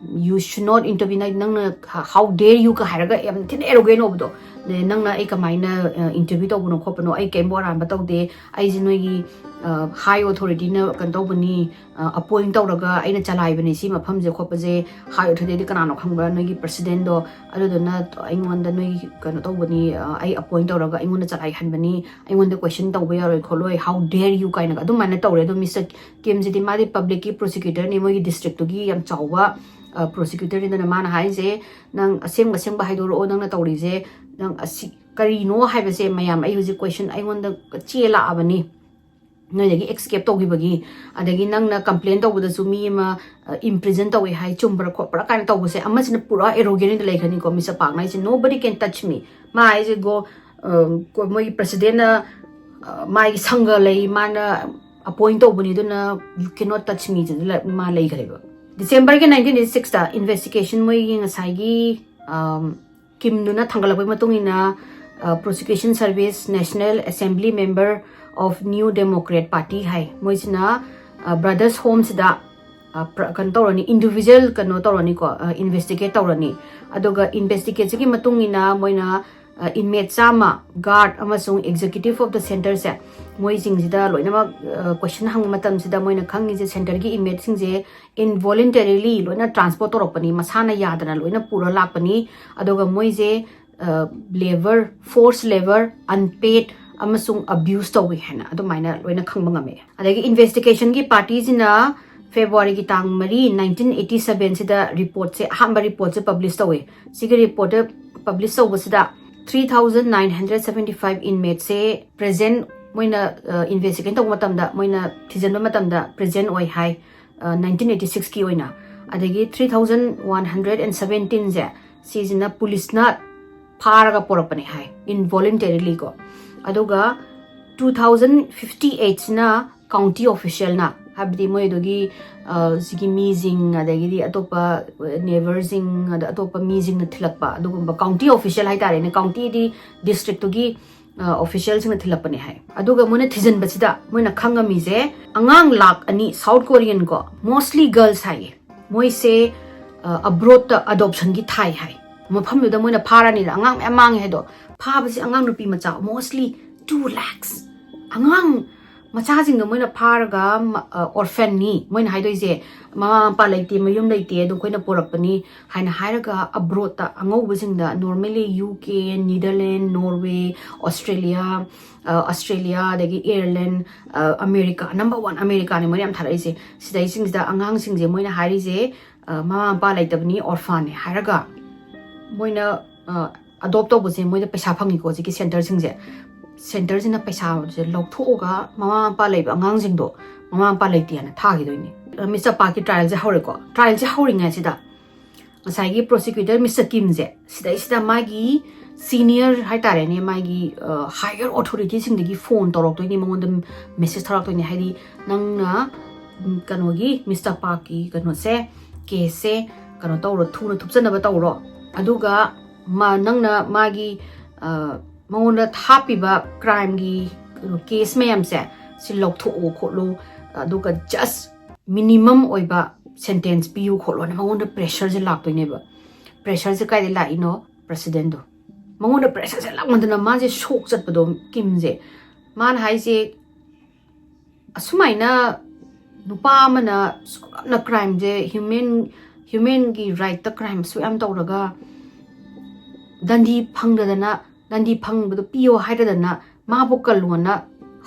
"You should not interview", ꯅꯪ-, ꯅꯪꯅ "How dare you?" ꯀ ꯍꯥꯏꯔꯒ ꯌꯥꯝ ꯊꯤꯅ arrogant ꯑꯣꯏꯕꯗꯣ꯫ ꯑꯗꯩ ꯅꯪꯅ ꯑꯩ ꯀꯃꯥꯏꯅ, ꯑ, interview ꯇꯧꯕꯅꯣ ꯈꯣꯠꯄꯅꯣ, ꯑꯩ ꯀꯩꯝ ꯑꯔꯥꯟꯕ ꯇꯧꯗꯦ, ꯑꯩꯁꯦ ꯅꯣꯏꯒꯤ, ꯑ, high authorityꯅ ꯀꯩꯅꯣ ꯇꯧꯕꯅꯤ, ꯑ, appoint ꯇꯧꯔꯒ ꯑꯩꯅ ꯆꯂꯥꯏꯕꯅꯤ ꯁꯤ ꯃꯐꯝꯁꯦ ꯈꯣꯠꯄꯁꯦ, high authorityꯗꯤ ꯀꯅꯥꯅꯣ ꯈꯪꯕ꯭ꯔꯥ, ꯅꯣꯏꯒꯤ presidentꯗꯣ, ꯑꯗꯨꯗꯨꯅ ꯑꯩꯉꯣꯟꯗ ꯅꯣꯏꯒꯤ ꯀꯩꯅꯣ ꯇꯧꯕꯅꯤ, ꯑ, ꯑꯩ appoint ꯇꯧꯔꯒ ꯑꯩꯉꯣꯟꯗ ꯆꯂꯥꯏꯍꯟꯕꯅꯤ, ꯑꯩꯉꯣꯟꯗ question ꯇꯧꯕ ꯌꯥꯔꯣꯏ ꯈꯣꯠꯂꯣꯏ, "How dare you?" ꯀꯥꯏꯅꯒ ꯑꯗꯨꯃꯥꯏꯅ ꯇꯧꯔꯦ꯫ ꯑꯗꯣ ꯃꯤꯁꯇꯔ ꯀꯤꯝꯁꯤꯗꯤ ꯃꯥꯗꯤ publicꯀꯤ prosecutorꯅꯤ, ꯃꯣꯏꯒꯤ districtꯇꯨꯒꯤ ꯌꯥꯝ ꯆꯥꯎꯕ, ꯑ, prosecutorꯅꯤꯗꯅ꯫ ꯃꯥꯅ ꯍꯥꯏꯁꯦ, "ꯅꯪ ꯑꯁꯦꯡꯕ ꯑꯁꯦꯡꯕ ꯍꯥꯏꯗꯣꯔꯛꯑꯣ, ꯅꯪꯅ ꯇꯧꯔꯤꯁꯦ, ꯅꯪ ꯑꯁꯤ ꯀꯔꯤꯅꯣ ꯍꯥꯏꯕꯁꯦ ꯃꯌꯥꯝ ꯑꯩ ꯍꯧꯖꯤꯛ question ꯑꯩꯉꯣꯟꯗ ꯆꯦ ꯂꯥꯛꯑꯕꯅꯤ ꯅꯣꯏꯗꯒꯤ escape ꯇꯧꯈꯤꯕꯒꯤ, ꯑꯗꯒꯤ ꯅꯪꯅ complain ꯇꯧꯕꯗꯁꯨ ꯃꯤ ꯑꯃ, ꯑ, imprison ꯇꯧꯋꯦ ꯍꯥꯏ, ꯆꯨꯝꯕ꯭ꯔꯥ ꯈꯣꯠꯄ꯭ꯔꯥ?" ꯀꯥꯏꯅ ꯇꯧꯕꯁꯦ, ꯑꯃꯁꯤꯅ ꯄꯨꯔꯥ arrogantꯗ ꯂꯩꯈ꯭ꯔꯅꯤꯀꯣ꯫ ꯃꯤꯁꯇꯔ ꯄꯥꯛꯅ ꯍꯥꯏꯁꯦ, "Nobody can touch me." ꯃꯥ ꯍꯥꯏꯁꯦ, "Go, ꯑ, ꯀꯣ-, ꯃꯣꯏꯒꯤ presidentꯅ, ꯑ, ꯃꯥꯒꯤ ꯁꯪꯒ ꯂꯩ, ꯃꯥꯅ appoint ꯇꯧꯕꯅꯤ, ꯑꯗꯨꯅ you cannot touch me" ꯁꯤꯗ ꯂ-, ꯃꯥ ꯂꯩꯈ꯭ꯔꯦꯕ꯫ Decemberꯒꯤ nineteen eighty sixꯇ investigation ꯃꯣꯏꯒꯤ ꯉꯁꯥꯏꯒꯤ, ꯑꯝ, ꯀꯤꯝꯗꯨꯅ ꯊꯥꯡꯒꯠꯂꯛꯄꯒꯤ ꯃꯇꯨꯡ ꯏꯟꯅ, ꯑ, prosecution service, National Assembly member of New Democrat Party ꯍꯥꯏ, ꯃꯣꯏꯁꯤꯅ, ꯑ, brothers homeꯁꯤꯗ ꯀꯩꯅꯣ ꯇꯧꯔꯅꯤ, ꯏꯟꯗꯤꯕꯤꯖꯨꯋꯦꯜ ꯀꯩꯅꯣ ꯇꯧꯔꯅꯤꯀꯣ, ꯏꯟꯚꯦꯁꯇꯤꯒꯦꯠ ꯇꯧꯔꯅꯤ꯫ ꯑꯗꯨꯒ ꯏꯟꯚꯦꯁꯇꯤꯒꯦꯠꯁꯤꯒꯤ ꯃꯇꯨꯡ ꯏꯟꯅ ꯃꯣꯏꯅ ꯏꯟꯃꯦꯠ ꯆꯥꯝꯃ, ꯒꯥꯔꯗ ꯑꯃꯁꯨꯡ ꯑꯦꯛꯖꯤꯀ꯭ꯌꯨꯇꯤꯚ ꯑꯣꯐ ꯗ ꯁꯦꯟꯇꯔꯁꯦ, ꯃꯣꯏꯁꯤꯡꯁꯤꯗ ꯂꯣꯏꯅꯃꯛ ꯀꯣꯏꯁꯟ ꯍꯪꯕ ꯃꯇꯝꯁꯤꯗ ꯃꯣꯏꯅ ꯈꯪꯉꯤꯁꯦ ꯁꯦꯟꯇꯔꯒꯤ ꯏꯟꯃꯦꯠꯁꯤꯡꯁꯦ ꯏꯟꯚꯣꯂꯨꯟꯇꯔꯤꯂꯤ ꯂꯣꯏꯅ ꯇ꯭ꯔꯥꯟꯁꯄꯣꯔꯠ ꯇꯧꯔꯛꯄꯅꯤ, ꯃꯁꯥꯅ ꯌꯥꯗꯅ ꯂꯣꯏꯅ ꯄꯨꯔ ꯂꯥꯛꯄꯅꯤ꯫ ꯑꯗꯨꯒ ꯃꯣꯏꯁꯦ ꯂꯦꯕꯔ, ꯐꯣꯔꯁ ꯂꯦꯕꯔ, ꯑꯟꯄꯦꯗ ꯑꯃꯁꯨꯡ ꯑꯕ꯭ꯌꯨꯁ ꯇꯧꯏ ꯍꯥꯏꯅ ꯑꯗꯨꯃꯥꯏꯅ ꯂꯣꯏꯅ ꯈꯪꯕ ꯉꯝꯃꯦ꯫ ꯑꯗꯒꯤ ꯏꯟꯚꯦꯁꯇꯤꯒꯦꯁꯟꯒꯤ ꯄꯥꯔꯇꯤꯁꯤꯅ ꯐꯦꯕ꯭ꯔꯨꯋꯥꯔꯤꯒꯤ ꯇꯥꯡ ꯃꯔꯤ, ꯅꯥꯏꯟꯇꯤꯟ ꯑꯩꯠꯇꯤ ꯁꯕꯦꯟꯁꯤꯗ ꯔꯤꯄꯣꯔꯠꯁꯦ, ꯑꯍꯥꯟꯕ ꯔꯤꯄꯣꯔꯠꯁꯦ ꯄꯕ꯭ꯂꯤꯁ ꯇꯧꯋꯦ꯫ ꯁꯤꯒꯤ ꯔꯤꯄꯣꯔꯠꯇ ꯄꯕ꯭ꯂꯤꯁ ꯇꯧꯕꯁꯤꯗ three thousand nine hundred seventy five ꯏꯟꯃꯦꯠꯁꯦ ꯄ꯭ꯔꯦꯖꯦꯟ, ꯃꯣꯏꯅ ꯏꯟꯚꯦꯁꯇꯤꯒꯦꯠ ꯇꯧꯕ ꯃꯇꯝꯗ, ꯃꯣꯏꯅ ꯊꯤꯖꯤꯟꯕ ꯃꯇꯝꯗ ꯄ꯭ꯔꯦꯖꯦꯟ ꯑꯣꯏ ꯍꯥꯏ, ꯅꯥꯏꯟꯇꯤꯟ ꯑꯩꯠꯇꯤ ꯁꯤꯛꯁꯀꯤ ꯑꯣꯏꯅ꯫ ꯑꯗꯒꯤ three thousand one hundred and ꯁꯕꯦꯟꯇꯤꯟꯁꯦ ꯁꯤꯁꯤꯅ ꯄꯨꯂꯤꯁꯅ ꯐꯥꯔꯒ ꯄꯣꯔꯛꯄꯅꯦ ꯍꯥꯏ, ꯏꯟꯚꯣꯂꯨꯟꯇꯔꯤꯂꯤ ꯀꯣ꯫ ꯑꯗꯨꯒ ꯇꯨ ꯊꯥꯎꯖꯟ ꯐꯤꯐꯇꯤ ꯑꯩꯠꯁꯤꯅ ꯀꯥꯎꯟꯇꯤ ꯑꯣꯐꯤꯁꯤꯌꯦꯜꯅ, ꯍꯥꯏꯕꯗꯤ ꯃꯣꯏ ꯑꯗꯨꯒꯤ ꯁꯤꯒꯤ ꯃꯤꯁꯤꯡ, ꯑꯗꯒꯤꯗꯤ ꯑꯇꯣꯞꯄ ꯅꯦꯕꯔꯁꯤꯡ, ꯑꯗ ꯑꯇꯣꯞꯄ ꯃꯤꯁꯤꯡꯅ ꯊꯤꯜꯂꯛꯄ ꯑꯗꯨꯒꯨꯝꯕ ꯀꯥꯎꯟꯇꯤ ꯑꯣꯐꯤꯁꯤꯌꯦꯜ ꯍꯥꯏꯇꯥꯔꯦꯅꯦ, ꯀꯥꯎꯟꯇꯤꯗꯤ ꯗꯤꯁꯇ꯭ꯔꯤꯛꯇꯨꯒꯤ ꯑꯣꯐꯤꯁꯤꯌꯦꯜꯁꯤꯡꯅ ꯊꯤꯜꯂꯛꯄꯅꯦ ꯍꯥꯏ꯫ ꯑꯗꯨꯒ ꯃꯣꯏꯅ ꯊꯤꯖꯤꯟꯕꯁꯤꯗ ꯃꯣꯏꯅ ꯈꯪꯉꯝꯃꯤꯁꯦ ꯑꯉꯥꯡ ꯂꯥꯛ ꯑꯅꯤ, ꯁꯥꯎꯠ ꯀꯣꯔꯤꯌꯟ ꯀꯣ, ꯃꯣꯁꯂꯤ ꯒꯔꯜꯁ ꯍꯥꯏꯌꯦ, ꯃꯣꯏꯁꯦ ꯑꯕ꯭ꯔꯣꯗꯇ ꯑꯗꯣꯞꯁꯟꯒꯤ ꯊꯥꯏ ꯍꯥꯏ꯫ ꯃꯐꯝꯗꯨꯗ ꯃꯣꯏꯅ ꯐꯥꯔꯅꯤꯗ, ꯑꯉꯥꯡ ꯃꯌꯥꯝ ꯃꯥꯡꯉꯦ ꯍꯥꯏꯗꯣ, ꯐꯥꯕꯁꯦ ꯑꯉꯥꯡ ꯅꯨꯄꯤ ꯃꯆꯥ ꯃꯣꯁꯂꯤ ꯇꯨ ꯂꯥꯛꯁ ꯑꯉꯥꯡ ꯃꯆꯥꯁꯤꯡꯗꯣ ꯃꯣꯏꯅ ꯐꯥꯔꯒ ꯑꯣꯔꯐꯦꯟꯅꯤ ꯃꯣꯏꯅ ꯍꯥꯏꯗꯣꯏꯁꯦ, ꯃꯃꯥ ꯃꯄꯥ ꯂꯩꯇꯦ, ꯃꯌꯨꯝ ꯂꯩꯇꯦ, ꯑꯗꯣ ꯑꯩꯈꯣꯏꯅ ꯄꯣꯔꯛꯄꯅꯤ ꯍꯥꯏꯅ ꯍꯥꯏꯔꯒ ꯑꯕ꯭ꯔꯣꯗꯇ ꯑꯉꯧꯕꯁꯤꯡꯗ, normally U K, Netherlands, Norway, Australia, ꯑꯗꯒꯤ ꯑꯥꯌꯔꯂꯦꯟ, ꯑꯃꯦꯔꯤꯀꯥ, ꯅꯝꯕꯔ ꯋꯥꯟ ꯑꯃꯦꯔꯤꯀꯥꯅꯤ ꯃꯣꯏꯅ ꯌꯥꯝ ꯊꯥꯔꯛꯏꯁꯦ꯫ ꯁꯤꯗꯩꯁꯤꯡꯁꯤꯗ ꯑꯉꯥꯡꯁꯤꯡꯁꯦ ꯃꯣꯏꯅ ꯍꯥꯏꯔꯤꯁꯦ ꯃꯃꯥ ꯃꯄꯥ ꯂꯩꯇꯕꯅꯤ, ꯑꯣꯔꯐꯥꯟꯅꯦ ꯍꯥꯏꯔꯒ ꯃꯣꯏꯅ ꯑꯗꯣꯞ ꯇꯧꯕꯁꯦ ꯃꯣꯏꯗ ꯄꯩꯁꯥ ꯐꯪꯉꯤꯀꯣ꯫ ꯍꯧꯖꯤꯛꯀꯤ ꯁꯦꯟꯇꯔꯁꯤꯡꯁꯦ, ꯁꯦꯟꯇꯔꯁꯤꯅ ꯄꯩꯁꯥꯁꯦ ꯂꯧꯊꯣꯛꯑꯒ ꯃꯃꯥ ꯃꯄꯥ ꯂꯩꯕ ꯑꯉꯥꯡꯁꯤꯡꯗꯣ ꯃꯃꯥ ꯃꯄꯥ ꯂꯩꯇꯦ ꯍꯥꯏꯅ ꯊꯥꯈꯤꯗꯣꯏꯅꯤ꯫ ꯃꯤꯁꯇꯔ ꯄꯥꯛꯀꯤ ꯇ꯭ꯔꯥꯏꯌꯦꯜꯁꯦ ꯍꯧꯔꯦꯀꯣ꯫ ꯇ꯭ꯔꯥꯏꯌꯦꯜꯁꯦ ꯍꯧꯔꯤꯉꯩꯁꯤꯗ ꯉꯁꯥꯏꯒꯤ ꯄ꯭ꯔꯣꯁꯤꯀ꯭ꯌꯨꯇꯔ ꯃꯤꯁꯇꯔ ꯀꯤꯝꯁꯦ ꯁꯤꯗꯩꯁꯤꯗ ꯃꯥꯒꯤ ꯁꯤꯅꯤꯌꯔ ꯍꯥꯏꯇꯥꯔꯦꯅꯦ, ꯃꯥꯒꯤ ꯍꯥꯏꯌꯔ ꯑꯣꯊꯣꯔꯤꯇꯤꯁꯤꯡꯗꯒꯤ ꯐꯣꯟ ꯇꯧꯔꯛꯇꯣꯏꯅꯤ, ꯃꯉꯣꯟꯗ ꯃꯦꯁꯦꯖ ꯊꯥꯔꯛꯇꯣꯏꯅꯤ꯫ ꯍꯥꯏꯗꯤ ꯅꯪꯅ ꯀꯩꯅꯣꯒꯤ ꯃꯤꯁꯇꯔ ꯄꯥꯛꯀꯤ ꯀꯩꯅꯣꯁꯦ, ꯀꯦꯁꯁꯦ ꯀꯩꯅꯣ ꯇꯧꯔꯣ, ꯊꯨꯅ ꯊꯨꯞꯆꯅꯕ ꯇꯧꯔꯣ, ꯑꯗꯨꯒ ꯃꯥ, ꯅꯪꯅ ꯃꯥꯒꯤ ꯃꯉꯣꯟꯗ ꯍꯥꯞꯄꯤꯕ ꯀ꯭ꯔꯥꯏꯝꯒꯤ ꯀꯦꯁ ꯃꯌꯥꯝꯁꯦ ꯁꯤ ꯂꯧꯊꯣꯛꯑꯣ ꯈꯣꯠꯂꯣ, ꯑꯗꯨꯒ ꯖꯁ ꯃꯤꯅꯤꯃꯝ ꯑꯣꯏꯕ ꯁꯦꯟꯇꯦꯟꯁ ꯄꯤꯌꯨ ꯈꯣꯠꯂꯣꯅ ꯃꯉꯣꯟꯗ ꯄ꯭ꯔꯦꯁꯔꯁꯦ ꯂꯥꯛꯇꯣꯏꯅꯦꯕ꯫ ꯄ꯭ꯔꯦꯁꯔꯁꯦ ꯀꯥꯏꯗꯩ ꯂꯥꯛꯏꯅꯣ? ꯄ꯭ꯔꯁꯤꯗꯦꯟꯗꯣ꯫ ꯃꯉꯣꯟꯗ ꯄ꯭ꯔꯦꯁꯔꯁꯦ ꯂꯥꯛꯃꯟꯗꯅ ꯃꯥꯁꯦ ꯁꯣꯛ ꯆꯠꯄꯗꯣ, ꯀꯤꯝꯁꯦ꯫ ꯃꯥꯅ ꯍꯥꯏꯁꯦ, ꯑꯁꯨꯃꯥꯏꯅ ꯅꯨꯄꯥ ꯑꯃꯅ ꯁꯨꯛ ꯌꯥꯝꯅ ꯀ꯭ꯔꯥꯏꯝꯁꯦ, ꯍ꯭ꯌꯨꯃꯦꯟ ꯍ꯭ꯌꯨꯃꯦꯟꯒꯤ ꯔꯥꯏꯠꯇ ꯀ꯭ꯔꯥꯏꯝ ꯑꯁꯨꯛ ꯌꯥꯝ ꯇꯧꯔꯒ ꯗꯟꯗꯤ ꯐꯪꯗꯗꯅ, ꯗꯟꯗꯤ ꯐꯪꯕꯗꯣ ꯄꯤꯌꯣ ꯍꯥꯏꯗꯗꯅ ꯃꯥꯕꯨ ꯀꯜꯂꯣꯅ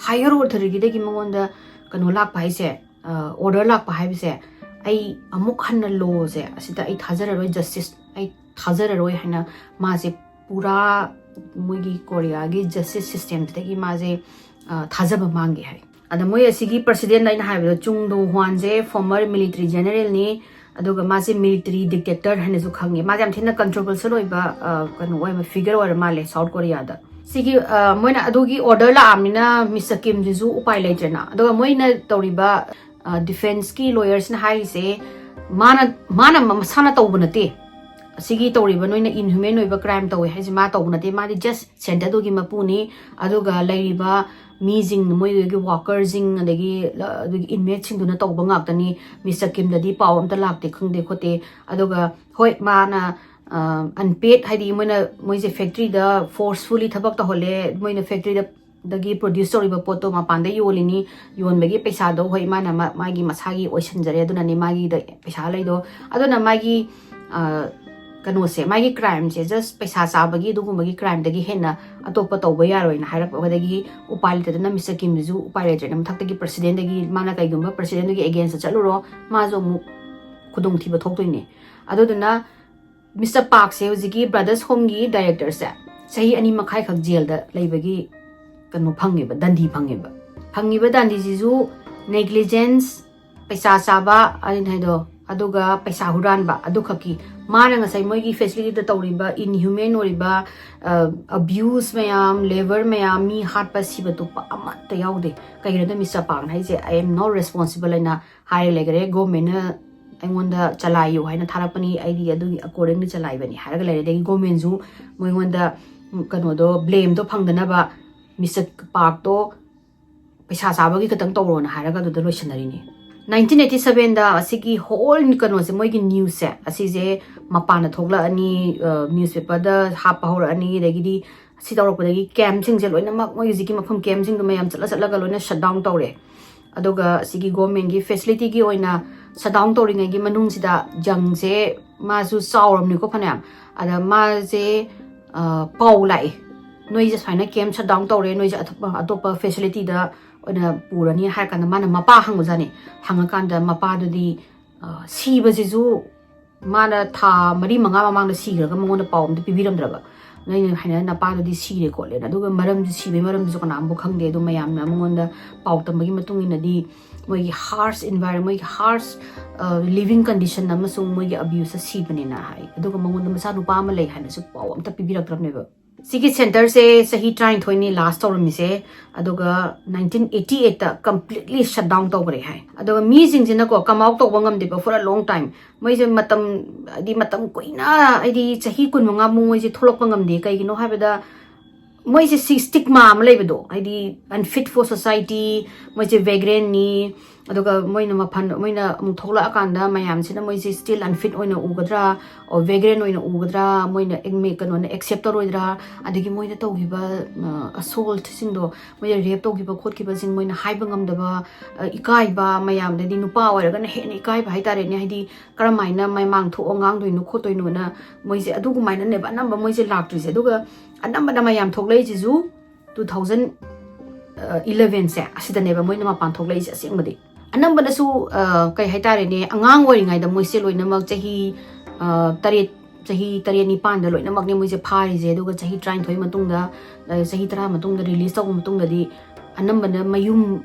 ꯍꯥꯏꯌꯔ ꯑꯣꯊꯣꯔꯤꯇꯤꯗꯒꯤ ꯃꯉꯣꯟꯗ ꯀꯩꯅꯣ ꯂꯥꯛꯄ ꯍꯥꯏꯁꯦ, ꯑꯣꯔꯗꯔ ꯂꯥꯛꯄ ꯍꯥꯏꯕꯁꯦ, ꯑꯩ ꯑꯃꯨꯛ ꯍꯟꯅ ꯂꯣꯁꯦ ꯑꯁꯤꯗ ꯑꯩ ꯊꯥꯖꯔꯔꯣꯏ, ꯖꯁꯇꯤꯁ ꯑꯩ ꯊꯥꯖꯔꯔꯣꯏ ꯍꯥꯏꯅ ꯃꯥꯁꯦ ꯄꯨꯔꯥ ꯃꯣꯏꯒꯤ ꯀꯣꯔꯤꯌꯥꯒꯤ ꯖꯁꯇꯤꯁ ꯁꯤꯁꯇꯦꯝꯁꯤꯗꯒꯤ ꯃꯥꯁꯦ, ꯑ, ꯊꯥꯖꯕ ꯃꯥꯡꯒꯦ ꯍꯥꯏ꯫ ꯑꯗ ꯃꯣꯏ ꯑꯁꯤꯒꯤ ꯄ꯭ꯔꯁꯤꯗꯦꯟ ꯑꯩꯅ ꯍꯥꯏꯕꯗꯣ, ꯆꯨꯡ ꯗꯣ ꯍ꯭ꯋꯥꯟꯁꯦ ꯐꯣꯔꯃꯔ ꯃꯤꯂꯤꯇꯔꯤ ꯖꯦꯅꯔꯦꯜꯅꯤ, ꯑꯗꯨꯒ ꯃꯥꯁꯦ ꯃꯤꯂꯤꯇꯔꯤ ꯗꯤꯛꯇꯦꯛꯇꯔ ꯍꯥꯏꯅꯁꯨ ꯈꯪꯉꯦ꯫ ꯃꯥꯁꯦ ꯌꯥꯝ ꯊꯤꯅ ꯀꯟꯇ꯭ꯔꯣꯚꯔꯁꯤꯌꯦꯜ ꯑꯣꯏꯕ, ꯑ, ꯀꯩꯅꯣ ꯑꯣꯏꯕ ꯐꯤꯒꯔ ꯑꯣꯏꯔ ꯃꯥꯜꯂꯦ ꯁꯥꯎꯠ ꯀꯣꯔꯤꯌꯥꯗ꯫ ꯁꯤꯒꯤ, ꯑ, ꯃꯣꯏꯅ ꯑꯗꯨꯒꯤ ꯑꯣꯔꯗꯔ ꯂꯥꯛꯑꯕꯅꯤꯅ ꯃꯤꯁꯇꯔ ꯀꯤꯝꯁꯤꯁꯨ ꯎꯄꯥꯏ ꯂꯩꯇ꯭ꯔꯦꯅ꯫ ꯑꯗꯨꯒ ꯃꯣꯏꯅ ꯇꯧꯔꯤꯕ, ꯑ, ꯗꯤꯐꯦꯟꯁꯀꯤ ꯂꯣꯌꯔꯁꯅ ꯍꯥꯏꯔꯤꯁꯦ, ꯃꯥꯅ, ꯃꯥꯅ ꯃ-, ꯃꯁꯥꯅ ꯇꯧꯕ ꯅꯠꯇꯦ꯫ ꯑꯁꯤꯒꯤ ꯇꯧꯔꯤꯕ ꯅꯣꯏꯅ ꯏꯟꯍ꯭ꯌꯨꯃꯦꯟ ꯑꯣꯏꯕ ꯀ꯭ꯔꯥꯏꯝ ꯇꯧꯋꯦ ꯍꯥꯏꯁꯦ ꯃꯥ ꯇꯧꯕ ꯅꯠꯇꯦ, ꯃꯥꯗꯤ ꯖꯁ ꯁꯦꯟꯇꯔꯗꯨꯒꯤ ꯃꯄꯨꯅꯤ꯫ ꯑꯗꯨꯒ ꯂꯩꯔꯤꯕ ꯃꯤꯁꯤꯡ, ꯃꯣꯏꯒꯤ ꯋꯥꯀꯔꯁꯤꯡ, ꯑꯗꯒꯤ, ꯑ, ꯑꯗꯨꯒꯤ ꯏꯟꯃꯦꯠꯁꯤꯡꯗꯨꯅ ꯇꯧꯕ ꯉꯥꯛꯇꯅꯤ꯫ ꯃꯤꯁꯇꯔ ꯀꯤꯝꯗꯗꯤ ꯄꯥꯎ ꯑꯝꯇ ꯂꯥꯛꯇꯦ, ꯈꯪꯗꯦ ꯈꯣꯠꯇꯦ꯫ ꯑꯗꯨꯒ ꯍꯣꯏ, ꯃꯥꯅ, ꯑ, ꯑꯟꯄꯦꯗ, ꯍꯥꯏꯗꯤ ꯃꯣꯏꯅ, ꯃꯣꯏꯁꯦ ꯐꯦꯛꯇ꯭ꯔꯤꯗ ꯐꯣꯔꯁꯐꯨꯜꯂꯤ ꯊꯕꯛ ꯇꯧꯍꯜꯂꯦ, ꯃꯣꯏꯅ ꯐꯦꯛꯇ꯭ꯔꯤꯗ ꯗꯒꯤ ꯄ꯭ꯔꯣꯗ꯭ꯌꯨꯁ ꯇꯧꯔꯤꯕ ꯄꯣꯠꯇꯣ ꯃꯄꯥꯟꯗ ꯌꯣꯜꯂꯤꯅꯤ, ꯌꯣꯟꯕꯒꯤ ꯄꯩꯁꯥꯗꯣ, ꯍꯣꯏ, ꯃꯥꯅ ꯃꯥ-, ꯃꯥꯒꯤ ꯃꯁꯥꯒꯤ ꯑꯣꯏꯁꯟꯖꯔꯦ, ꯑꯗꯨꯅꯅꯦ ꯃꯥꯒꯤꯗ ꯄꯩꯁꯥ ꯂꯩꯗꯣ꯫ ꯑꯗꯨꯅ ꯃꯥꯒꯤ, ꯑ, ꯀꯩꯅꯣꯁꯦ, ꯃꯥꯒꯤ ꯀ꯭ꯔꯥꯏꯝꯁꯦ just ꯄꯩꯁꯥ ꯆꯥꯕꯒꯤ ꯑꯗꯨꯒꯨꯝꯕꯒꯤ ꯀ꯭ꯔꯥꯏꯝꯗꯒꯤ ꯍꯦꯟꯅ ꯑꯇꯣꯞꯄ ꯇꯧꯕ ꯌꯥꯔꯣꯏꯅ ꯍꯥꯏꯔꯛꯄꯗꯒꯤ ꯎꯄꯥꯏ ꯂꯩꯇꯗꯅ ꯃꯤꯁꯇꯔ ꯀꯤꯝꯁꯤꯁꯨ ꯎꯄꯥꯏ ꯂꯩꯇ꯭ꯔꯦꯅ ꯃꯊꯛꯇꯒꯤ ꯄ꯭ꯔꯁꯤꯗꯦꯟꯗꯒꯤ, ꯃꯥꯅ ꯀꯩꯒꯨꯝꯕ ꯄ꯭ꯔꯁꯤꯗꯦꯟꯗꯨꯒꯤ ꯑꯦꯒꯦꯟꯁꯇ ꯆꯠꯂꯨꯔꯣ, ꯃꯥꯁꯨ ꯑꯃꯨꯛ ꯈꯨꯗꯣꯡꯊꯤꯕ ꯊꯣꯛꯇꯣꯏꯅꯦ꯫ ꯑꯗꯨꯗꯨꯅ ꯃꯤꯁꯇꯔ ꯄꯥꯛꯁꯦ ꯍꯧꯖꯤꯛꯀꯤ ꯕ꯭ꯔꯗꯔꯁ ꯍꯣꯝꯒꯤ ꯗꯥꯏꯔꯦꯛꯇꯔꯁꯦ ꯆꯍꯤ ꯑꯅꯤ ꯃꯈꯥꯏꯈꯛ ꯖꯦꯜꯗ ꯂꯩꯕꯒꯤ ꯀꯩꯅꯣ ꯐꯪꯉꯦꯕ, ꯗꯟꯗꯤ ꯐꯪꯉꯦꯕ꯫ ꯐꯪꯉꯤꯕ ꯗꯟꯗꯤꯁꯤꯁꯨ ꯅꯦꯒ꯭ꯂꯤꯖꯦꯟꯁ, ꯄꯩꯁꯥ ꯆꯥꯕ, ꯑꯩꯅ ꯍꯥꯏꯗꯣ, ꯑꯗꯨꯒ ꯄꯩꯁꯥ ꯍꯨꯔꯥꯟꯕ, ꯑꯗꯨꯈꯛꯀꯤ꯫ ꯃꯥꯅ ꯉꯁꯥꯏ ꯃꯣꯏꯒꯤ ꯐꯦꯁꯤꯂꯤꯇꯤꯗ ꯇꯧꯔꯤꯕ ꯏꯟꯍ꯭ꯌꯨꯃꯦꯟ ꯑꯣꯏꯔꯤꯕ, ꯑ, ꯑꯕ꯭ꯌꯨꯁ ꯃꯌꯥꯝ, ꯂꯦꯕꯔ ꯃꯌꯥꯝ, ꯃꯤ ꯍꯥꯠꯄ, ꯁꯤꯕ ꯇꯨꯞꯄ ꯑꯃꯠꯇ ꯌꯥꯎꯗꯦ꯫ ꯀꯩꯒꯤꯅꯣꯗ ꯃꯤꯁꯇꯔ ꯄꯥꯛꯅ ꯍꯥꯏꯁꯦ, "I am not responsible" ꯍꯥꯏꯅ ꯍꯥꯏꯔ ꯂꯩꯈꯔꯦ꯫ ꯒꯣꯔꯃꯦꯟꯅ ꯑꯩꯉꯣꯟꯗ ꯆꯂꯥꯏꯌꯨ ꯍꯥꯏꯅ ꯊꯥꯔꯛꯄꯅꯤ, ꯑꯩꯗꯤ ꯑꯗꯨꯒꯤ ꯑꯦꯀꯣꯔꯗꯤꯡꯂꯤ ꯆꯂꯥꯏꯕꯅꯤ ꯍꯥꯏꯔꯒ ꯂꯩꯔꯦ꯫ ꯑꯗꯒꯤ ꯒꯣꯔꯃꯦꯟꯁꯨ ꯃꯣꯏꯉꯣꯟꯗ, ꯎꯝ, ꯀꯩꯅꯣꯗꯣ, ꯕ꯭ꯂꯦꯝꯗꯣ ꯐꯪꯗꯅꯕ ꯃꯤꯁꯇꯔ ꯄꯥꯛꯇꯣ ꯄꯩꯁꯥ ꯆꯥꯕꯒꯤ ꯈꯛꯇꯪ ꯇꯧꯔꯣꯅ ꯍꯥꯏꯔꯒ ꯑꯗꯨꯗ ꯂꯣꯏꯁꯤꯟꯅꯔꯤꯅꯤ꯫ ꯅꯥꯏꯟꯇꯤꯟ ꯑꯩꯠꯇꯤ ꯁꯚꯦꯟꯗ ꯑꯁꯤꯒꯤ ꯍꯣꯜ ꯀꯩꯅꯣꯁꯦ, ꯃꯣꯏꯒꯤ ꯅ꯭ꯌꯨꯁꯁꯦ ꯑꯁꯤꯁꯦ ꯃꯄꯥꯟꯗ ꯊꯣꯛꯂꯛꯑꯅꯤ, ꯅ꯭ꯌꯨꯁꯄꯦꯄꯔꯗ ꯍꯥꯞꯄ ꯍꯧꯔꯛꯑꯅꯤ, ꯑꯗꯒꯤꯗꯤ ꯁꯤ ꯇꯧꯔꯛꯄꯗꯒꯤ ꯀꯦꯝꯞꯁꯤꯡꯁꯦ ꯂꯣꯏꯅꯃꯛ, ꯃꯣꯏ ꯍꯧꯖꯤꯛꯀꯤ ꯃꯐꯝ ꯀꯦꯝꯞꯁꯤꯡꯗꯣ ꯃꯌꯥꯝ ꯆꯠꯂ ꯆꯠꯂꯒ ꯂꯣꯏꯅ ꯁꯠ ꯗꯥꯎꯟ ꯇꯧꯔꯦ꯫ ꯑꯗꯨꯒ ꯁꯤꯒꯤ ꯒꯣꯔꯃꯦꯟꯒꯤ ꯐꯦꯁꯤꯂꯤꯇꯤꯒꯤ ꯑꯣꯏꯅ ꯁꯠ ꯗꯥꯎꯟ ꯇꯧꯔꯤꯉꯩꯒꯤ ꯃꯅꯨꯡꯁꯤꯗ ꯖꯪꯁꯦ, ꯃꯥꯁꯨ ꯆꯥꯎꯔꯕꯅꯤꯀꯣ ꯐꯅꯌꯥꯝ꯫ ꯑꯗ ꯃꯥꯁꯦ, ꯑ, ꯄꯥꯎ ꯂꯥꯛꯑꯦ, "ꯅꯣꯏꯁꯦ ꯁꯨꯃꯥꯏꯅ ꯀꯦꯝꯞ ꯁꯠ ꯗꯥꯎꯟ ꯇꯧꯔꯦ, ꯅꯣꯏꯁꯦ ꯑꯇꯣꯞꯄ, ꯑꯇꯣꯞꯄ ꯐꯦꯁꯤꯂꯤꯇꯤꯗ ꯑꯣꯏꯅ ꯄꯨꯔꯅꯤ" ꯍꯥꯏꯔ ꯀꯥꯟꯗ ꯃꯥꯅ ꯃꯄꯥ ꯍꯪꯕꯖꯥꯠꯅꯤ꯫ ꯍꯪꯉꯀꯥꯟꯗ ꯃꯄꯥꯗꯨꯗꯤ, ꯑ, ꯁꯤꯕꯁꯤꯁꯨ ꯃꯥꯅ ꯊꯥ ꯃꯔꯤ ꯃꯉꯥ ꯃꯃꯥꯡꯗ ꯁꯤꯈ꯭ꯔꯒ ꯃꯉꯣꯟꯗ ꯄꯥꯎ ꯑꯝꯇ ꯄꯤꯕꯤꯔꯝꯗ꯭ꯔꯕ꯫ ꯑꯩꯅ ꯍꯥꯏꯅ, "ꯅꯄꯥꯗꯨꯗꯤ ꯁꯤꯔꯦ ꯈꯣꯠꯂꯦꯅ"꯫ ꯑꯗꯨꯒ ꯃꯔꯝꯁꯨ, ꯁꯤꯕꯒꯤ ꯃꯔꯝꯗꯨꯁꯨ ꯀꯅꯥꯝꯕꯨ ꯈꯪꯗꯦ꯫ ꯑꯗꯣ ꯃꯌꯥꯝꯅ ꯃꯉꯣꯟꯗ ꯄꯥꯎ ꯇꯝꯕꯒꯤ ꯃꯇꯨꯡ ꯏꯟꯅꯗꯤ ꯃꯣꯏꯒꯤ harsh environment, ꯃꯣꯏꯒꯤ harsh, ꯑ, living condition ꯑꯃꯁꯨꯡ ꯃꯣꯏꯒꯤ ꯑꯕ꯭ꯌꯨꯁꯇ ꯁꯤꯕꯅꯦꯅ ꯍꯥꯏ꯫ ꯑꯗꯨꯒ ꯃꯉꯣꯟꯗ ꯃꯆꯥꯅꯨꯄꯥ ꯑꯃ ꯂꯩ ꯍꯥꯏꯅꯁꯨ ꯄꯥꯎ ꯑꯝꯇ ꯄꯤꯕꯤꯔꯛꯇ꯭ꯔꯕꯅꯦꯕ꯫ ꯁꯤꯒꯤ ꯁꯦꯟꯇꯔꯁꯦ ꯆꯍꯤ ꯇꯔꯥꯅꯤꯊꯣꯏꯅꯤ ꯂꯥꯁ ꯇꯧꯔꯝꯃꯤꯁꯦ, ꯑꯗꯨꯒ ꯅꯥꯏꯟꯇꯤꯟ ꯑꯩꯠꯇꯤ ꯑꯩꯠꯇ ꯀꯝꯄ꯭ꯂꯤꯠꯂꯤ ꯁꯠ ꯗꯥꯎꯟ ꯇꯧꯈ꯭ꯔꯦ ꯍꯥꯏ꯫ ꯑꯗꯨꯒ ꯃꯤꯁꯤꯡꯁꯤꯅꯀꯣ ꯀꯝ ꯑꯥꯎꯠ ꯇꯧꯕ ꯉꯝꯗꯦꯕ for a long time꯫ ꯃꯣꯏꯁꯦ ꯃꯇꯝ, ꯍꯥꯏꯗꯤ ꯃꯇꯝ ꯀꯨꯏꯅ, ꯍꯥꯏꯗꯤ ꯆꯍꯤ ꯀꯨꯟ ꯃꯉꯥꯃꯨꯛ ꯃꯣꯏꯁꯦ ꯊꯣꯛꯂꯛꯄ ꯉꯝꯗꯦ꯫ ꯀꯩꯒꯤꯅꯣ ꯍꯥꯏꯕꯗ ꯃꯣꯏꯁꯦ ꯁꯤ stigma ꯑꯃ ꯂꯩꯕꯗꯣ, ꯍꯥꯏꯗꯤ unfit for society, ꯃꯣꯏꯁꯦ ꯚꯦꯒ꯭ꯔꯦꯟꯅꯤ, ꯑꯗꯨꯒ ꯃꯣꯏꯅ ꯃꯐꯝ, ꯃꯣꯏꯅ ꯑꯃꯨꯛ ꯊꯣꯛꯂꯛꯑꯀꯥꯟꯗ ꯃꯌꯥꯝꯁꯤꯅ ꯃꯣꯏꯁꯦ still unfit ꯑꯣꯏꯅ ꯎꯒꯗ꯭ꯔꯥ, or ꯚꯦꯒ꯭ꯔꯦꯟ ꯑꯣꯏꯅ ꯎꯒꯗ꯭ꯔꯥ, ꯃꯣꯏꯅ ꯑꯦꯛꯃꯦ-, ꯀꯩꯅꯣꯅ ꯑꯦꯛꯁꯦꯞ ꯇꯧꯔꯣꯏꯗ꯭ꯔꯥ, ꯑꯗꯒꯤ ꯃꯣꯏꯅ ꯇꯧꯈꯤꯕ, ꯑ, ꯑꯁꯣꯜꯠꯁꯤꯡꯗꯣ, ꯃꯣꯏꯅ ꯔꯦꯞ ꯇꯧꯈꯤꯕ ꯈꯣꯠꯈꯤꯕꯁꯤꯡ ꯃꯣꯏꯅ ꯍꯥꯏꯕ ꯉꯝꯗꯕ, ꯑ, ꯏꯀꯥꯏꯕ, ꯃꯌꯥꯝꯗꯗꯤ ꯅꯨꯄꯥ ꯑꯣꯏꯔꯒꯅ ꯍꯦꯟꯅ ꯏꯀꯥꯏꯕ ꯍꯥꯏꯇꯥꯔꯦꯅꯦ, ꯍꯥꯏꯗꯤ ꯀꯔꯝꯍꯥꯏꯅ ꯃꯃꯥꯡ ꯊꯣꯛꯑ ꯉꯥꯡꯗꯣꯏꯅꯣ ꯈꯣꯠꯇꯣꯏꯅꯣꯅ ꯃꯣꯏꯁꯦ ꯑꯗꯨꯒꯨꯃꯥꯏꯅꯅꯦꯕ ꯑꯅꯝꯕ ꯃꯣꯏꯁꯦ ꯂꯥꯛꯇ꯭ꯔꯤꯁꯦ꯫ ꯑꯗꯨꯒ ꯑꯅꯝꯕꯅ ꯃꯌꯥꯝ ꯊꯣꯛꯂꯛꯏꯁꯤꯁꯨ two thousand elevenꯁꯦ ꯑꯁꯤꯗꯅꯦꯕ ꯃꯣꯏꯅ ꯃꯄꯥꯟ ꯊꯣꯛꯂꯛꯏꯁꯦ ꯑꯁꯦꯡꯕꯗꯤ꯫ ꯑꯅꯝꯕꯅꯁꯨ, ꯑ, ꯀꯩ ꯍꯥꯏꯇꯥꯔꯦꯅꯦ, ꯑꯉꯥꯡ ꯑꯣꯏꯔꯤꯉꯩꯗ ꯃꯣꯏꯁꯦ ꯂꯣꯏꯅꯃꯛ ꯆꯍꯤ, ꯑ, ꯇꯔꯦꯠ, ꯆꯍꯤ ꯇꯔꯦꯠ ꯅꯤꯄꯥꯟꯗ ꯂꯣꯏꯅꯃꯛꯅꯦ ꯃꯣꯏꯁꯦ ꯐꯥꯔꯤꯁꯦ꯫ ꯑꯗꯨꯒ ꯆꯍꯤ ꯇꯔꯥꯅꯤꯊꯣꯏ ꯃꯇꯨꯡꯗ, ꯑ, ꯆꯍꯤ ꯇꯔꯥ ꯃꯇꯨꯡꯗ ꯔꯤꯂꯤꯁ ꯇꯧꯕ ꯃꯇꯨꯡꯗꯗꯤ ꯑꯅꯝꯕꯅ ꯃꯌꯨꯝ,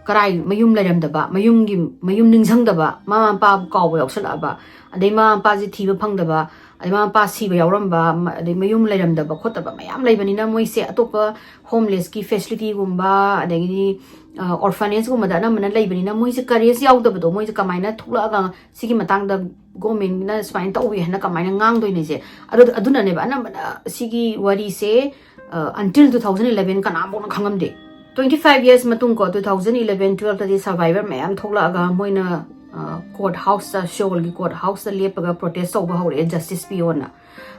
ꯀꯔꯥꯏ, ꯃꯌꯨꯝ ꯂꯩꯔꯝꯗꯕ, ꯃꯌꯨꯝꯒꯤ, ꯃꯌꯨꯝ ꯅꯤꯡꯁꯤꯡꯗꯕ, ꯃꯃꯥ ꯃꯄꯥꯕꯨ ꯀꯥꯎꯕ ꯌꯥꯎꯁꯜꯂꯛꯑꯕ, ꯑꯗꯩ ꯃꯃꯥ ꯃꯄꯥꯁꯦ ꯊꯤꯕ ꯐꯪꯗꯕ, ꯑꯗꯩ ꯃꯃꯥ ꯃꯄꯥ ꯁꯤꯕ ꯌꯥꯎꯔꯝꯕ, ꯃ-, ꯑꯗꯩ ꯃꯌꯨꯝ ꯂꯩꯔꯝꯗꯕ ꯈꯣꯠꯇꯕ ꯃꯌꯥꯝ ꯂꯩꯕꯅꯤꯅ ꯃꯣꯏꯁꯦ ꯑꯇꯣꯞꯄ ꯍꯣꯝꯂꯦꯁꯀꯤ ꯐꯦꯁꯤꯂꯤꯇꯤꯒꯨꯝꯕ, ꯑꯗꯒꯤꯗꯤ, ꯑ, ꯑꯣꯔꯐꯅꯦꯖꯀꯨꯝꯕꯗ ꯑꯅꯝꯕꯅ ꯂꯩꯕꯅꯤꯅ ꯃꯣꯏꯁꯦ ꯀꯔꯦꯖ ꯌꯥꯎꯗꯕꯗꯣ, ꯃꯣꯏꯁꯦ ꯀꯃꯥꯏꯅ ꯊꯣꯛꯂꯛꯑꯒ ꯁꯤꯒꯤ ꯃꯇꯥꯡꯗ ꯒꯣꯔꯃꯦꯟꯅ ꯁꯨꯃꯥꯏꯅ ꯇꯧꯏ ꯍꯥꯏꯅ ꯀꯃꯥꯏꯅ ꯉꯥꯡꯗꯣꯏꯅꯣꯁꯦ? ꯑꯗꯨ, ꯑꯗꯨꯅꯅꯦꯕ ꯑꯅꯝꯕꯅ ꯁꯤꯒꯤ ꯋꯥꯔꯤꯁꯦ, ꯑ, until two thousand eleven ꯀꯅꯥꯝꯐꯥꯎꯅ ꯈꯪꯉꯝꯗꯦ꯫ Twenty five years ꯃꯇꯨꯡ ꯀꯣ, two thousand eleven twelve ꯇꯗꯤ survivor ꯃꯌꯥꯝ ꯊꯣꯛꯂꯛꯑꯒ ꯃꯣꯏꯅ ꯀꯣꯔꯠ ꯍꯥꯎꯁꯇ, ꯁꯤꯑꯣꯜꯒꯤ ꯀꯣꯔꯠ ꯍꯥꯎꯁꯇ ꯂꯦꯞꯄꯒ ꯄ꯭ꯔꯣꯇꯦꯁ ꯇꯧꯕ ꯍꯧꯔꯛꯑꯦ, ꯖꯁꯇꯤꯁ ꯄꯤꯌꯣꯅ꯫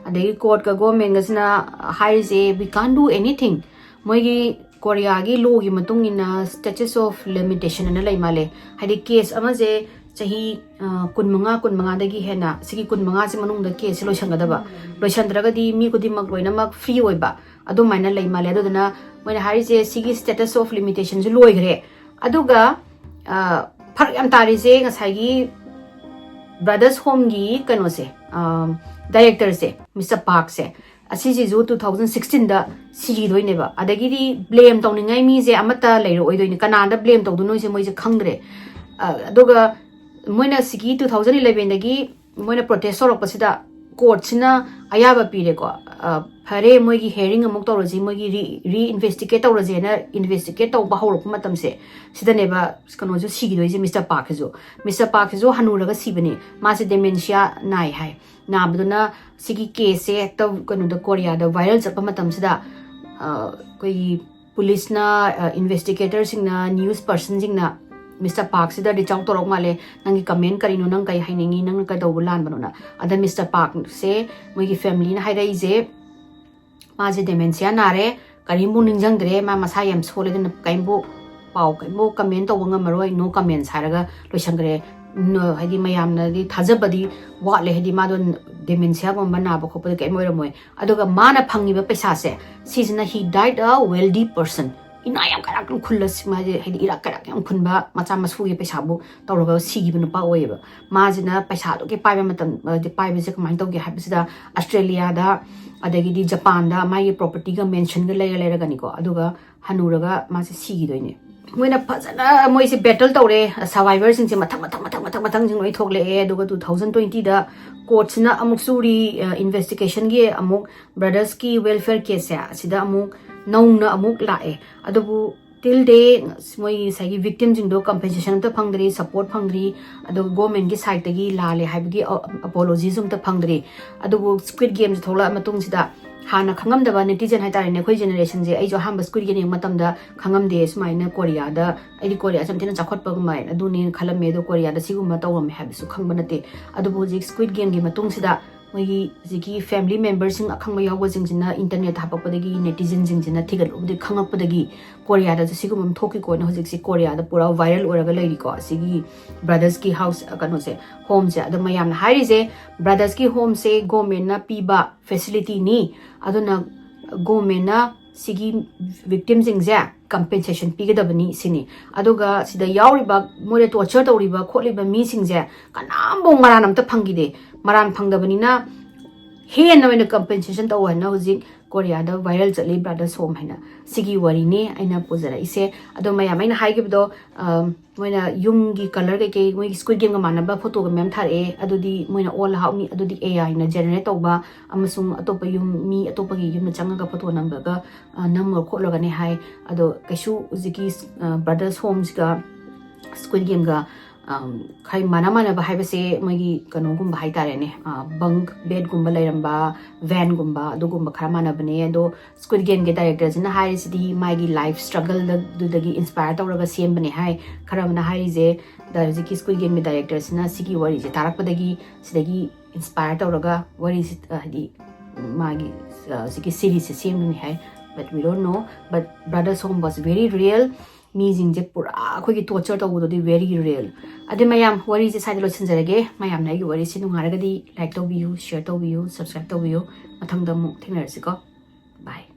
ꯑꯗꯒꯤ ꯀꯣꯔꯠꯀ ꯒꯣꯔꯃꯦꯟꯒꯁꯤꯅ ꯍꯥꯏꯔꯤꯁꯦ, "We can't do anything." ꯃꯣꯏꯒꯤ ꯀꯣꯔꯤꯌꯥꯒꯤ ꯂꯣꯒꯤ ꯃꯇꯨꯡ ꯏꯟꯅ statute of limitation ꯑꯅ ꯂꯩ ꯃꯥꯜꯂꯦ꯫ ꯍꯥꯏꯗꯤ ꯀꯦꯁ ꯑꯃꯁꯦ ꯆꯍꯤ ꯀꯨꯟꯃꯉꯥ, ꯀꯨꯟꯃꯉꯥꯗꯒꯤ ꯍꯦꯟꯅ, ꯁꯤꯒꯤ ꯀꯨꯟꯃꯉꯥꯁꯤ ꯃꯅꯨꯡꯗ ꯀꯦꯁꯁꯦ ꯂꯣꯏꯁꯟꯒꯗꯕ, ꯂꯣꯏꯁꯟꯗ꯭ꯔꯒꯗꯤ ꯃꯤ ꯈꯨꯗꯤꯡꯃꯛ ꯂꯣꯏꯅꯃꯛ ꯐ꯭ꯔꯤ ꯑꯣꯏꯕ, ꯑꯗꯨꯃꯥꯏꯅ ꯂꯩ ꯃꯥꯜꯂꯦ꯫ ꯑꯗꯨꯗꯨꯅ ꯃꯣꯏꯅ ꯍꯥꯏꯔꯤꯁꯦ, ꯁꯤꯒꯤ statute of limitation ꯁꯨ ꯂꯣꯏꯈ꯭ꯔꯦ꯫ ꯑꯗꯨꯒ ꯐꯔꯛ ꯌꯥꯝ ꯇꯥꯔꯤꯁꯦ, ꯉꯁꯥꯏꯒꯤ ꯕ꯭ꯔꯗꯔꯁ ꯍꯣꯝꯒꯤ ꯀꯩꯅꯣꯁꯦ, ꯗꯥꯏꯔꯦꯛꯇꯔꯁꯦ, ꯃꯤꯁꯇꯔ ꯄꯥꯔꯛꯁꯦ, ꯑꯁꯤꯁꯤꯁꯨ two thousand sixteen ꯗ ꯁꯤꯈꯤꯗꯣꯏꯅꯦꯕ꯫ ꯑꯗꯒꯤꯗꯤ ꯕ꯭ꯂꯦꯝ ꯇꯧꯅꯤꯡꯉꯥꯏ ꯃꯤꯁꯦ ꯑꯃꯠꯇ ꯂꯩꯔꯛꯑꯣꯏꯗꯣꯏꯅꯤ, ꯀꯅꯥꯗ ꯕ꯭ꯂꯦꯝ ꯇꯧꯗꯣꯏꯅꯣꯁꯦ ꯃꯣꯏꯁꯦ ꯈꯪꯗ꯭ꯔꯦ꯫ ꯑꯗꯨꯒ ꯃꯣꯏꯅ ꯁꯤꯒꯤ two thousand eleven ꯗꯒꯤ ꯃꯣꯏꯅ ꯄ꯭ꯔꯣꯇꯦꯁ ꯇꯧꯔꯛꯄꯁꯤꯗ ꯀꯣꯔꯠꯁꯤꯅ ꯑꯌꯥꯕ ꯄꯤꯔꯦꯀꯣ꯫ ꯐꯔꯦ, ꯃꯣꯏꯒꯤ ꯍꯤꯌꯔꯤꯡ ꯑꯃꯨꯛ ꯇꯧꯔꯁꯤ, ꯃꯣꯏꯒꯤ ꯔꯤ ꯔꯤꯏꯟꯚꯦꯁꯇꯤꯒꯦꯠ ꯇꯧꯔꯁꯦꯅ ꯏꯟꯚꯦꯁꯇꯤꯒꯦꯠ ꯇꯧꯕ ꯍꯧꯔꯛꯄ ꯃꯇꯝꯁꯦ, ꯁꯤꯗꯅꯦꯕ ꯀꯩꯅꯣꯁꯨ ꯁꯤꯈꯤꯗꯣꯏꯁꯦ, ꯃꯤꯁꯇꯔ ꯄꯥꯔꯛꯁꯤꯁꯨ꯫ ꯃꯤꯁꯇꯔ ꯄꯥꯔꯛꯁꯤꯁꯨ ꯍꯅꯨꯔꯒ ꯁꯤꯕꯅꯤ, ꯃꯥꯁꯦ ꯗꯦꯃꯦꯟꯁꯤꯌꯥ ꯅꯥꯏ ꯍꯥꯏ꯫ ꯅꯥꯕꯗꯨꯅ ꯁꯤꯒꯤ ꯀꯦꯁꯁꯦ ꯍꯦꯛꯇ ꯀꯩꯅꯣꯗ, ꯀꯣꯔꯤꯌꯥꯗ ꯚꯥꯏꯔꯦꯜ ꯆꯠꯄ ꯃꯇꯝꯁꯤꯗ, ꯑꯩꯈꯣꯏꯒꯤ ꯄꯨꯂꯤꯁꯅ, ꯏꯟꯚꯦꯁꯇꯤꯒꯦꯇꯔꯁꯤꯡꯅ, ꯅ꯭ꯌꯨꯁ ꯄꯔꯁꯟꯁꯤꯡꯅ ꯃꯤꯁꯇꯔ ꯄꯥꯔꯛꯁꯤꯗ ꯔꯤꯆ ꯑꯥꯎꯠ ꯇꯧꯔꯛ ꯃꯥꯜꯂꯦ, "ꯅꯪꯒꯤ ꯀꯃꯦꯟ ꯀꯔꯤꯅꯣ, ꯅꯪ ꯀꯔꯤ ꯍꯥꯏꯅꯤꯡꯉꯤ, ꯅꯪꯅ ꯀꯩꯗꯧꯕ ꯂꯥꯟꯕꯅꯣꯅ?" ꯑꯗ ꯃꯤꯁꯇꯔ ꯄꯥꯔꯛꯁꯦ, ꯃꯣꯏꯒꯤ ꯐꯦꯃꯤꯂꯤꯅ ꯍꯥꯏꯔꯛꯏꯁꯦ, ꯃꯥꯁꯦ ꯗꯦꯃꯦꯟꯁꯤꯌꯥ ꯅꯥꯔꯦ, ꯀꯔꯤꯝꯐꯥꯎ ꯅꯤꯡꯁꯤꯡꯗ꯭ꯔꯦ, ꯃꯥ ꯃꯁꯥ ꯌꯥꯝ ꯁꯣꯜꯂꯦ, ꯑꯗꯨꯅ ꯀꯔꯤꯝꯐꯥꯎ ꯄꯥꯎ, ꯀꯔꯤꯝꯐꯥꯎ ꯀꯃꯦꯟ ꯇꯧꯕ ꯉꯝꯃꯔꯣꯏ, no comments ꯍꯥꯏꯔꯒ ꯂꯣꯏꯁꯟꯈ꯭ꯔꯦ꯫ ꯍꯥꯏꯗꯤ ꯃꯌꯥꯝꯅꯗꯤ ꯊꯥꯖꯕꯗꯤ ꯋꯥꯠꯂꯦ, ꯍꯥꯏꯗꯤ ꯃꯥꯗꯣ ꯗꯦꯃꯦꯟꯁꯤꯌꯥꯒꯨꯝꯕ ꯅꯥꯕ ꯈꯣꯠꯄꯗꯤ ꯀꯔꯤꯝ ꯑꯣꯏꯔꯝꯃꯣꯏ꯫ ꯑꯗꯨꯒ ꯃꯥꯅ ꯐꯪꯉꯤꯕ ꯄꯩꯁꯥꯁꯦ, ꯁꯤꯁꯤꯅ he died a wealthy person, ꯏꯅꯥ ꯌꯥꯝ ꯀꯩꯔꯥꯛ ꯌꯥꯝ ꯈꯨꯜꯂ, ꯃꯥꯁꯦ ꯍꯥꯏꯗꯤ ꯏꯔꯥꯛ ꯀꯩꯔꯥꯛ ꯌꯥꯝ ꯈꯨꯟꯕ ꯃꯆꯥ ꯃꯁꯨꯒꯤ ꯄꯩꯁꯥꯕꯨ ꯇꯧꯔꯒ ꯁꯤꯈꯤꯕ ꯅꯨꯄꯥ ꯑꯣꯏꯌꯦꯕ꯫ ꯃꯥꯁꯤꯅ ꯄꯩꯁꯥ ꯑꯗꯨꯛꯀꯤ ꯄꯥꯏꯕ ꯃꯇꯝ, ꯍꯥꯏꯗꯤ ꯄꯥꯏꯕꯁꯦ ꯀꯃꯥꯏꯅ ꯇꯧꯒꯦ ꯍꯥꯏꯕꯁꯤꯗ, ꯑꯁꯇ꯭ꯔꯦꯂꯤꯌꯥꯗ, ꯑꯗꯒꯤꯗꯤ ꯖꯄꯥꯟꯗ ꯃꯥꯒꯤ ꯄ꯭ꯔꯣꯄꯔꯇꯤꯒ ꯃꯦꯟꯁꯟꯒ ꯂꯩꯔ ꯂꯩꯔꯒꯅꯤꯀꯣ, ꯑꯗꯨꯒ ꯍꯅꯨꯔꯒ ꯃꯥꯁꯦ ꯁꯤꯈꯤꯗꯣꯏꯅꯦ꯫ ꯃꯣꯏꯅ ꯐꯖꯅ ꯃꯣꯏꯁꯦ ꯕꯦꯇꯜ ꯇꯧꯔꯦ, ꯁꯔꯚꯥꯏꯚꯔꯁꯤꯡꯁꯦ ꯃꯊꯪ ꯃꯊꯪ ꯃꯊꯪ ꯃꯊꯪ ꯃꯊꯪꯁꯤꯡ ꯂꯣꯏ ꯊꯣꯛꯂꯛꯑꯦ꯫ ꯑꯗꯨꯒ two thousand twenty ꯗ ꯀꯣꯔꯠꯁꯤꯅ ꯑꯃꯨꯛꯁꯨ ꯔꯤ ꯏꯟꯚꯦꯁꯇꯤꯒꯦꯁꯟꯒꯤ ꯑꯃꯨꯛ ꯕ꯭ꯔꯗꯔꯁꯀꯤ ꯋꯦꯜꯐꯤꯌꯔ ꯀꯦꯁꯁꯦ ꯑꯁꯤꯗ ꯑꯃꯨꯛ ꯅꯧꯅ ꯑꯃꯨꯛ ꯂꯥꯛꯑꯦ꯫ ꯑꯗꯨꯕꯨ till day ꯃꯣꯏ ꯉꯁꯥꯏꯒꯤ ꯚꯤꯛꯇꯤꯝꯁꯤꯡꯗꯣ ꯀꯝꯄꯦꯟꯁꯦꯁꯟ ꯑꯝꯇ ꯐꯪꯗ꯭ꯔꯤ, ꯁꯄꯣꯔꯠ ꯐꯪꯗ꯭ꯔꯤ, ꯑꯗꯨꯒ ꯒꯣꯔꯃꯦꯟꯒꯤ ꯁꯥꯏꯠꯇꯒꯤ ꯂꯥꯜꯂꯦ ꯍꯥꯏꯕꯒꯤ ꯑꯄꯣꯂꯣꯖꯤꯁꯨ ꯑꯝꯇ ꯐꯪꯗ꯭ꯔꯤ꯫ ꯑꯗꯨꯕꯨ ꯁ꯭ꯀ꯭ꯋꯤꯠ ꯒꯦꯝꯁꯦ ꯊꯣꯛꯂꯛꯑ ꯃꯇꯨꯡꯁꯤꯗ ꯍꯥꯟꯅ ꯈꯪꯉꯝꯗꯕ ꯅꯦꯇꯤꯖꯟ ꯍꯥꯏꯇꯥꯔꯦꯅꯦ, ꯑꯩꯈꯣꯏ ꯖꯦꯅꯦꯔꯦꯁꯟꯁꯦ, ꯑꯩꯁꯨ ꯑꯍꯥꯟꯕ ꯁ꯭ꯀꯨꯏꯠ ꯒꯦꯝ ꯌꯦꯡꯕ ꯃꯇꯝꯗ ꯈꯪꯉꯝꯗꯦ ꯁꯨꯃꯥꯏꯅ ꯀꯣꯔꯤꯌꯥꯗ, ꯑꯩꯗꯤ ꯀꯣꯔꯤꯌꯥꯁꯦ ꯌꯥꯝ ꯊꯤꯅ ꯆꯥꯎꯈꯠꯄ ꯑꯗꯨꯃꯥꯏꯅ ꯑꯗꯨꯅꯦꯅ ꯈꯜꯂꯝꯃꯦ, ꯑꯗꯣ ꯀꯣꯔꯤꯌꯥꯗ ꯁꯤꯒꯨꯝꯕ ꯇꯧꯔꯝꯃꯦ ꯍꯥꯏꯕꯁꯨ ꯈꯪꯕ ꯅꯠꯇꯦ꯫ ꯑꯗꯨꯕꯨ ꯍꯧꯖꯤꯛ ꯁ꯭ꯀꯨꯏꯠ ꯒꯦꯝꯒꯤ ꯃꯇꯨꯡꯁꯤꯗ ꯃꯣꯏꯒꯤ ꯍꯧꯖꯤꯛꯀꯤ ꯐꯦꯃꯤꯂꯤ ꯃꯦꯝꯕꯔꯁꯤꯡ ꯑꯈꯪꯕ ꯌꯥꯎꯕꯁꯤꯡꯁꯤꯅ ꯏꯟꯇꯔꯅꯦꯠ ꯍꯥꯞꯄꯛꯄꯗꯒꯤ, ꯅꯦꯇꯤꯖꯟꯁꯤꯡꯁꯤꯅ ꯊꯤꯒꯠꯂꯨꯕꯗꯒꯤ ꯈꯪꯉꯛꯄꯗꯒꯤ ꯀꯣꯔꯤꯌꯥꯗꯁꯨ ꯁꯤꯒꯨꯝꯕ ꯑꯃ ꯊꯣꯛꯈꯤꯀꯣꯅ ꯍꯧꯖꯤꯛꯁꯤ ꯀꯣꯔꯤꯌꯥꯗ ꯄꯨꯔꯥ ꯚꯥꯏꯔꯦꯜ ꯑꯣꯏꯔꯒ ꯂꯩꯔꯤꯀꯣ, ꯑꯁꯤꯒꯤ ꯕ꯭ꯔꯗꯔꯁꯀꯤ ꯍꯥꯎꯁ, ꯀꯩꯅꯣꯁꯦ, ꯍꯣꯝꯁꯦ꯫ ꯑꯗꯣ ꯃꯌꯥꯝꯅ ꯍꯥꯏꯔꯤꯁꯦ, ꯕ꯭ꯔꯗꯔꯁꯀꯤ ꯍꯣꯝꯁꯦ ꯒꯣꯔꯃꯦꯟꯅ ꯄꯤꯕ ꯐꯦꯁꯤꯂꯤꯇꯤꯅꯤ, ꯑꯗꯨꯅ ꯒꯣꯔꯃꯦꯟꯅ ꯁꯤꯒꯤ ꯚꯤꯛꯇꯤꯝꯁꯤꯡꯁꯦ ꯀꯝꯄꯦꯟꯁꯦꯁꯟ ꯄꯤꯒꯗꯕꯅꯤ ꯁꯤꯅꯤ꯫ ꯑꯗꯨꯒ ꯁꯤꯗ ꯌꯥꯎꯔꯤꯕ, ꯃꯣꯏꯗ ꯇꯣꯔꯆꯔ ꯇꯧꯔꯤꯕ ꯈꯣꯠꯂꯤꯕ ꯃꯤꯁꯤꯡꯁꯦ ꯀꯅꯥꯝꯐꯥꯎ ꯃꯔꯥꯟ ꯑꯝꯇ ꯐꯪꯈꯤꯗꯦ꯫ ꯃꯔꯥꯟ ꯐꯪꯗꯕꯅꯤꯅ ꯍꯦꯟꯅ ꯑꯣꯏꯅ ꯀꯝꯄꯦꯟꯁꯦꯁꯟ ꯇꯧ ꯍꯥꯏꯅ ꯍꯧꯖꯤꯛ ꯀꯣꯔꯤꯌꯥꯗ ꯚꯥꯏꯔꯦꯜ ꯆꯠꯂꯤ ꯕ꯭ꯔꯗꯔꯁ ꯍꯣꯝ ꯍꯥꯏꯅ꯫ ꯁꯤꯒꯤ ꯋꯥꯔꯤꯅꯤ ꯑꯩꯅ ꯄꯨꯖꯔꯛꯏꯁꯦ꯫ ꯑꯗꯣ ꯃꯌꯥꯝ, ꯑꯩꯅ ꯍꯥꯏꯈꯤꯕꯗꯣ, ꯑꯝ, ꯃꯣꯏꯅ ꯌꯨꯝꯒꯤ ꯀꯂꯔ ꯀꯩꯀꯩ, ꯃꯣꯏꯒꯤ ꯁ꯭ꯀꯨꯏꯠ ꯒꯦꯝꯒ ꯃꯥꯟꯅꯕ ꯐꯣꯇꯣꯒ ꯃꯌꯥꯝ ꯊꯥꯔꯛꯑꯦ꯫ ꯑꯗꯨꯗꯤ ꯃꯣꯏꯅ ꯑꯣꯜ ꯍꯥꯎꯠꯅꯤ, ꯑꯗꯨꯗꯤ ꯑꯦ ꯑꯥꯏꯅ ꯖꯦꯅꯦꯔꯦꯠ ꯇꯧꯕ ꯑꯃꯁꯨꯡ ꯑꯇꯣꯞꯄ ꯌꯨꯝ, ꯃꯤ ꯑꯇꯣꯞꯄꯒꯤ ꯌꯨꯝꯗ ꯆꯪꯉꯒ ꯐꯣꯇꯣ ꯅꯝꯕꯒ, ꯑ, ꯅꯝꯃ ꯈꯣꯠꯂꯒꯅꯦ ꯍꯥꯏ꯫ ꯑꯗꯣ ꯀꯩꯁꯨ ꯍꯧꯖꯤꯛꯀꯤ, ꯑ, ꯕ꯭ꯔꯗꯔꯁ ꯍꯣꯝꯁꯤꯒ ꯁ꯭ꯀꯨꯏꯠ ꯒꯦꯝꯒ, ꯑꯝ, ꯈꯔ ꯃꯥꯟꯅ ꯃꯥꯟꯅꯕ ꯍꯥꯏꯕꯁꯦ ꯃꯣꯏꯒꯤ ꯀꯩꯅꯣꯒꯨꯝꯕ ꯍꯥꯏꯇꯥꯔꯦꯅꯦ, ꯑ, ꯕꯪꯛ ꯕꯦꯗꯀꯨꯝꯕ ꯂꯩꯔꯝꯕ, ꯚꯦꯟꯒꯨꯝꯕ ꯑꯗꯨꯒꯨꯝꯕ ꯈꯔ ꯃꯥꯟꯅꯕꯅꯦ꯫ ꯑꯗꯣ ꯁ꯭ꯀꯨꯏꯠ ꯒꯦꯝꯒꯤ ꯗꯥꯏꯔꯦꯛꯇꯔꯁꯤꯅ ꯍꯥꯏꯔꯤꯁꯤꯗꯤ ꯃꯥꯒꯤ ꯂꯥꯏꯐ ꯁ꯭ꯇ꯭ꯔꯒꯜꯗꯨꯗꯒꯤ ꯏꯟꯁꯄꯥꯌꯔ ꯇꯧꯔꯒ ꯁꯦꯝꯕꯅꯦ ꯍꯥꯏ꯫ ꯈꯔ ꯑꯃꯅ ꯍꯥꯏꯔꯤꯁꯦ, ꯗ-, ꯍꯧꯖꯤꯛꯀꯤ ꯁ꯭ꯀꯨꯏꯠ ꯒꯦꯝꯒꯤ ꯗꯥꯏꯔꯦꯛꯇꯔꯁꯤꯅ ꯁꯤꯒꯤ ꯋꯥꯔꯤꯁꯦ ꯇꯥꯔꯛꯄꯗꯒꯤ ꯁꯤꯗꯒꯤ ꯏꯟꯁꯄꯥꯌꯔ ꯇꯧꯔꯒ ꯋꯥꯔꯤꯁꯤ, ꯑ, ꯍꯥꯏꯗꯤ ꯃꯥꯒꯤ, ꯑ, ꯍꯧꯖꯤꯛꯀꯤ ꯁꯤꯔꯤꯁꯁꯦ ꯁꯦꯝꯕꯅꯤ ꯍꯥꯏ꯫ But we don't know, but Brother's Home was very real. ꯃꯤꯁꯤꯡꯁꯦ ꯄꯨꯔꯥ ꯑꯩꯈꯣꯏꯒꯤ ꯇꯣꯔꯆꯔ ꯇꯧꯕꯗꯨꯗꯤ very real꯫ ꯑꯗꯨ ꯃꯌꯥꯝ, ꯋꯥꯔꯤꯁꯦ ꯁ꯭ꯋꯥꯏꯗ ꯂꯣꯏꯁꯤꯟꯖꯔꯒꯦ꯫ ꯃꯌꯥꯝꯅ ꯑꯩꯒꯤ ꯋꯥꯔꯤꯁꯤ ꯅꯨꯡꯉꯥꯏꯔꯒꯗꯤ ꯂꯥꯏꯛ ꯇꯧꯕꯤꯌꯨ, ꯁꯤꯌꯔ ꯇꯧꯕꯤꯌꯨ, ꯁꯕꯁꯀ꯭ꯔꯥꯏꯕ ꯇꯧꯕꯤꯌꯨ꯫ ꯃꯊꯪꯗ ꯑꯃꯨꯛ ꯊꯦꯡꯅꯔꯁꯤꯀꯣ꯫ ꯕꯥꯏ꯫